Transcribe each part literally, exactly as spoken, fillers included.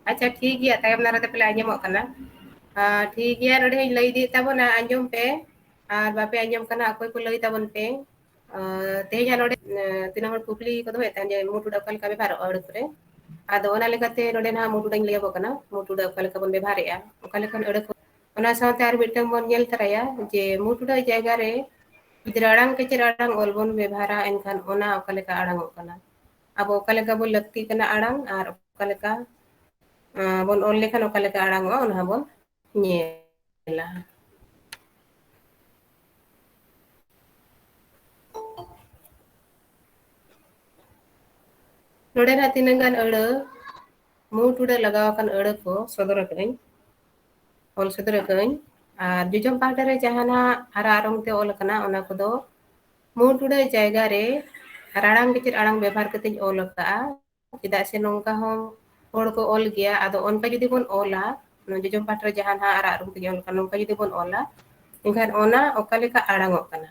ᱟᱪᱪᱷᱟ, ᱴᱷᱤᱠ ᱜᱮᱭᱟ, ᱛᱟᱭᱚᱢ ᱫᱟᱨᱟᱭ ᱛᱮ ᱯᱟᱞᱮ ᱟᱸᱡᱚᱢᱚᱜ ᱠᱟᱱᱟ᱾ ᱟᱨ ᱴᱷᱤᱠ ᱜᱮᱭᱟ, ᱱᱚᱰᱮ ᱦᱚᱸᱧ ᱞᱟᱹᱭ ᱤᱫᱤᱭᱮᱫ ᱛᱟᱵᱚᱱᱟ, ᱟᱸᱡᱚᱢ ᱯᱮ᱾ ᱟᱨ ᱵᱟᱯᱮ ᱟᱸᱡᱚᱢ ᱠᱟᱱᱟ, ᱚᱠᱚᱭ ᱠᱚ ᱞᱟᱹᱭ ᱛᱟᱵᱚᱱ ᱯᱮ᱾ ᱟᱨ ᱛᱮᱦᱮᱧᱟᱜ ᱱᱚᱰᱮ, ᱟᱨ ᱛᱤᱱᱟᱹᱜ ᱦᱚᱲ ᱠᱩᱠᱞᱤ ᱠᱚ ᱫᱚᱦᱚᱭᱮᱫ ᱛᱟᱦᱮᱸᱫ ᱡᱮ ᱢᱩ ᱴᱩᱰᱟᱹᱜ ᱚᱠᱟ ᱞᱮᱠᱟ ᱵᱮᱵᱷᱟᱨᱚᱜᱼᱟ ᱟᱹᱲᱟᱹ ᱠᱚᱨᱮ᱾ ᱟᱫᱚ ᱚᱱᱟ ᱞᱮᱠᱟᱛᱮ ᱱᱚᱰᱮ ᱱᱟᱦᱟᱜ ᱢᱩ ᱴᱩᱰᱟᱹᱜ ᱤᱧ ᱞᱟᱹᱭ ᱟᱵᱚ ᱠᱟᱱᱟ, ᱢᱩ ᱴᱩᱰᱟᱹᱜ ᱚᱠᱟ ᱞᱮᱠᱟ ᱵᱚᱱ ᱵᱮᱵᱷᱟᱨᱮᱜᱼᱟ, ᱚᱠᱟ ᱞᱮᱠᱟᱱ ᱟᱹᱲᱟᱹ ᱠᱚ᱾ ᱚᱱᱟ ᱥᱟᱶᱛᱮ ᱟᱨ ᱢᱤᱫᱴᱟᱝ ᱵᱚᱱ ᱧᱮᱞ ᱛᱟᱨᱟᱭᱟ ᱡᱮ ᱢᱩ ᱴᱩᱰᱟᱹᱜ ᱡᱟᱭᱜᱟ ᱨᱮ ᱡᱩᱫᱤ ᱨᱟᱲᱟᱝ ᱠᱮᱪᱮᱫ ᱟᱲᱟᱝ ᱚᱞ ᱵᱚᱱ ᱵᱮᱵᱷᱟᱨᱟ, ᱮᱱᱠᱷᱟᱱ ᱚᱱᱟ ᱚᱠᱟ ᱞᱮᱠᱟ ᱟᱲᱟᱝᱚᱜ ᱠᱟᱱᱟ, ᱟᱵᱚ ᱚᱠᱟ ᱞᱮᱠᱟ ᱵᱚᱱ ᱞᱟᱹᱠᱛᱤ ᱠᱟᱱᱟ ᱟᱲᱟᱝ ᱟᱨ ᱚᱠᱟ ᱞᱮᱠᱟ, ᱟᱸ, ᱵᱚᱱ ᱚᱞ ᱞᱮᱠᱷᱟᱱ ᱚᱠᱟ ᱞᱮᱠᱟ ᱟᱲᱟᱝᱚᱜᱼᱟ, ᱚᱱᱟ ᱦᱚᱸ ᱵᱚᱱ ᱧᱮᱞᱟ᱾ ᱱᱚᱰᱮ ᱱᱟᱜ ᱛᱤᱱᱟᱹᱜ ᱜᱟᱱ ᱟᱹᱲᱟᱹ, ᱢᱩ ᱴᱩᱰᱟᱹᱜ ᱞᱟᱜᱟᱣ ᱟᱠᱟᱱ ᱟᱹᱲᱟᱹ ᱠᱚ ᱥᱚᱫᱚᱨ ᱟᱠᱟᱫᱟᱹᱧ, ᱚᱞ ᱥᱚᱫᱚᱨ ᱟᱠᱟᱫᱟᱹᱧ᱾ ᱟᱨ ᱡᱚᱡᱚᱢ ᱯᱟᱦᱴᱟ ᱨᱮ ᱡᱟᱦᱟᱸ ᱱᱟᱜ ᱟᱨᱟᱜ ᱨᱚᱝ ᱛᱮ ᱚᱞ ᱟᱠᱟᱱᱟ, ᱚᱱᱟ ᱠᱚᱫᱚ ᱢᱩ ᱴᱩᱰᱟᱹᱜ ᱡᱟᱭᱜᱟ ᱨᱮ ᱨᱟᱲᱟᱝ ᱠᱮᱪᱮᱫ ᱟᱲᱟᱝ ᱵᱮᱵᱷᱟᱨ ᱠᱟᱛᱮᱧ ᱚᱞ ᱟᱠᱟᱫᱼᱟ᱾ ᱪᱮᱫᱟᱜ ᱥᱮ ᱱᱚᱝᱠᱟ ᱦᱚᱸ ᱦᱚᱲ ᱠᱚ ᱚᱞ ᱜᱮᱭᱟ᱾ ᱟᱫᱚ ᱚᱱᱠᱟ ᱡᱩᱫᱤ ᱵᱚᱱ ᱚᱞᱟ, ᱱᱚᱣᱟ ᱡᱚᱡᱚᱢ ᱯᱟᱦᱴᱟ ᱨᱮ ᱡᱟᱦᱟᱸ ᱱᱟᱦᱟᱜ ᱟᱨᱟᱜ ᱨᱚᱝ ᱛᱮᱧ ᱚᱞ ᱠᱟᱜ, ᱱᱚᱝᱠᱟ ᱡᱩᱫᱤ ᱵᱚᱱ ᱚᱞᱟ, ᱮᱱᱠᱷᱟᱱ ᱚᱱᱟ ᱚᱠᱟ ᱞᱮᱠᱟ ᱟᱲᱟᱝᱚᱜ ᱠᱟᱱᱟ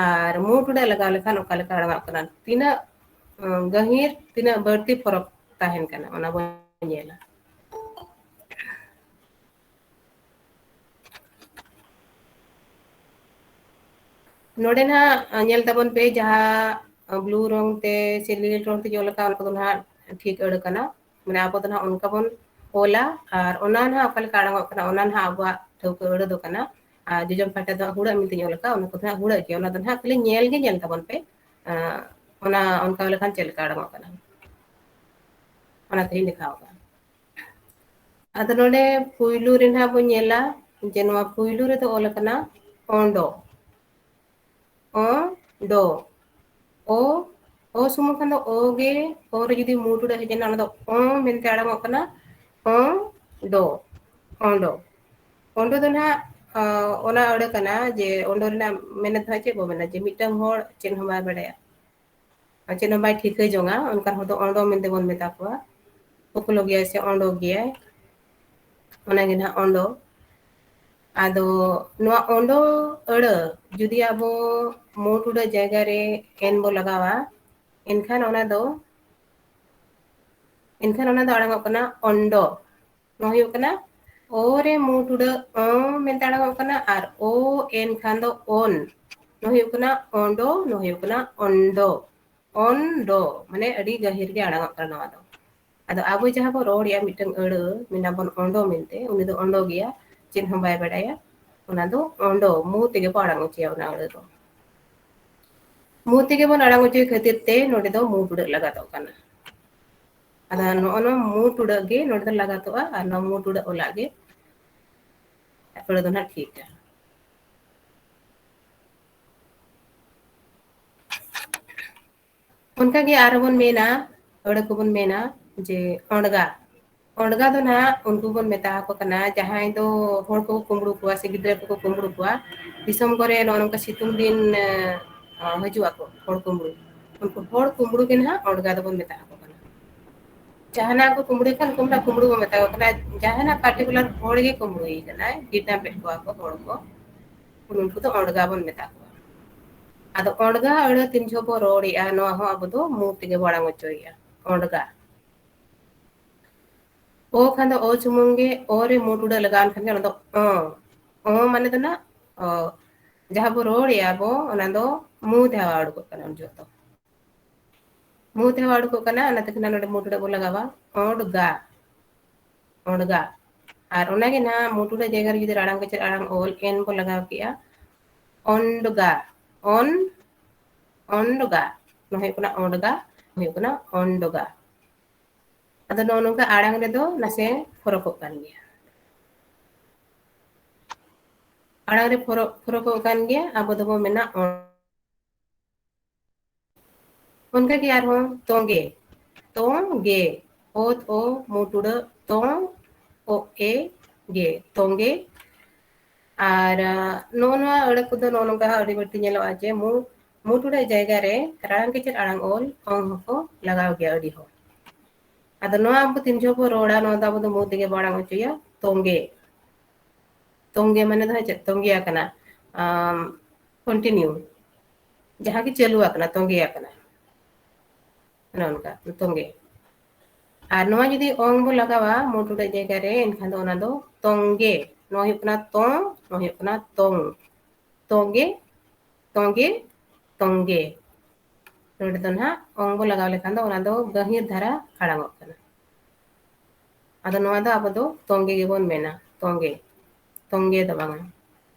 ᱟᱨ ᱢᱩ ᱴᱩᱰᱟᱹᱜ ᱞᱟᱜᱟᱣ ᱞᱮᱠᱷᱟᱱ ᱚᱠᱟ ᱞᱮᱠᱟ ᱟᱲᱟᱝᱚᱜ ᱠᱟᱱᱟ, ᱛᱤᱱᱟᱹᱜ, ᱩᱸ, ᱜᱟᱹᱦᱤᱨ, ᱛᱤᱱᱟᱹᱜ ᱵᱟᱹᱲᱛᱤ ᱯᱷᱚᱨᱚᱠ ᱛᱟᱦᱮᱱ ᱠᱟᱱᱟ, ᱚᱱᱟ ᱵᱚᱱ ᱧᱮᱞᱟ᱾ ᱱᱚᱰᱮ ᱱᱟᱦᱟᱜ, ᱟ, ᱧᱮᱞ ᱛᱟᱵᱚᱱ ᱯᱮ, ᱡᱟᱦᱟᱸ, ᱟ, blue ᱨᱚᱝ ᱛᱮ ᱥᱮ ᱞᱤᱞ ᱨᱚᱝ ᱛᱮ ᱚᱞ ᱟᱠᱟᱱ, ᱚᱱᱟ ᱠᱚᱫᱚ ᱱᱟᱦᱟᱜ ᱴᱷᱤᱠ ᱟᱹᱲᱟᱹ ᱠᱟᱱᱟ᱾ ᱢᱟᱱᱮ ᱟᱵᱚ ᱫᱚ ᱱᱟᱦᱟᱜ ᱚᱱᱠᱟ ᱵᱚᱱ ᱚᱞᱟ, ᱟᱨ ᱚᱱᱟ ᱱᱟᱦᱟᱜ ᱚᱠᱟ ᱞᱮᱠᱟ ᱟᱲᱟᱝᱚᱜ ᱠᱟᱱᱟ, ᱚᱱᱟ ᱱᱟᱦᱟᱜ ᱟᱵᱚᱣᱟᱜ ᱴᱷᱟᱹᱣᱠᱟᱹ ᱟᱹᱲᱟᱹ ᱫᱚ ᱠᱟᱱᱟ᱾ ᱟᱨ ᱡᱚᱡᱚᱢ ᱯᱟᱦᱴᱟ ᱫᱚ ᱦᱩᱲᱟᱹᱜ ᱢᱮᱱᱛᱮᱧ ᱚᱞ ᱟᱠᱟᱫ, ᱚᱱᱟ ᱠᱚᱫᱚ ᱱᱟᱦᱟᱜ ᱦᱩᱲᱟᱹᱜ ᱜᱮᱭᱟ᱾ ᱚᱱᱟ ᱫᱚ ᱱᱟᱦᱟᱜ ᱠᱷᱟᱹᱞᱤ ᱧᱮᱞ ᱜᱮ ᱧᱮᱞ ᱛᱟᱵᱚᱱ ᱯᱮ, ᱟ, ᱚᱱᱟ ᱚᱱᱠᱟ ᱞᱮᱠᱷᱟᱱ ᱪᱮᱫ ᱞᱮᱠᱟ ᱟᱲᱟᱝᱚᱜ ᱠᱟᱱᱟ, ᱚᱱᱟ ᱛᱮᱞᱤᱧ ᱫᱮᱠᱷᱟᱣ ᱟᱠᱟᱫᱼᱟ᱾ ᱟᱫᱚ ᱱᱚᱰᱮ ᱯᱩᱭᱞᱩ ᱨᱮ ᱱᱟᱦᱟᱜ ᱵᱚᱱ ᱧᱮᱞᱟ ᱡᱮ ᱱᱚᱣᱟ ᱯᱩᱭᱞᱩ ᱨᱮᱫᱚ ᱚᱞ ᱟᱠᱟᱱᱟ ᱚᱸᱰᱚ᱾ ᱚᱸᱰᱚ᱾ ᱚ, ᱚ ᱥᱩᱢᱩᱝ ᱠᱷᱟᱱ ᱫᱚ ᱚ ᱜᱮ, ᱚ ᱨᱮ ᱡᱩᱫᱤ ᱢᱩ ᱴᱩᱰᱟᱹᱜ ᱦᱮᱡ ᱮᱱᱟ, ᱚᱱᱟ ᱫᱚ ᱚᱸ ᱢᱮᱱᱛᱮ ᱟᱲᱟᱝᱚᱜ ᱠᱟᱱᱟ᱾ ᱚᱸᱰᱚ᱾ ᱚᱸᱰᱚ᱾ ᱚᱸᱰᱚ ᱫᱚ ᱱᱟᱦᱟᱜ, ᱟ, ᱚᱱᱟ ᱟᱹᱲᱟᱹ ᱠᱟᱱᱟ ᱡᱮ ᱚᱸᱰᱚ ᱨᱮᱱᱟᱜ ᱢᱮᱱᱮᱛ ᱫᱚ ᱦᱟᱸᱜ ᱪᱮᱫ ᱵᱚ ᱢᱮᱱᱟ, ᱡᱮ ᱢᱤᱫᱴᱟᱝ ᱦᱚᱲ ᱪᱮᱫ ᱦᱚᱸ ᱵᱟᱭ ᱵᱟᱲᱟᱭᱟ᱾ ᱟᱨ ᱪᱮᱫ ᱦᱚᱸ ᱵᱟᱭ ᱴᱷᱤᱠᱟᱹ ᱡᱚᱝᱟ, ᱚᱱᱠᱟᱱ ᱦᱚᱲ ᱫᱚ ᱚᱸᱰᱚ ᱢᱮᱱᱛᱮ ᱵᱚᱱ ᱢᱮᱛᱟ ᱠᱚᱣᱟ᱾ ᱩᱯᱞᱚ ᱜᱮᱭᱟᱭ ᱥᱮ ᱚᱸᱰᱚ ᱜᱮᱭᱟᱭ, ᱚᱱᱟ ᱜᱮ ᱱᱟᱦᱟᱜ ᱚᱸᱰᱚ᱾ ᱟᱫᱚ ᱱᱚᱣᱟ ᱚᱸᱰᱚ ᱟᱹᱲᱟᱹ ᱡᱩᱫᱤ ᱟᱵᱚ ᱢᱩ ᱴᱩᱰᱟᱹᱜ ᱡᱟᱭᱜᱟ ᱨᱮ ᱮᱱ ᱵᱚ ᱞᱟᱜᱟᱣᱟ, ᱮᱱᱠᱷᱟᱱ ᱚᱱᱟ ᱫᱚ, ᱮᱱᱠᱷᱟᱱ ᱚᱱᱟ ᱫᱚ ᱟᱲᱟᱝᱚᱜ ᱠᱟᱱᱟ ᱚᱱᱰᱚ᱾ ᱱᱚᱣᱟ ᱦᱩᱭᱩᱜ ᱠᱟᱱᱟ ᱚ ᱨᱮ ᱢᱩ ᱴᱩᱰᱟᱹᱜ ᱚ ᱢᱮᱱᱛᱮ ᱟᱲᱟᱝᱚᱜ ᱠᱟᱱᱟ, ᱟᱨ ᱳ ᱮᱱ ᱠᱷᱟᱱ ᱫᱚ ᱚᱱ᱾ ᱱᱚᱣᱟ ᱦᱩᱭᱩᱜ ᱠᱟᱱᱟ ᱚᱸᱰᱚ, ᱱᱚᱣᱟ ᱦᱩᱭᱩᱜ ᱠᱟᱱᱟ ᱚᱱᱰᱚ᱾ ᱚᱱᱰᱚ, ᱢᱟᱱᱮ ᱟᱹᱰᱤ ᱜᱟᱹᱦᱤᱨ ᱜᱮ ᱟᱲᱟᱝᱚᱜ ᱠᱟᱱᱟ ᱱᱚᱣᱟ ᱫᱚ᱾ ᱟᱫᱚ ᱟᱵᱚ ᱡᱟᱦᱟᱸ ᱵᱚᱱ ᱨᱚᱲᱮᱜᱼᱟ ᱢᱤᱫᱴᱟᱝ ᱟᱹᱲᱟᱹ, ᱢᱮᱱᱟᱵᱚᱱ ᱚᱸᱰᱚ ᱢᱮᱱᱛᱮ, ᱩᱱᱤ ᱫᱚ ᱚᱸᱰᱚ ᱜᱮᱭᱟ, ᱪᱮᱫ ᱦᱚᱸ ᱵᱟᱭ ᱵᱟᱰᱟᱭᱟ᱾ ᱚᱱᱟ ᱫᱚ ᱚᱸᱰᱚ, ᱢᱩ ᱛᱮᱜᱮ ᱵᱚ ᱟᱲᱟᱝ ᱦᱚᱪᱚᱭᱟ ᱚᱱᱟ ᱟᱹᱲᱟᱹ ᱫᱚ᱾ ᱢᱩ ᱛᱮᱜᱮ ᱵᱚᱱ ᱟᱲᱟᱝ ᱦᱚᱪᱚᱭ ᱠᱷᱟᱹᱛᱤᱨ ᱛᱮ ᱱᱚᱰᱮ ᱫᱚ ᱢᱩ ᱴᱩᱰᱟᱹᱜ ᱞᱟᱜᱟᱛᱚᱜ ᱠᱟᱱᱟ᱾ ᱟᱫᱚ ᱱᱚᱜᱼᱚ ᱱᱚᱣᱟ ᱢᱩ ᱴᱩᱰᱟᱹᱜ ᱜᱮ ᱱᱚᱰᱮ ᱫᱚ ᱞᱟᱜᱟᱛᱚᱜᱼᱟ, ᱟᱨ ᱱᱚᱣᱟ ᱢᱩ ᱴᱩᱰᱟᱹᱜ ᱚᱞᱟᱜ ᱜᱮ ᱟᱹᱲᱟᱹ ᱫᱚ ᱱᱟᱦᱟᱜ ᱴᱷᱤᱠᱟ᱾ ᱚᱱᱠᱟᱜᱮ ᱟᱨᱦᱚᱸ ᱵᱚᱱ ᱢᱮᱱᱟ, ᱟᱹᱲᱟᱹ ᱠᱚᱵᱚᱱ ᱢᱮᱱᱟ ᱡᱮ ᱚᱸᱰᱜᱟ᱾ ᱚᱸᱰᱜᱟ ᱫᱚ ᱱᱟᱦᱟᱜ ᱩᱱᱠᱩ ᱵᱚᱱ ᱢᱮᱛᱟ ᱟᱠᱚ ᱠᱟᱱᱟ, ᱡᱟᱦᱟᱸᱭ ᱫᱚ ᱦᱚᱲ ᱠᱚ ᱠᱩᱢᱵᱽᱲᱩ ᱠᱚᱣᱟ ᱥᱮ ᱜᱤᱫᱽᱨᱟᱹ ᱠᱚᱠᱚ ᱠᱩᱢᱵᱽᱲᱩ ᱠᱚᱣᱟ, ᱫᱤᱥᱚᱢ ᱠᱚᱨᱮ ᱱᱚᱜᱼᱚ ᱱᱚᱝᱠᱟ ᱥᱤᱛᱩᱝ ᱫᱤᱱ, ᱮ, ᱦᱤᱡᱩᱜ ᱟᱠᱚ ᱦᱚᱲ ᱠᱩᱢᱵᱽᱲᱩ᱾ ᱩᱱᱠᱩ ᱦᱚᱲ ᱠᱩᱢᱵᱽᱲᱩ ᱜᱮ ᱱᱟᱦᱟᱜ ᱚᱸᱰᱜᱟ ᱫᱚᱵᱚᱱ ᱢᱮᱛᱟ ᱟᱠᱚ ᱠᱟᱱᱟ᱾ ᱡᱟᱦᱟᱱᱟᱜ ᱠᱚ ᱠᱩᱢᱵᱽᱲᱩᱭ ᱠᱷᱟᱱ, ᱩᱱᱠᱩ ᱢᱟ ᱠᱩᱢᱵᱽᱲᱩ ᱵᱚᱱ ᱢᱮᱛᱟ ᱠᱚ ᱠᱟᱱᱟ᱾ ᱡᱟᱦᱟᱱᱟᱜ particular ᱦᱚᱲ ᱜᱮ ᱠᱩᱢᱵᱽᱲᱩᱭᱮ ᱠᱟᱱᱟᱭ, kidnap ᱮᱫ ᱠᱚᱣᱟ ᱠᱚ ᱦᱚᱲ ᱠᱚ, ᱩᱱᱠᱩ ᱫᱚ ᱚᱸᱰᱜᱟ ᱵᱚᱱ ᱢᱮᱛᱟ ᱠᱚᱣᱟ᱾ ᱟᱫᱚ ᱚᱸᱰᱜᱟ ᱟᱹᱲᱟᱹ ᱛᱤᱱ ᱡᱚᱦᱚᱜ ᱵᱚ ᱨᱚᱲᱮᱜᱼᱟ, ᱱᱚᱣᱟ ᱦᱚᱸ ᱟᱵᱚ ᱫᱚ ᱢᱩ ᱛᱮᱜᱮ ᱵᱚ ᱟᱲᱟᱝ ᱦᱚᱪᱚᱭᱮᱜᱼᱟ, ᱚᱸᱰᱜᱟ᱾ ᱚ ᱠᱷᱟᱱ ᱫᱚ ᱚ ᱥᱩᱢᱩᱝ ᱜᱮ, ᱚ ᱨᱮ ᱢᱩ ᱴᱩᱰᱟᱹᱜ ᱞᱟᱜᱟᱣ ᱮᱱ ᱠᱷᱟᱱ ᱜᱮ ᱚᱱᱟ ᱫᱚ ᱚᱸ, ᱚᱸ ᱢᱟᱱᱮ ᱫᱚ ᱱᱟᱜ, ᱚ, ᱡᱟᱦᱟᱸ ᱵᱚ ᱨᱚᱲᱮᱜᱼᱟ ᱵᱚ, ᱚᱱᱟ ᱫᱚ ᱢᱩ ᱛᱮ ᱦᱟᱣᱟ ᱩᱰᱩᱠᱚᱜ ᱠᱟᱱᱟ ᱩᱱ ᱡᱚᱦᱚᱜ ᱫᱚ᱾ ᱢᱩ ᱛᱮ ᱦᱟᱣᱟ ᱩᱰᱩᱠᱚᱜ ᱠᱟᱱᱟ, ᱚᱱᱟ ᱛᱮ ᱠᱷᱟᱱ ᱱᱚᱰᱮ ᱢᱩ ᱴᱩᱰᱟᱹᱜ ᱵᱚ ᱞᱟᱜᱟᱣᱟ, ᱚᱸᱰᱜᱟ, ᱚᱸᱰᱜᱟ᱾ ᱟᱨ ᱚᱱᱟᱜᱮ ᱱᱟᱦᱟᱜ ᱢᱩ ᱴᱩᱰᱟᱹᱜ ᱡᱟᱭᱜᱟ ᱨᱮ ᱡᱩᱫᱤ ᱟᱲᱟᱝ ᱠᱮᱪᱮᱫ ᱟᱲᱟᱝ ᱚᱞ ᱮᱱ ᱵᱚ ᱞᱟᱜᱟᱣ ᱠᱮᱜᱼᱟ, ᱚᱱᱰᱜᱟ, ᱚᱱ, ᱚᱱᱰᱜᱟ᱾ ᱱᱚᱣᱟ ᱦᱩᱭᱩᱜ ᱠᱟᱱᱟ ᱚᱸᱰᱜᱟ, ᱦᱩᱭᱩᱜ ᱠᱟᱱᱟ ᱚᱱᱰᱜᱟ᱾ ᱟᱫᱚ ᱱᱚᱜᱼᱚ ᱱᱚᱝᱠᱟ ᱟᱲᱟᱝ ᱨᱮᱫᱚ ᱱᱟᱥᱮ ᱯᱷᱚᱨᱚᱠᱚᱜ ᱠᱟᱱ ᱜᱮᱭᱟ᱾ ᱟᱲᱟᱝ ᱨᱮ ᱯᱷᱚᱨᱚᱠ, ᱯᱷᱚᱨᱚᱠᱚᱜ ᱠᱟᱱ ᱜᱮᱭᱟ, ᱟᱵᱚ ᱫᱚᱵᱚ ᱢᱮᱱᱟ ᱚᱸ᱾ ᱚᱱᱠᱟ ᱜᱮ ᱟᱨᱦᱚᱸ ᱛᱚᱸᱜᱮ, ᱛᱚᱸᱜᱮ, ᱚᱛ ᱚ ᱢᱩ ᱴᱩᱰᱟᱹᱜ ᱛᱚᱸ, ᱚ ᱮ ᱜᱮ, ᱛᱚᱸᱜᱮ᱾ ᱟᱨ, ᱟ, ᱱᱚᱜᱼᱚ ᱱᱚᱣᱟ ᱟᱹᱲᱟᱹ ᱠᱚᱫᱚ ᱱᱚᱜᱼᱚ ᱱᱚᱝᱠᱟ ᱟᱹᱰᱤ ᱵᱟᱹᱲᱛᱤ ᱧᱮᱞᱚᱜᱼᱟ ᱡᱮ ᱢᱩ, ᱢᱩ ᱴᱩᱰᱟᱹᱜ ᱡᱟᱭᱜᱟ ᱨᱮ ᱟᱲᱟᱝ ᱠᱮᱪᱮᱫ ᱟᱲᱟᱝ ᱚᱞ ᱚᱝ ᱦᱚᱸᱠᱚ ᱞᱟᱜᱟᱣ ᱜᱮᱭᱟ ᱟᱹᱰᱤ ᱦᱚᱲ᱾ ᱟᱫᱚ ᱱᱚᱣᱟ ᱟᱵᱚ ᱛᱤᱱ ᱡᱚᱦᱚᱜ ᱵᱚ ᱨᱚᱲᱟ, ᱱᱚᱣᱟ ᱫᱚ ᱟᱵᱚ ᱫᱚ ᱢᱩ ᱛᱮᱜᱮ ᱵᱚ ᱟᱲᱟᱝ ᱦᱚᱪᱚᱭᱟ, ᱛᱚᱸᱜᱮ᱾ ᱛᱚᱝᱜᱮ ᱢᱟᱱᱮ ᱫᱚ ᱦᱟᱸᱜ ᱪᱮᱫ? ᱛᱚᱝᱜᱮ ᱟᱠᱟᱱᱟ, ᱠᱚᱱᱴᱤᱱᱤᱭᱩ, ᱡᱟᱦᱟᱸ ᱜᱮ ᱪᱟᱹᱞᱩ ᱟᱠᱟᱱᱟ, ᱛᱚᱝᱜᱮ ᱟᱠᱟᱱᱟ, ᱚᱱᱮ ᱚᱱᱠᱟ ᱛᱚᱝᱜᱮ᱾ ᱟᱨ ᱱᱚᱣᱟ ᱡᱩᱫᱤ ᱚᱝ ᱵᱚ ᱞᱟᱜᱟᱣᱟ ᱢᱩ ᱴᱩᱰᱟᱹᱜ ᱡᱟᱭᱜᱟ ᱨᱮ, ᱮᱱᱠᱷᱟᱱ ᱫᱚ ᱚᱱᱟ ᱫᱚ ᱛᱚᱝᱜᱮ᱾ ᱱᱚᱣᱟ ᱦᱩᱭᱩᱜ ᱠᱟᱱᱟ ᱛᱚᱝ, ᱱᱚᱣᱟ ᱦᱩᱭᱩᱜ ᱠᱟᱱᱟ ᱛᱚᱝ᱾ ᱛᱚᱝᱜᱮ, ᱛᱚᱝᱜᱮ, ᱛᱚᱝᱜᱮ᱾ ᱱᱚᱰᱮ ᱫᱚ ᱱᱟᱦᱟᱜ ᱚᱝ ᱵᱚ ᱞᱟᱜᱟᱣ ᱞᱮᱠᱷᱟᱱ ᱫᱚ ᱚᱱᱟ ᱫᱚ ᱜᱟᱹᱦᱤᱨ ᱫᱷᱟᱨᱟ ᱟᱲᱟᱝᱚᱜ ᱠᱟᱱᱟ᱾ ᱟᱫᱚ ᱱᱚᱣᱟ ᱫᱚ ᱟᱵᱚ ᱫᱚ ᱛᱚᱝᱜᱮ ᱜᱮᱵᱚᱱ ᱢᱮᱱᱟ, ᱛᱚᱝᱜᱮ, ᱛᱚᱝᱜᱮ ᱫᱚ ᱵᱟᱝᱟ,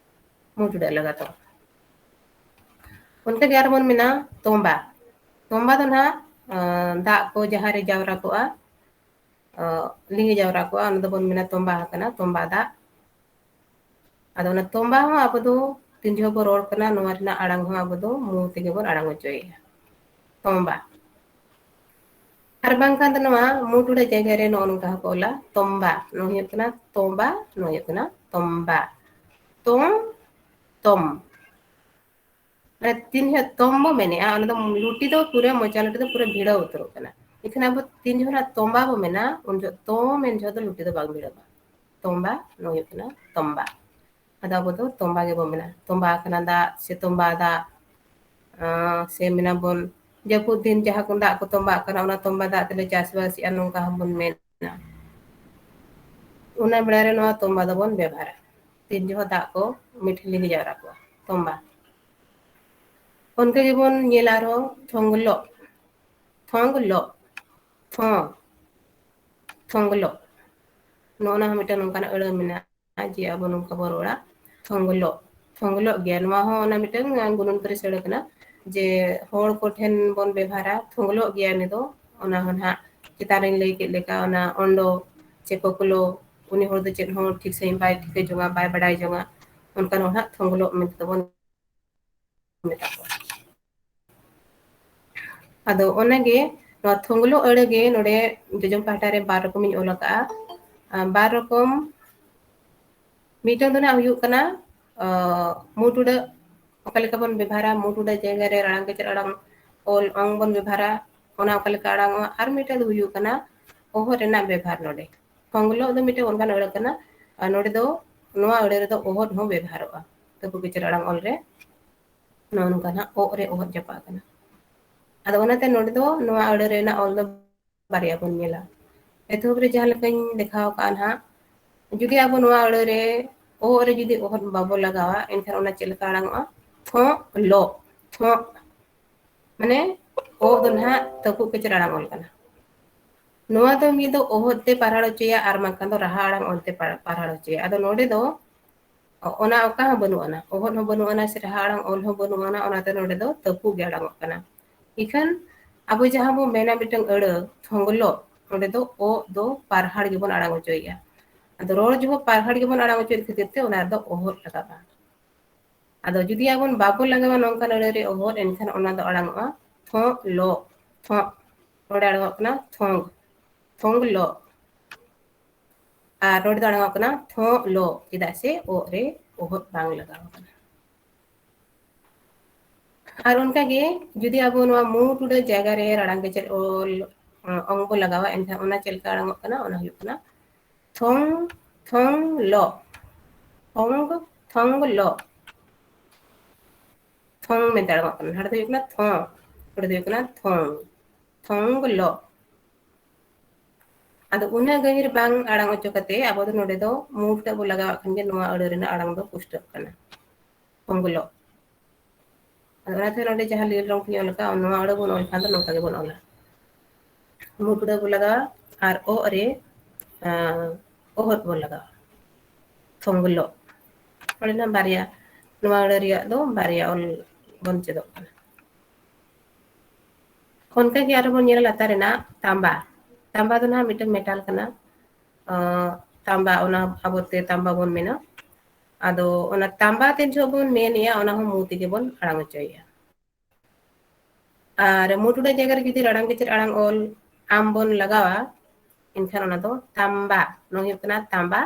ᱢᱩ ᱴᱩᱰᱟᱹᱜ ᱞᱟᱜᱟᱛᱚ᱾ ᱚᱱᱠᱟ ᱜᱮ ᱟᱨᱵᱚᱱ ᱢᱮᱱᱟ ᱛᱚᱸᱵᱟ᱾ ᱛᱚᱸᱵᱟ ᱫᱚ ᱱᱟᱦᱟᱜ, ᱟᱸ, ᱫᱟᱜ ᱠᱚ ᱡᱟᱦᱟᱸ ᱨᱮ ᱡᱟᱣᱨᱟ ᱠᱚᱜᱼᱟ, ᱟᱸ, ᱞᱤᱸᱜᱤ ᱡᱟᱣᱨᱟ ᱠᱚᱜᱼᱟ, ᱚᱱᱟ ᱫᱚᱵᱚᱱ ᱢᱮᱱᱟ ᱛᱚᱸᱵᱟ ᱟᱠᱟᱱᱟ, ᱛᱚᱸᱵᱟ ᱫᱟᱜ᱾ ᱟᱫᱚ ᱚᱱᱟ ᱛᱚᱸᱵᱟ ᱦᱚᱸ ᱟᱵᱚ ᱫᱚ ᱛᱤᱱ ᱡᱚᱦᱚᱜ ᱵᱚ ᱨᱚᱲ ᱠᱟᱱᱟ, ᱱᱚᱣᱟ ᱨᱮᱱᱟᱜ ᱟᱲᱟᱝ ᱦᱚᱸ ᱟᱵᱚ ᱫᱚ ᱢᱩ ᱛᱮᱜᱮ ᱵᱚᱱ ᱟᱲᱟᱝ ᱦᱚᱪᱚᱭᱮᱫᱼᱟ, ᱛᱚᱸᱵᱟ᱾ ᱟᱨ ᱵᱟᱝᱠᱷᱟᱱ ᱫᱚ ᱱᱚᱣᱟ ᱢᱩ ᱴᱩᱰᱟᱹᱜ ᱡᱟᱭᱜᱟ ᱨᱮ ᱱᱚᱜᱼᱚ ᱱᱚᱝᱠᱟ ᱦᱚᱸᱠᱚ ᱚᱞᱟ, ᱛᱚᱸᱵᱟ᱾ ᱱᱚᱣᱟ ᱦᱩᱭᱩᱜ ᱠᱟᱱᱟ ᱛᱚᱸᱵᱟ, ᱱᱚᱣᱟ ᱦᱩᱭᱩᱜ ᱠᱟᱱᱟ ᱛᱚᱸᱵᱟ᱾ ᱛᱚᱸ, ᱛᱚᱢ᱾ ᱢᱟᱱᱮ ᱛᱤᱱ ᱡᱚᱦᱚᱜ ᱛᱚᱢ ᱵᱚ ᱢᱮᱱᱮᱜᱼᱟ, ᱚᱱᱟ ᱫᱚ ᱞᱩᱴᱤ ᱫᱚ ᱯᱩᱨᱟᱹ ᱢᱚᱪᱟ ᱞᱩᱴᱤ ᱫᱚ ᱯᱩᱨᱟᱹ ᱵᱷᱤᱲᱟᱹᱣ ᱩᱛᱟᱹᱨᱚᱜ ᱠᱟᱱᱟ᱾ ᱮᱱᱠᱷᱟᱱ ᱟᱵᱚ ᱛᱤᱱ ᱡᱚᱦᱚᱜ ᱱᱟᱜ ᱛᱚᱸᱵᱟ ᱵᱚ ᱢᱮᱱᱟ, ᱩᱱ ᱡᱚᱦᱚᱜ ᱛᱚ ᱢᱮᱱ ᱡᱚᱦᱚᱜ ᱫᱚ ᱞᱩᱴᱤ ᱫᱚ ᱵᱟᱝ ᱵᱷᱤᱲᱟᱹᱜᱼᱟ᱾ ᱛᱚᱸᱵᱟ, ᱱᱚᱣᱟ ᱦᱩᱭᱩᱜ ᱠᱟᱱᱟ ᱛᱚᱸᱵᱟ᱾ ᱟᱫᱚ ᱟᱵᱚ ᱫᱚ ᱛᱚᱸᱵᱟ ᱜᱮᱵᱚ ᱢᱮᱱᱟ, ᱛᱚᱸᱵᱟ ᱟᱠᱟᱱᱟ ᱫᱟᱜ ᱥᱮ ᱛᱚᱸᱵᱟ ᱫᱟᱜ, ᱟᱸ, ᱥᱮ ᱢᱮᱱᱟᱵᱚᱱ ᱡᱟᱹᱯᱩᱫ ᱫᱤᱱ ᱡᱟᱦᱟᱸ ᱠᱚ ᱫᱟᱜ ᱠᱚ ᱛᱚᱸᱵᱟᱜ ᱠᱟᱱᱟ, ᱚᱱᱟ ᱛᱚᱸᱵᱟ ᱫᱟᱜ ᱛᱮᱞᱮ ᱪᱟᱥᱵᱟᱥᱮᱜᱼᱟ, ᱱᱚᱝᱠᱟ ᱦᱚᱸᱵᱚᱱ ᱢᱮᱱᱟ᱾ ᱚᱱᱟ ᱵᱮᱲᱟ ᱨᱮ ᱱᱚᱣᱟ ᱛᱚᱸᱵᱟ ᱫᱚᱵᱚᱱ ᱵᱮᱵᱷᱟᱨᱟ, ᱛᱤᱱ ᱡᱚᱦᱚᱜ ᱫᱟᱜ ᱠᱚ ᱢᱤᱫ ᱴᱷᱮᱱ ᱞᱤᱸᱜᱤ ᱡᱟᱣᱨᱟ ᱠᱚᱜᱼᱟ, ᱛᱚᱸᱵᱟ᱾ ᱚᱱᱠᱟ ᱜᱮᱵᱚᱱ ᱧᱮᱞᱟ ᱟᱨᱦᱚᱸ ᱛᱷᱚᱝᱞᱚᱜ, ᱛᱷᱚᱝᱞᱚᱜ, ᱛᱷᱚᱸ, ᱛᱷᱚᱝᱞᱚᱜ᱾ ᱱᱚᱜᱼᱚ ᱱᱟ ᱦᱚᱸ ᱢᱤᱫᱴᱟᱝ ᱱᱚᱝᱠᱟᱱᱟᱜ ᱟᱹᱲᱟᱹ ᱢᱮᱱᱟᱜᱼᱟ ᱡᱮ ᱟᱵᱚ ᱱᱚᱝᱠᱟ ᱵᱚ ᱨᱚᱲᱟ, ᱛᱷᱚᱝᱞᱚᱜ, ᱛᱷᱚᱝᱞᱚᱜ ᱜᱮᱭᱟ᱾ ᱱᱚᱣᱟ ᱦᱚᱸ ᱚᱱᱟ ᱢᱤᱫᱴᱟᱝ ᱜᱩᱱᱟᱹᱱ ᱯᱟᱹᱨᱤᱥ ᱟᱹᱲᱟᱹ ᱠᱟᱱᱟ ᱡᱮ ᱦᱚᱲ ᱠᱚᱴᱷᱮᱱ ᱵᱚᱱ ᱵᱮᱵᱷᱟᱨᱟ, ᱛᱷᱚᱝᱞᱚᱜ ᱜᱮᱭᱟ ᱩᱱᱤ ᱫᱚ᱾ ᱚᱱᱟ ᱦᱚᱸ ᱱᱟᱦᱟᱜ ᱪᱮᱛᱟᱱ ᱨᱤᱧ ᱞᱟᱹᱭ ᱠᱮᱫ ᱞᱮᱠᱟ, ᱚᱱᱟ ᱚᱸᱰᱚ ᱪᱮ ᱠᱚᱠᱞᱚ, ᱩᱱᱤ ᱦᱚᱲ ᱫᱚ ᱪᱮᱫ ᱦᱚᱸ ᱴᱷᱤᱠ ᱥᱟᱺᱦᱤᱡ ᱵᱟᱭ ᱴᱷᱤᱠᱟᱹ ᱡᱚᱝᱟ, ᱵᱟᱭ ᱵᱟᱰᱟᱭ ᱡᱚᱝᱟ, ᱚᱱᱠᱟᱱ ᱦᱚᱲ ᱦᱟᱸᱜ ᱛᱷᱚᱝᱞᱚᱜ ᱢᱮᱱᱛᱮ ᱵᱚᱱ ᱢᱮᱛᱟ ᱠᱚᱣᱟ᱾ ᱟᱫᱚ ᱚᱱᱟᱜᱮ, ᱱᱚᱣᱟ ᱛᱷᱚᱝᱞᱚ ᱟᱹᱲᱟᱹ ᱜᱮ ᱱᱚᱰᱮ ᱡᱚᱡᱚᱢ ᱯᱟᱦᱴᱟ ᱨᱮ ᱵᱟᱨ ᱨᱚᱠᱚᱢᱤᱧ ᱚᱞ ᱟᱠᱟᱜᱼᱟ᱾ ᱟᱨ ᱵᱟᱨ ᱨᱚᱠᱚᱢ, ᱢᱤᱫᱴᱟᱝ ᱫᱚ ᱱᱟᱜ ᱦᱩᱭᱩᱜ ᱠᱟᱱᱟ, ᱟᱸ, ᱢᱩ ᱴᱩᱰᱟᱹᱜ, ᱚᱠᱟ ᱞᱮᱠᱟ ᱵᱚᱱ ᱵᱮᱵᱷᱟᱨᱟ, ᱢᱩ ᱴᱩᱰᱟᱹᱜ ᱡᱟᱭᱜᱟ ᱨᱮ ᱟᱲᱟᱝ ᱠᱮᱪᱮᱫ ᱟᱲᱟᱝ ᱚᱞ ᱚᱝ ᱵᱚᱱ ᱵᱮᱵᱷᱟᱨᱟ, ᱚᱱᱟ ᱚᱠᱟ ᱞᱮᱠᱟ ᱟᱲᱟᱝᱚᱜᱼᱟ᱾ ᱟᱨ ᱢᱤᱫᱴᱟᱝ ᱫᱚ ᱦᱩᱭᱩᱜ ᱠᱟᱱᱟ ᱚᱦᱚᱫ ᱨᱮᱱᱟᱜ ᱵᱮᱵᱷᱟᱨ ᱱᱚᱰᱮ᱾ ᱛᱷᱚᱝᱞᱚᱜ ᱫᱚ ᱢᱤᱫᱴᱟᱝ ᱚᱱᱠᱟᱱ ᱟᱹᱲᱟᱹ ᱠᱟᱱᱟ, ᱟᱨ ᱱᱚᱰᱮ ᱫᱚ ᱱᱚᱣᱟ ᱟᱹᱲᱟᱹ ᱨᱮᱫᱚ ᱚᱦᱚᱫ ᱦᱚᱸ ᱵᱮᱵᱚᱦᱟᱨᱚᱜᱼᱟ᱾ ᱛᱟᱹᱯᱩ ᱠᱮᱪᱮᱨ ᱟᱲᱟᱝ ᱚᱞ ᱨᱮ ᱱᱚᱜᱼᱚ ᱱᱚᱝᱠᱟ ᱱᱟᱦᱟᱜ ᱚᱜ ᱨᱮ ᱚᱦᱚᱫ ᱪᱟᱯᱟᱜ ᱠᱟᱱᱟ᱾ ᱟᱫᱚ ᱚᱱᱟᱛᱮ ᱱᱚᱰᱮ ᱫᱚ ᱱᱚᱣᱟ ᱟᱹᱲᱟᱹ ᱨᱮᱱᱟᱜ ᱚᱞ ᱫᱚ ᱵᱟᱨᱭᱟ ᱵᱚᱱ ᱧᱮᱞᱟ᱾ ᱮᱛᱚᱦᱚᱵ ᱨᱮ ᱡᱟᱦᱟᱸ ᱞᱮᱠᱟᱧ ᱫᱮᱠᱷᱟᱣ ᱟᱠᱟᱫᱼᱟ ᱱᱟᱦᱟᱜ, ᱡᱩᱫᱤ ᱟᱵᱚ ᱱᱚᱣᱟ ᱟᱹᱲᱟᱹ ᱨᱮ ᱚᱜ ᱨᱮ ᱡᱩᱫᱤ ᱚᱦᱚᱫ ᱵᱟᱵᱚ ᱞᱟᱜᱟᱣᱟ, ᱮᱱᱠᱷᱟᱱ ᱚᱱᱟ ᱪᱮᱫ ᱞᱮᱠᱟ ᱟᱲᱟᱝᱚᱜᱼᱟ? ᱛᱷᱚᱜ ᱞᱚᱜ, ᱛᱷᱚᱜ᱾ ᱢᱟᱱᱮ ᱚᱜ ᱫᱚ ᱱᱟᱦᱟᱜ ᱛᱟᱹᱯᱩᱜ ᱠᱮᱪᱮᱨ ᱟᱲᱟᱝ ᱚᱞ ᱠᱟᱱᱟ᱾ ᱱᱚᱣᱟ ᱫᱚ ᱢᱤᱫ ᱫᱚ ᱚᱦᱚᱫ ᱛᱮ ᱯᱟᱨᱦᱟᱲ ᱦᱚᱪᱚᱭᱟ ᱟᱨ ᱵᱟᱝᱠᱷᱟᱱ ᱫᱚ ᱨᱟᱦᱟ ᱟᱲᱟᱝ ᱚᱞ ᱛᱮ ᱯᱟᱨ-, ᱯᱟᱨᱦᱟᱲ ᱦᱚᱪᱚᱭᱟ᱾ ᱟᱫᱚ ᱱᱚᱰᱮ ᱫᱚ ᱚ-, ᱚᱱᱟ ᱚᱠᱟ ᱦᱚᱸ ᱵᱟᱹᱱᱩᱜ ᱟᱱᱟ, ᱚᱦᱚᱫ ᱦᱚᱸ ᱵᱟᱹᱱᱩᱜ ᱟᱱᱟ ᱥᱮ ᱨᱟᱦᱟ ᱟᱲᱟᱝ ᱚᱞ ᱦᱚᱸ ᱵᱟᱹᱱᱩᱜ ᱟᱱᱟ, ᱚᱱᱟᱛᱮ ᱱᱚᱰᱮ ᱫᱚ ᱛᱟᱹᱯᱩᱜ ᱜᱮ ᱟᱲᱟᱝᱚᱜ ᱠᱟᱱᱟ᱾ ᱤᱠᱷᱟᱹᱱ ᱟᱵᱚ ᱡᱟᱦᱟᱸ ᱵᱚ ᱢᱮᱱᱟ ᱢᱤᱫᱴᱟᱝ ᱟᱹᱲᱟᱹ ᱛᱷᱚᱝᱜᱚᱞᱚᱜ, ᱚᱸᱰᱮ ᱫᱚ ᱚᱜ ᱫᱚ ᱯᱟᱨᱦᱟᱲ ᱜᱮᱵᱚᱱ ᱟᱲᱟᱝ ᱦᱚᱪᱚᱭᱮᱫᱼᱟ᱾ ᱟᱫᱚ ᱨᱚᱲ ᱡᱚᱦᱚᱜ ᱯᱟᱨᱦᱟᱲ ᱜᱮᱵᱚᱱ ᱟᱲᱟᱝ ᱦᱚᱪᱚᱭᱮᱫ ᱠᱷᱟᱹᱛᱤᱨ ᱛᱮ ᱚᱱᱟ ᱨᱮᱫᱚ ᱚᱦᱚᱫ ᱞᱟᱜᱟᱜᱼᱟ᱾ ᱟᱫᱚ ᱡᱩᱫᱤ ᱟᱵᱚᱱ ᱵᱟᱵᱚ ᱞᱟᱜᱟᱣᱟ ᱱᱚᱝᱠᱟᱱ ᱟᱹᱲᱟᱹ ᱨᱮ ᱚᱦᱚᱫ, ᱮᱱᱠᱷᱟᱱ ᱚᱱᱟ ᱫᱚ ᱟᱲᱟᱝᱚᱜᱼᱟ ᱛᱷᱚᱜ ᱞᱚᱜ, ᱛᱷᱚᱜ᱾ ᱱᱚᱰᱮ ᱟᱲᱟᱝᱚᱜ ᱠᱟᱱᱟ ᱛᱷᱚᱝ, ᱛᱷᱚᱝᱜᱚᱞᱚᱜ᱾ ᱟᱨ ᱱᱚᱰᱮ ᱫᱚ ᱟᱲᱟᱝᱚᱜ ᱠᱟᱱᱟ ᱛᱷᱚᱜ ᱞᱚᱜ, ᱪᱮᱫᱟᱜ ᱥᱮ ᱚᱜ ᱨᱮ ᱚᱦᱚᱫ ᱵᱟᱝ ᱞᱟᱜᱟᱣ ᱟᱠᱟᱱᱟ᱾ ᱟᱨ ᱚᱱᱠᱟᱜᱮ ᱡᱩᱫᱤ ᱟᱵᱚ ᱱᱚᱣᱟ ᱢᱩ ᱴᱩᱰᱟᱹᱜ ᱡᱟᱭᱜᱟ ᱨᱮ ᱨᱟᱲᱟᱝ ᱠᱮᱪᱮᱫ ᱚᱞ, ᱚ, ᱚᱝ ᱵᱚ ᱞᱟᱜᱟᱣᱟ, ᱮᱱᱠᱷᱟᱱ ᱚᱱᱟ ᱪᱮᱫ ᱞᱮᱠᱟ ᱟᱲᱟᱝᱚᱜ ᱠᱟᱱᱟ? ᱚᱱᱟ ᱦᱩᱭᱩᱜ ᱠᱟᱱᱟ ᱛᱷᱚᱝ, ᱛᱷᱚᱝ ᱞᱚᱜ, ᱚᱝ, ᱛᱷᱚᱝ ᱞᱚᱜ᱾ ᱛᱷᱚᱝ ᱢᱮᱱᱛᱮ ᱟᱲᱟᱝᱚᱜ ᱠᱟᱱᱟ, ᱱᱚᱰᱮ ᱫᱚ ᱦᱩᱭᱩᱜ ᱠᱟᱱᱟ ᱛᱷᱚᱝ, ᱱᱚᱰᱮ ᱫᱚ ᱦᱩᱭᱩᱜ ᱠᱟᱱᱟ ᱛᱷᱚᱝ, ᱛᱷᱚᱝ ᱞᱚᱜ᱾ ᱟᱫᱚ ᱩᱱᱟᱹᱜ ᱜᱟᱹᱦᱤᱨ ᱵᱟᱝ ᱟᱲᱟᱝ ᱦᱚᱪᱚ ᱠᱟᱛᱮ ᱟᱵᱚ ᱫᱚ ᱱᱚᱰᱮ ᱫᱚ ᱢᱩ ᱴᱟᱜ ᱵᱚ ᱞᱟᱜᱟᱣᱟᱜ ᱠᱷᱟᱱ ᱜᱮ ᱱᱚᱣᱟ ᱟᱹᱲᱟᱹ ᱨᱮᱱᱟᱜ ᱟᱲᱟᱝ ᱫᱚ ᱯᱩᱥᱴᱟᱹᱜ ᱠᱟᱱᱟ, ᱛᱷᱚᱝᱜᱚᱞᱚᱜ᱾ ᱟᱫᱚ ᱚᱱᱟᱛᱮ ᱱᱚᱰᱮ ᱡᱟᱦᱟᱸ ᱞᱤᱞ ᱨᱚᱝ ᱛᱮᱧ ᱚᱞ ᱟᱠᱟᱫ, ᱱᱚᱣᱟ ᱟᱹᱲᱟᱹ ᱵᱚᱱ ᱚᱞ ᱠᱷᱟᱱ ᱫᱚ ᱱᱚᱝᱠᱟ ᱜᱮᱵᱚᱱ ᱚᱞᱟ᱾ ᱢᱩ ᱴᱩᱰᱟᱹᱜ ᱵᱚ ᱞᱟᱜᱟᱣᱟ ᱟᱨ ᱚᱜ ᱨᱮ, ᱟᱸ, ᱚᱦᱚᱫ ᱵᱚ ᱞᱟᱜᱟᱣᱟ, ᱛᱷᱚᱝᱜᱚᱞᱚᱜ᱾ ᱚᱸᱰᱮ ᱱᱟᱜ ᱵᱟᱨᱭᱟ, ᱱᱚᱣᱟ ᱟᱹᱲᱟᱹ ᱨᱮᱭᱟᱜ ᱫᱚ ᱵᱟᱨᱭᱟ ᱚᱞ ᱵᱚᱱ ᱪᱮᱫᱚᱜ ᱠᱟᱱᱟ᱾ ᱚᱱᱠᱟ ᱜᱮ ᱟᱨᱦᱚᱸ ᱵᱚᱱ ᱧᱮᱞᱟ ᱞᱟᱛᱟᱨ ᱨᱮᱱᱟᱜ ᱛᱟᱢᱵᱟ᱾ ᱛᱟᱢᱵᱟ ᱫᱚ ᱱᱟᱦᱟᱜ ᱢᱤᱫᱴᱟᱝ metal ᱠᱟᱱᱟ᱾ ᱟᱸ, ᱛᱟᱢᱵᱟ, ᱚᱱᱟ ᱟᱵᱚ ᱛᱮ ᱛᱟᱢᱵᱟ ᱵᱚᱱ ᱢᱮᱱᱟ᱾ ᱟᱫᱚ ᱚᱱᱟ ᱛᱟᱢᱵᱟ ᱛᱤᱱ ᱡᱚᱦᱚᱜ ᱵᱚᱱ ᱢᱮᱱᱮᱜᱼᱟ, ᱚᱱᱟ ᱦᱚᱸ ᱢᱩ ᱛᱮᱜᱮ ᱵᱚᱱ ᱟᱲᱟᱝ ᱦᱚᱪᱚᱭᱮᱜᱼᱟ᱾ ᱟᱨ ᱢᱩ ᱴᱩᱰᱟᱹᱜ ᱡᱟᱭᱜᱟ ᱨᱮ ᱡᱩᱫᱤ ᱨᱟᱲᱟᱝ ᱠᱮᱪᱮᱫ ᱟᱲᱟᱝ ᱚᱞ ᱟᱢ ᱵᱚᱱ ᱞᱟᱜᱟᱣᱟ, ᱮᱱᱠᱷᱟᱱ ᱚᱱᱟ ᱫᱚ ᱛᱟᱢᱵᱟ᱾ ᱱᱚᱣᱟ ᱦᱩᱭᱩᱜ ᱠᱟᱱᱟ ᱛᱟᱢᱵᱟ᱾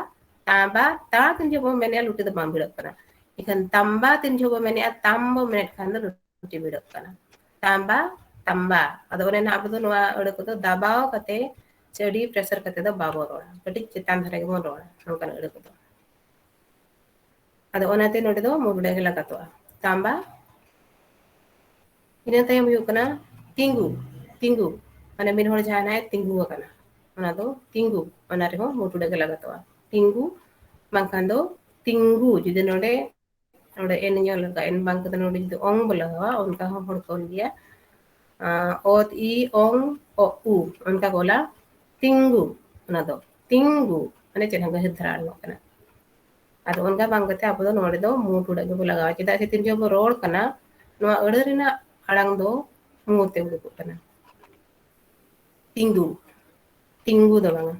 ᱛᱟᱢᱵᱟ, ᱛᱟ ᱛᱤᱱ ᱡᱚᱦᱚᱜ ᱵᱚᱱ ᱢᱮᱱᱮᱜᱼᱟ, ᱞᱩᱴᱤ ᱫᱚ ᱵᱟᱝ ᱵᱷᱤᱲᱟᱹᱜ ᱠᱟᱱᱟ᱾ ᱮᱱᱠᱷᱟᱱ ᱛᱟᱢᱵᱟ ᱛᱤᱱ ᱡᱚᱦᱚᱜ ᱵᱚᱱ ᱢᱮᱱᱮᱜᱼᱟ, ᱛᱟᱢ ᱵᱚᱱ ᱢᱮᱱᱮᱫ ᱠᱷᱟᱱ ᱫᱚ ᱞᱩᱴᱤ ᱵᱷᱤᱲᱟᱹᱜ ᱠᱟᱱᱟ᱾ ᱛᱟᱢᱵᱟ, ᱛᱟᱢᱵᱟ᱾ ᱟᱫᱚ ᱚᱱᱮ ᱱᱟᱦᱟᱜ ᱟᱵᱚ ᱫᱚ ᱱᱚᱣᱟ ᱟᱹᱲᱟᱹ ᱠᱚᱫᱚ ᱫᱟᱵᱟᱣ ᱠᱟᱛᱮ ᱥᱮ ᱟᱹᱰᱤ pressure ᱠᱟᱛᱮ ᱫᱚ ᱵᱟᱵᱚ ᱨᱚᱲᱟ, ᱠᱟᱹᱴᱤᱡ ᱪᱮᱛᱟᱱ ᱫᱷᱟᱨᱟ ᱜᱮᱵᱚᱱ ᱨᱚᱲᱟ ᱱᱚᱝᱠᱟᱱ ᱟᱹᱲᱟᱹ ᱠᱚᱫᱚ᱾ ᱟᱫᱚ ᱚᱱᱟᱛᱮ ᱱᱚᱰᱮ ᱫᱚ ᱢᱩ ᱴᱩᱰᱟᱹᱜ ᱜᱮ ᱞᱟᱜᱟᱛᱚᱜᱼᱟ᱾ ᱛᱟᱢᱵᱟ᱾ ᱤᱱᱟᱹ ᱛᱟᱭᱚᱢ ᱦᱩᱭᱩᱜ ᱠᱟᱱᱟ ᱛᱤᱸᱜᱩ᱾ ᱛᱤᱸᱜᱩ ᱢᱟᱱᱮ ᱢᱤᱫ ᱦᱚᱲ ᱡᱟᱦᱟᱱᱟᱜ ᱮ ᱛᱤᱸᱜᱩ ᱟᱠᱟᱱᱟ, ᱚᱱᱟ ᱫᱚ ᱛᱤᱸᱜᱩ, ᱚᱱᱟ ᱨᱮᱦᱚᱸ ᱢᱩ ᱴᱩᱰᱟᱹᱜ ᱜᱮ ᱞᱟᱜᱟᱛᱚᱜᱼᱟ᱾ ᱛᱤᱸᱜᱩ ᱵᱟᱝᱠᱷᱟᱱ ᱫᱚ ᱛᱤᱸᱜᱩ, ᱡᱩᱫᱤ ᱱᱚᱰᱮ ᱱᱚᱰᱮ ᱮᱱ ᱧᱚᱜ ᱞᱟᱜᱟᱜᱼᱟ, ᱮᱱ ᱵᱟᱝ ᱠᱟᱛᱮ ᱱᱚᱰᱮ ᱡᱩᱫᱤ ᱚᱝ ᱵᱚ ᱞᱟᱜᱟᱣᱟ, ᱚᱱᱠᱟ ᱦᱚᱸ ᱦᱚᱲ ᱠᱚ ᱚᱞ ᱜᱮᱭᱟ᱾ ᱟᱸ, ᱚᱛ ᱤ ᱚᱝ ᱚ ᱩ, ᱚᱱᱠᱟ ᱠᱚ ᱚᱞᱟ ᱛᱤᱸᱜᱩ᱾ ᱚᱱᱟ ᱫᱚ ᱛᱤᱸᱜᱩ ᱢᱟᱱᱮ ᱪᱮᱫ ᱦᱚᱸ ᱜᱟᱹᱦᱤᱨ ᱫᱷᱟᱨᱟ ᱟᱲᱟᱝᱚᱜ ᱠᱟᱱᱟ᱾ ᱟᱫᱚ ᱚᱱᱠᱟ ᱵᱟᱝ ᱠᱟᱛᱮ ᱟᱵᱚ ᱫᱚ ᱱᱚᱰᱮ ᱫᱚ ᱢᱩ ᱴᱩᱰᱟᱹᱜ ᱜᱮᱵᱚ ᱞᱟᱜᱟᱣᱟ, ᱪᱮᱫᱟᱜ ᱥᱮ ᱛᱤᱱ ᱡᱚᱠᱷᱚᱱ ᱵᱚ ᱨᱚᱲ ᱠᱟᱱᱟ, ᱱᱚᱣᱟ ᱟᱹᱲᱟᱹ ᱨᱮᱱᱟᱜ ᱟᱲᱟᱝ ᱫᱚ ᱢᱩ ᱛᱮ ᱩᱰᱩᱠᱚᱜ ᱠᱟᱱᱟ᱾ ᱛᱤᱸᱜᱩ, ᱛᱤᱸᱜᱩ ᱫᱚ ᱵᱟᱝᱟ᱾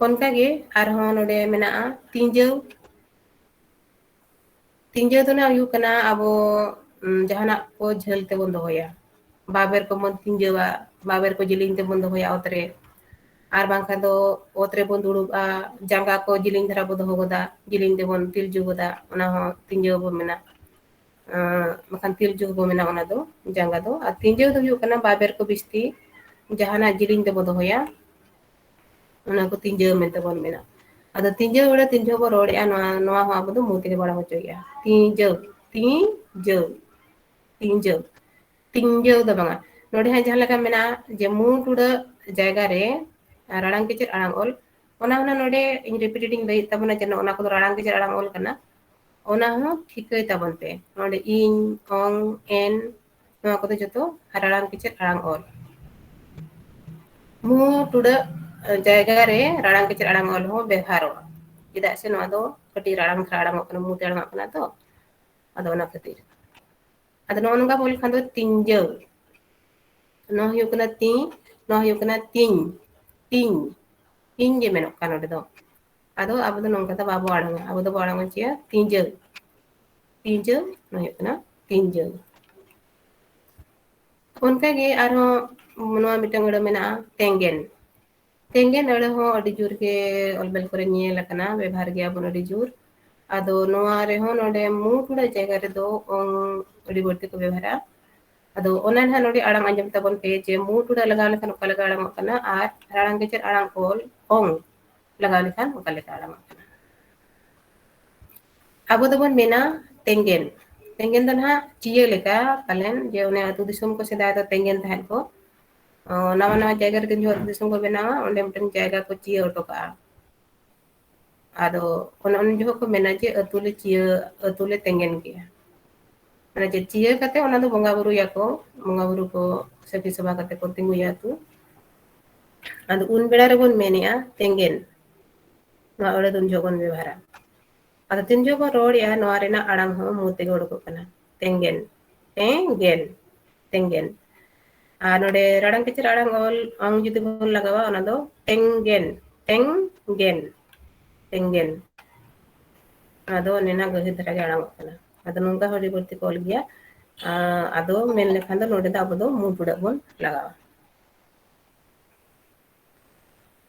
ᱚᱱᱠᱟᱜᱮ ᱟᱨᱦᱚᱸ ᱱᱚᱰᱮ ᱢᱮᱱᱟᱜᱼᱟ ᱛᱤᱸᱡᱟᱹᱣ᱾ ᱛᱤᱸᱡᱟᱹᱣ ᱫᱚ ᱱᱟᱜ ᱦᱩᱭᱩᱜ ᱠᱟᱱᱟ ᱟᱵᱚ, ᱩᱢ, ᱡᱟᱦᱟᱱᱟᱜ ᱠᱚ ᱡᱷᱟᱹᱞ ᱛᱮᱵᱚᱱ ᱫᱚᱦᱚᱭᱟ, ᱵᱟᱵᱮᱨ ᱠᱚᱵᱚᱱ ᱛᱤᱸᱡᱟᱹᱣᱟ, ᱵᱟᱵᱮᱨ ᱠᱚ ᱡᱮᱞᱮᱧ ᱛᱮᱵᱚᱱ ᱫᱚᱦᱚᱭᱟ ᱚᱛ ᱨᱮ, ᱟᱨ ᱵᱟᱝᱠᱷᱟᱱ ᱫᱚ ᱚᱛ ᱨᱮᱵᱚᱱ ᱫᱩᱲᱩᱵᱼᱟ, ᱡᱟᱸᱜᱟ ᱠᱚ ᱡᱮᱞᱮᱧ ᱫᱷᱟᱨᱟ ᱵᱚ ᱫᱚᱦᱚ ᱜᱚᱫᱟ, ᱡᱮᱞᱮᱧ ᱛᱮᱵᱚᱱ ᱛᱤᱞᱡᱩ ᱜᱚᱫᱟ, ᱚᱱᱟ ᱦᱚᱸ ᱛᱤᱸᱡᱟᱹᱣ ᱵᱚ ᱢᱮᱱᱟ᱾ ᱟᱸ, ᱵᱟᱠᱷᱟᱱ ᱛᱤᱞᱡᱩ ᱦᱚᱸᱵᱚ ᱢᱮᱱᱟ ᱚᱱᱟ ᱫᱚ, ᱡᱟᱸᱜᱟ ᱫᱚ᱾ ᱟᱨ ᱛᱤᱸᱡᱟᱹᱣ ᱫᱚ ᱦᱩᱭᱩᱜ ᱠᱟᱱᱟ ᱵᱟᱵᱮᱨ ᱠᱚ ᱵᱤᱥᱛᱤ ᱡᱟᱦᱟᱱᱟᱜ ᱡᱮᱞᱮᱧ ᱛᱮᱵᱚ ᱫᱚᱦᱚᱭᱟ, ᱚᱱᱟ ᱠᱚ ᱛᱤᱸᱡᱟᱹᱣ ᱢᱮᱱᱛᱮ ᱵᱚᱱ ᱢᱮᱱᱟ᱾ ᱟᱫᱚ ᱛᱤᱸᱡᱟᱹᱣ ᱟᱹᱲᱟᱹ ᱛᱤᱱ ᱡᱚᱦᱚᱜ ᱵᱚ ᱨᱚᱲᱮᱜᱼᱟ, ᱱᱚᱣᱟ, ᱱᱚᱣᱟ ᱦᱚᱸ ᱟᱵᱚ ᱫᱚ ᱢᱩ ᱛᱮᱜᱮ ᱵᱚ ᱟᱲᱟᱝ ᱦᱚᱪᱚᱭᱮᱜᱼᱟ᱾ ᱛᱤᱸᱡᱟᱹᱣ, ᱛᱤᱸᱡᱟᱹᱣ, ᱛᱤᱸᱡᱟᱹᱣ, ᱛᱤᱸᱡᱟᱹᱣ ᱫᱚ ᱵᱟᱝᱟ᱾ ᱱᱚᱰᱮ ᱦᱟᱸᱜ ᱡᱟᱦᱟᱸ ᱞᱮᱠᱟ ᱢᱮᱱᱟᱜᱼᱟ ᱡᱮ ᱢᱩ ᱴᱩᱰᱟᱹᱜ ᱡᱟᱭᱜᱟ ᱨᱮ ᱨᱟᱲᱟᱝ ᱠᱮᱪᱮᱫ ᱟᱲᱟᱝ ᱚᱞ, ᱚᱱᱟ ᱦᱚᱸ ᱱᱚᱰᱮ ᱤᱧ repeated ᱤᱧ ᱞᱟᱹᱭᱮᱫ ᱛᱟᱵᱚᱱᱟ ᱡᱮ ᱱᱚᱜᱼᱚ ᱱᱟ ᱠᱚᱫᱚ ᱨᱟᱲᱟᱝ ᱠᱮᱪᱮᱫ ᱟᱲᱟᱝ ᱚᱞ ᱠᱟᱱᱟ᱾ ᱚᱱᱟ ᱦᱚᱸ ᱴᱷᱤᱠᱟᱹᱭ ᱛᱟᱵᱚᱱ ᱯᱮ᱾ ᱱᱚᱰᱮ ᱤᱧ, ᱚᱝ, ᱮᱱ, ᱱᱚᱣᱟ ᱠᱚᱫᱚ ᱡᱚᱛᱚ ᱨᱟᱲᱟᱝ ᱠᱮᱪᱮᱫ ᱟᱲᱟᱝ ᱚᱞ᱾ ᱢᱩ ᱴᱩᱰᱟᱹᱜ ᱡᱟᱭᱜᱟ ᱨᱮ ᱨᱟᱲᱟᱝ ᱠᱮᱪᱮᱫ ᱟᱲᱟᱝ ᱚᱞ ᱦᱚᱸ ᱵᱮᱣᱦᱟᱨᱚᱜᱼᱟ, ᱪᱮᱫᱟᱜ ᱥᱮ ᱱᱚᱣᱟ ᱫᱚ ᱠᱟᱹᱴᱤᱡ ᱨᱟᱲᱟᱝ ᱫᱷᱟᱨᱟ ᱟᱲᱟᱝᱚᱜ ᱠᱟᱱᱟ, ᱢᱩ ᱛᱮ ᱟᱲᱟᱝᱚᱜ ᱠᱟᱱᱟ ᱛᱚ, ᱟᱫᱚ ᱚᱱᱟ ᱠᱷᱟᱹᱛᱤᱨ᱾ ᱟᱫᱚ ᱱᱚᱜᱼᱚ ᱱᱚᱝᱠᱟ ᱵᱚᱱ ᱞᱮᱠᱷᱟᱱ ᱫᱚ ᱛᱤᱧᱡᱟᱹᱣ᱾ ᱱᱚᱣᱟ ᱦᱩᱭᱩᱜ ᱠᱟᱱᱟ ᱛᱤ, ᱱᱚᱣᱟ ᱦᱩᱭᱩᱜ ᱠᱟᱱᱟ ᱛᱤᱧ, ᱛᱤᱧ, ᱛᱤᱧ ᱜᱮ ᱢᱮᱱᱚᱜ ᱠᱟᱱᱟ ᱱᱚᱰᱮ ᱫᱚ᱾ ᱟᱫᱚ ᱟᱵᱚ ᱫᱚ ᱱᱚᱝᱠᱟ ᱫᱚ ᱵᱟᱵᱚ ᱟᱲᱟᱝᱟ, ᱟᱵᱚ ᱫᱚᱵᱚ ᱟᱲᱟᱝ ᱦᱚᱪᱚᱭᱟ ᱛᱤᱧᱡᱟᱹᱣ᱾ ᱛᱤᱧᱡᱟᱹᱣ, ᱱᱚᱣᱟ ᱦᱩᱭᱩᱜ ᱠᱟᱱᱟ ᱛᱤᱧᱡᱟᱹᱣ᱾ ᱚᱱᱠᱟᱜᱮ ᱟᱨᱦᱚᱸ ᱱᱚᱣᱟ ᱢᱤᱫᱴᱟᱝ ᱟᱹᱲᱟᱹ ᱢᱮᱱᱟᱜᱼᱟ, ᱛᱮᱸᱜᱮᱱ᱾ ᱛᱮᱸᱜᱮᱱ ᱟᱹᱲᱟᱹ ᱦᱚᱸ ᱟᱹᱰᱤ ᱡᱳᱨ ᱜᱮ ᱚᱞ ᱵᱮᱞ ᱠᱚᱨᱮ ᱧᱮᱞ ᱟᱠᱟᱱᱟ, ᱵᱮᱵᱷᱟᱨ ᱜᱮᱭᱟ ᱵᱚᱱ ᱟᱹᱰᱤ ᱡᱳᱨ᱾ ᱟᱫᱚ ᱱᱚᱣᱟ ᱨᱮᱦᱚᱸ ᱱᱚᱰᱮ ᱢᱩ ᱴᱩᱰᱟᱹᱜ ᱡᱟᱭᱜᱟ ᱨᱮᱫᱚ ᱚᱝ ᱟᱹᱰᱤ ᱵᱟᱹᱲᱛᱤ ᱠᱚ ᱵᱮᱵᱷᱟᱨᱟ᱾ ᱟᱫᱚ ᱚᱱᱟ ᱱᱟᱦᱟᱜ ᱱᱚᱰᱮ ᱟᱲᱟᱝ ᱟᱸᱡᱚᱢ ᱛᱟᱵᱚᱱ ᱯᱮ ᱡᱮ ᱢᱩ ᱴᱩᱰᱟᱹᱜ ᱞᱟᱜᱟᱣ ᱞᱮᱠᱷᱟᱱ ᱚᱠᱟ ᱞᱮᱠᱟ ᱟᱲᱟᱝᱚᱜ ᱠᱟᱱᱟ ᱟᱨ ᱨᱟᱲᱟᱝ ᱠᱮᱪᱮᱫ ᱟᱲᱟᱝ ᱚᱞ ᱚᱝ᱾ ᱞᱟᱜᱟᱣ ᱞᱮᱠᱷᱟᱱ ᱚᱠᱟ ᱞᱮᱠᱟ ᱟᱲᱟᱝᱚᱜ ᱠᱟᱱᱟ᱾ ᱟᱵᱚ ᱫᱚᱵᱚᱱ ᱢᱮᱱᱟ ᱛᱮᱸᱜᱮᱱ᱾ ᱛᱮᱸᱜᱮᱱ ᱫᱚ ᱱᱟᱦᱟᱜ ᱪᱤᱭᱟᱹ ᱞᱮᱠᱟ ᱯᱟᱞᱮᱱ, ᱡᱮ ᱚᱱᱮ ᱟᱹᱛᱩ ᱫᱤᱥᱚᱢ ᱠᱚ ᱥᱮᱫᱟᱭ ᱫᱚ ᱛᱮᱸᱜᱮᱱ ᱛᱟᱦᱮᱸᱫ ᱠᱚ᱾ ᱚ, ᱱᱟᱣᱟ ᱱᱟᱣᱟ ᱡᱟᱭᱜᱟ ᱨᱮ ᱛᱤᱱ ᱡᱚᱦᱚᱜ ᱟᱹᱛᱩ ᱫᱤᱥᱚᱢ ᱠᱚ ᱵᱮᱱᱟᱣᱟ, ᱚᱸᱰᱮ ᱢᱤᱫᱴᱮᱱ ᱡᱟᱭᱜᱟ ᱠᱚ ᱪᱤᱭᱟᱹ ᱦᱚᱴᱚ ᱠᱟᱜᱼᱟ᱾ ᱟᱫᱚ ᱚᱱᱮ ᱩᱱ ᱡᱚᱦᱚᱜ ᱠᱚ ᱢᱮᱱᱟ ᱡᱮ ᱟᱹᱛᱩ ᱞᱮ ᱪᱤᱭᱟᱹ, ᱟᱹᱛᱩ ᱞᱮ ᱛᱮᱸᱜᱮᱱ ᱠᱮᱜᱼᱟ᱾ ᱢᱟᱱᱮ ᱪᱮᱫ ᱪᱤᱭᱟᱹ ᱠᱟᱛᱮ ᱚᱱᱟ ᱫᱚ ᱵᱚᱸᱜᱟ ᱵᱩᱨᱩᱭᱟᱠᱚ, ᱵᱚᱸᱜᱟ ᱵᱩᱨᱩ ᱠᱚ ᱥᱟᱹᱠᱷᱤ ᱥᱚᱵᱷᱟ ᱠᱟᱛᱮ ᱠᱚ ᱛᱤᱸᱜᱩᱭᱟ ᱟᱹᱛᱩ᱾ ᱟᱫᱚ ᱩᱱ ᱵᱮᱲᱟ ᱨᱮᱵᱚᱱ ᱢᱮᱱᱮᱜᱼᱟ ᱛᱮᱸᱜᱮᱱ᱾ ᱱᱚᱣᱟ ᱟᱹᱲᱟᱹ ᱫᱚ ᱩᱱ ᱡᱚᱦᱚᱜ ᱵᱚᱱ ᱵᱮᱵᱚᱦᱟᱨᱟ᱾ ᱟᱫᱚ ᱛᱤᱱ ᱡᱚᱦᱚᱜ ᱵᱚᱱ ᱨᱚᱲᱮᱜᱼᱟ, ᱱᱚᱣᱟ ᱨᱮᱱᱟᱜ ᱟᱲᱟᱝ ᱦᱚᱸ ᱢᱩ ᱛᱮᱜᱮ ᱩᱰᱩᱠᱚᱜ ᱠᱟᱱᱟ, ᱛᱮᱸᱜᱮᱱ, ᱛᱮᱸᱜᱮᱱ, ᱛᱮᱸᱜᱮᱱ᱾ ᱟᱨ ᱱᱚᱰᱮ ᱨᱟᱲᱟᱝ ᱠᱮᱪᱮᱨ ᱟᱲᱟᱝ ᱚᱞ ᱚᱝ ᱡᱩᱫᱤ ᱵᱚᱱ ᱞᱟᱜᱟᱣᱟ, ᱚᱱᱟ ᱫᱚ ᱛᱮᱸᱜᱮᱱ, ᱛᱮᱸᱜᱮᱱ, ᱛᱮᱸᱜᱮᱱ᱾ ᱟᱫᱚ ᱚᱱᱮ ᱱᱟ ᱜᱟᱹᱦᱤᱨ ᱫᱷᱟᱨᱟ ᱜᱮ ᱟᱲᱟᱝᱚᱜ ᱠᱟᱱᱟ᱾ ᱟᱫᱚ ᱱᱚᱝᱠᱟ ᱦᱚᱸ ᱟᱹᱰᱤ ᱵᱟᱹᱲᱛᱤ ᱠᱚ ᱚᱞ ᱜᱮᱭᱟ᱾ ᱟᱸ, ᱟᱫᱚ ᱢᱮᱱ ᱞᱮᱠᱷᱟᱱ ᱫᱚ ᱱᱚᱰᱮ ᱫᱚ ᱟᱵᱚ ᱫᱚ ᱢᱩ ᱴᱩᱰᱟᱹᱜ ᱵᱚᱱ ᱞᱟᱜᱟᱣᱟ᱾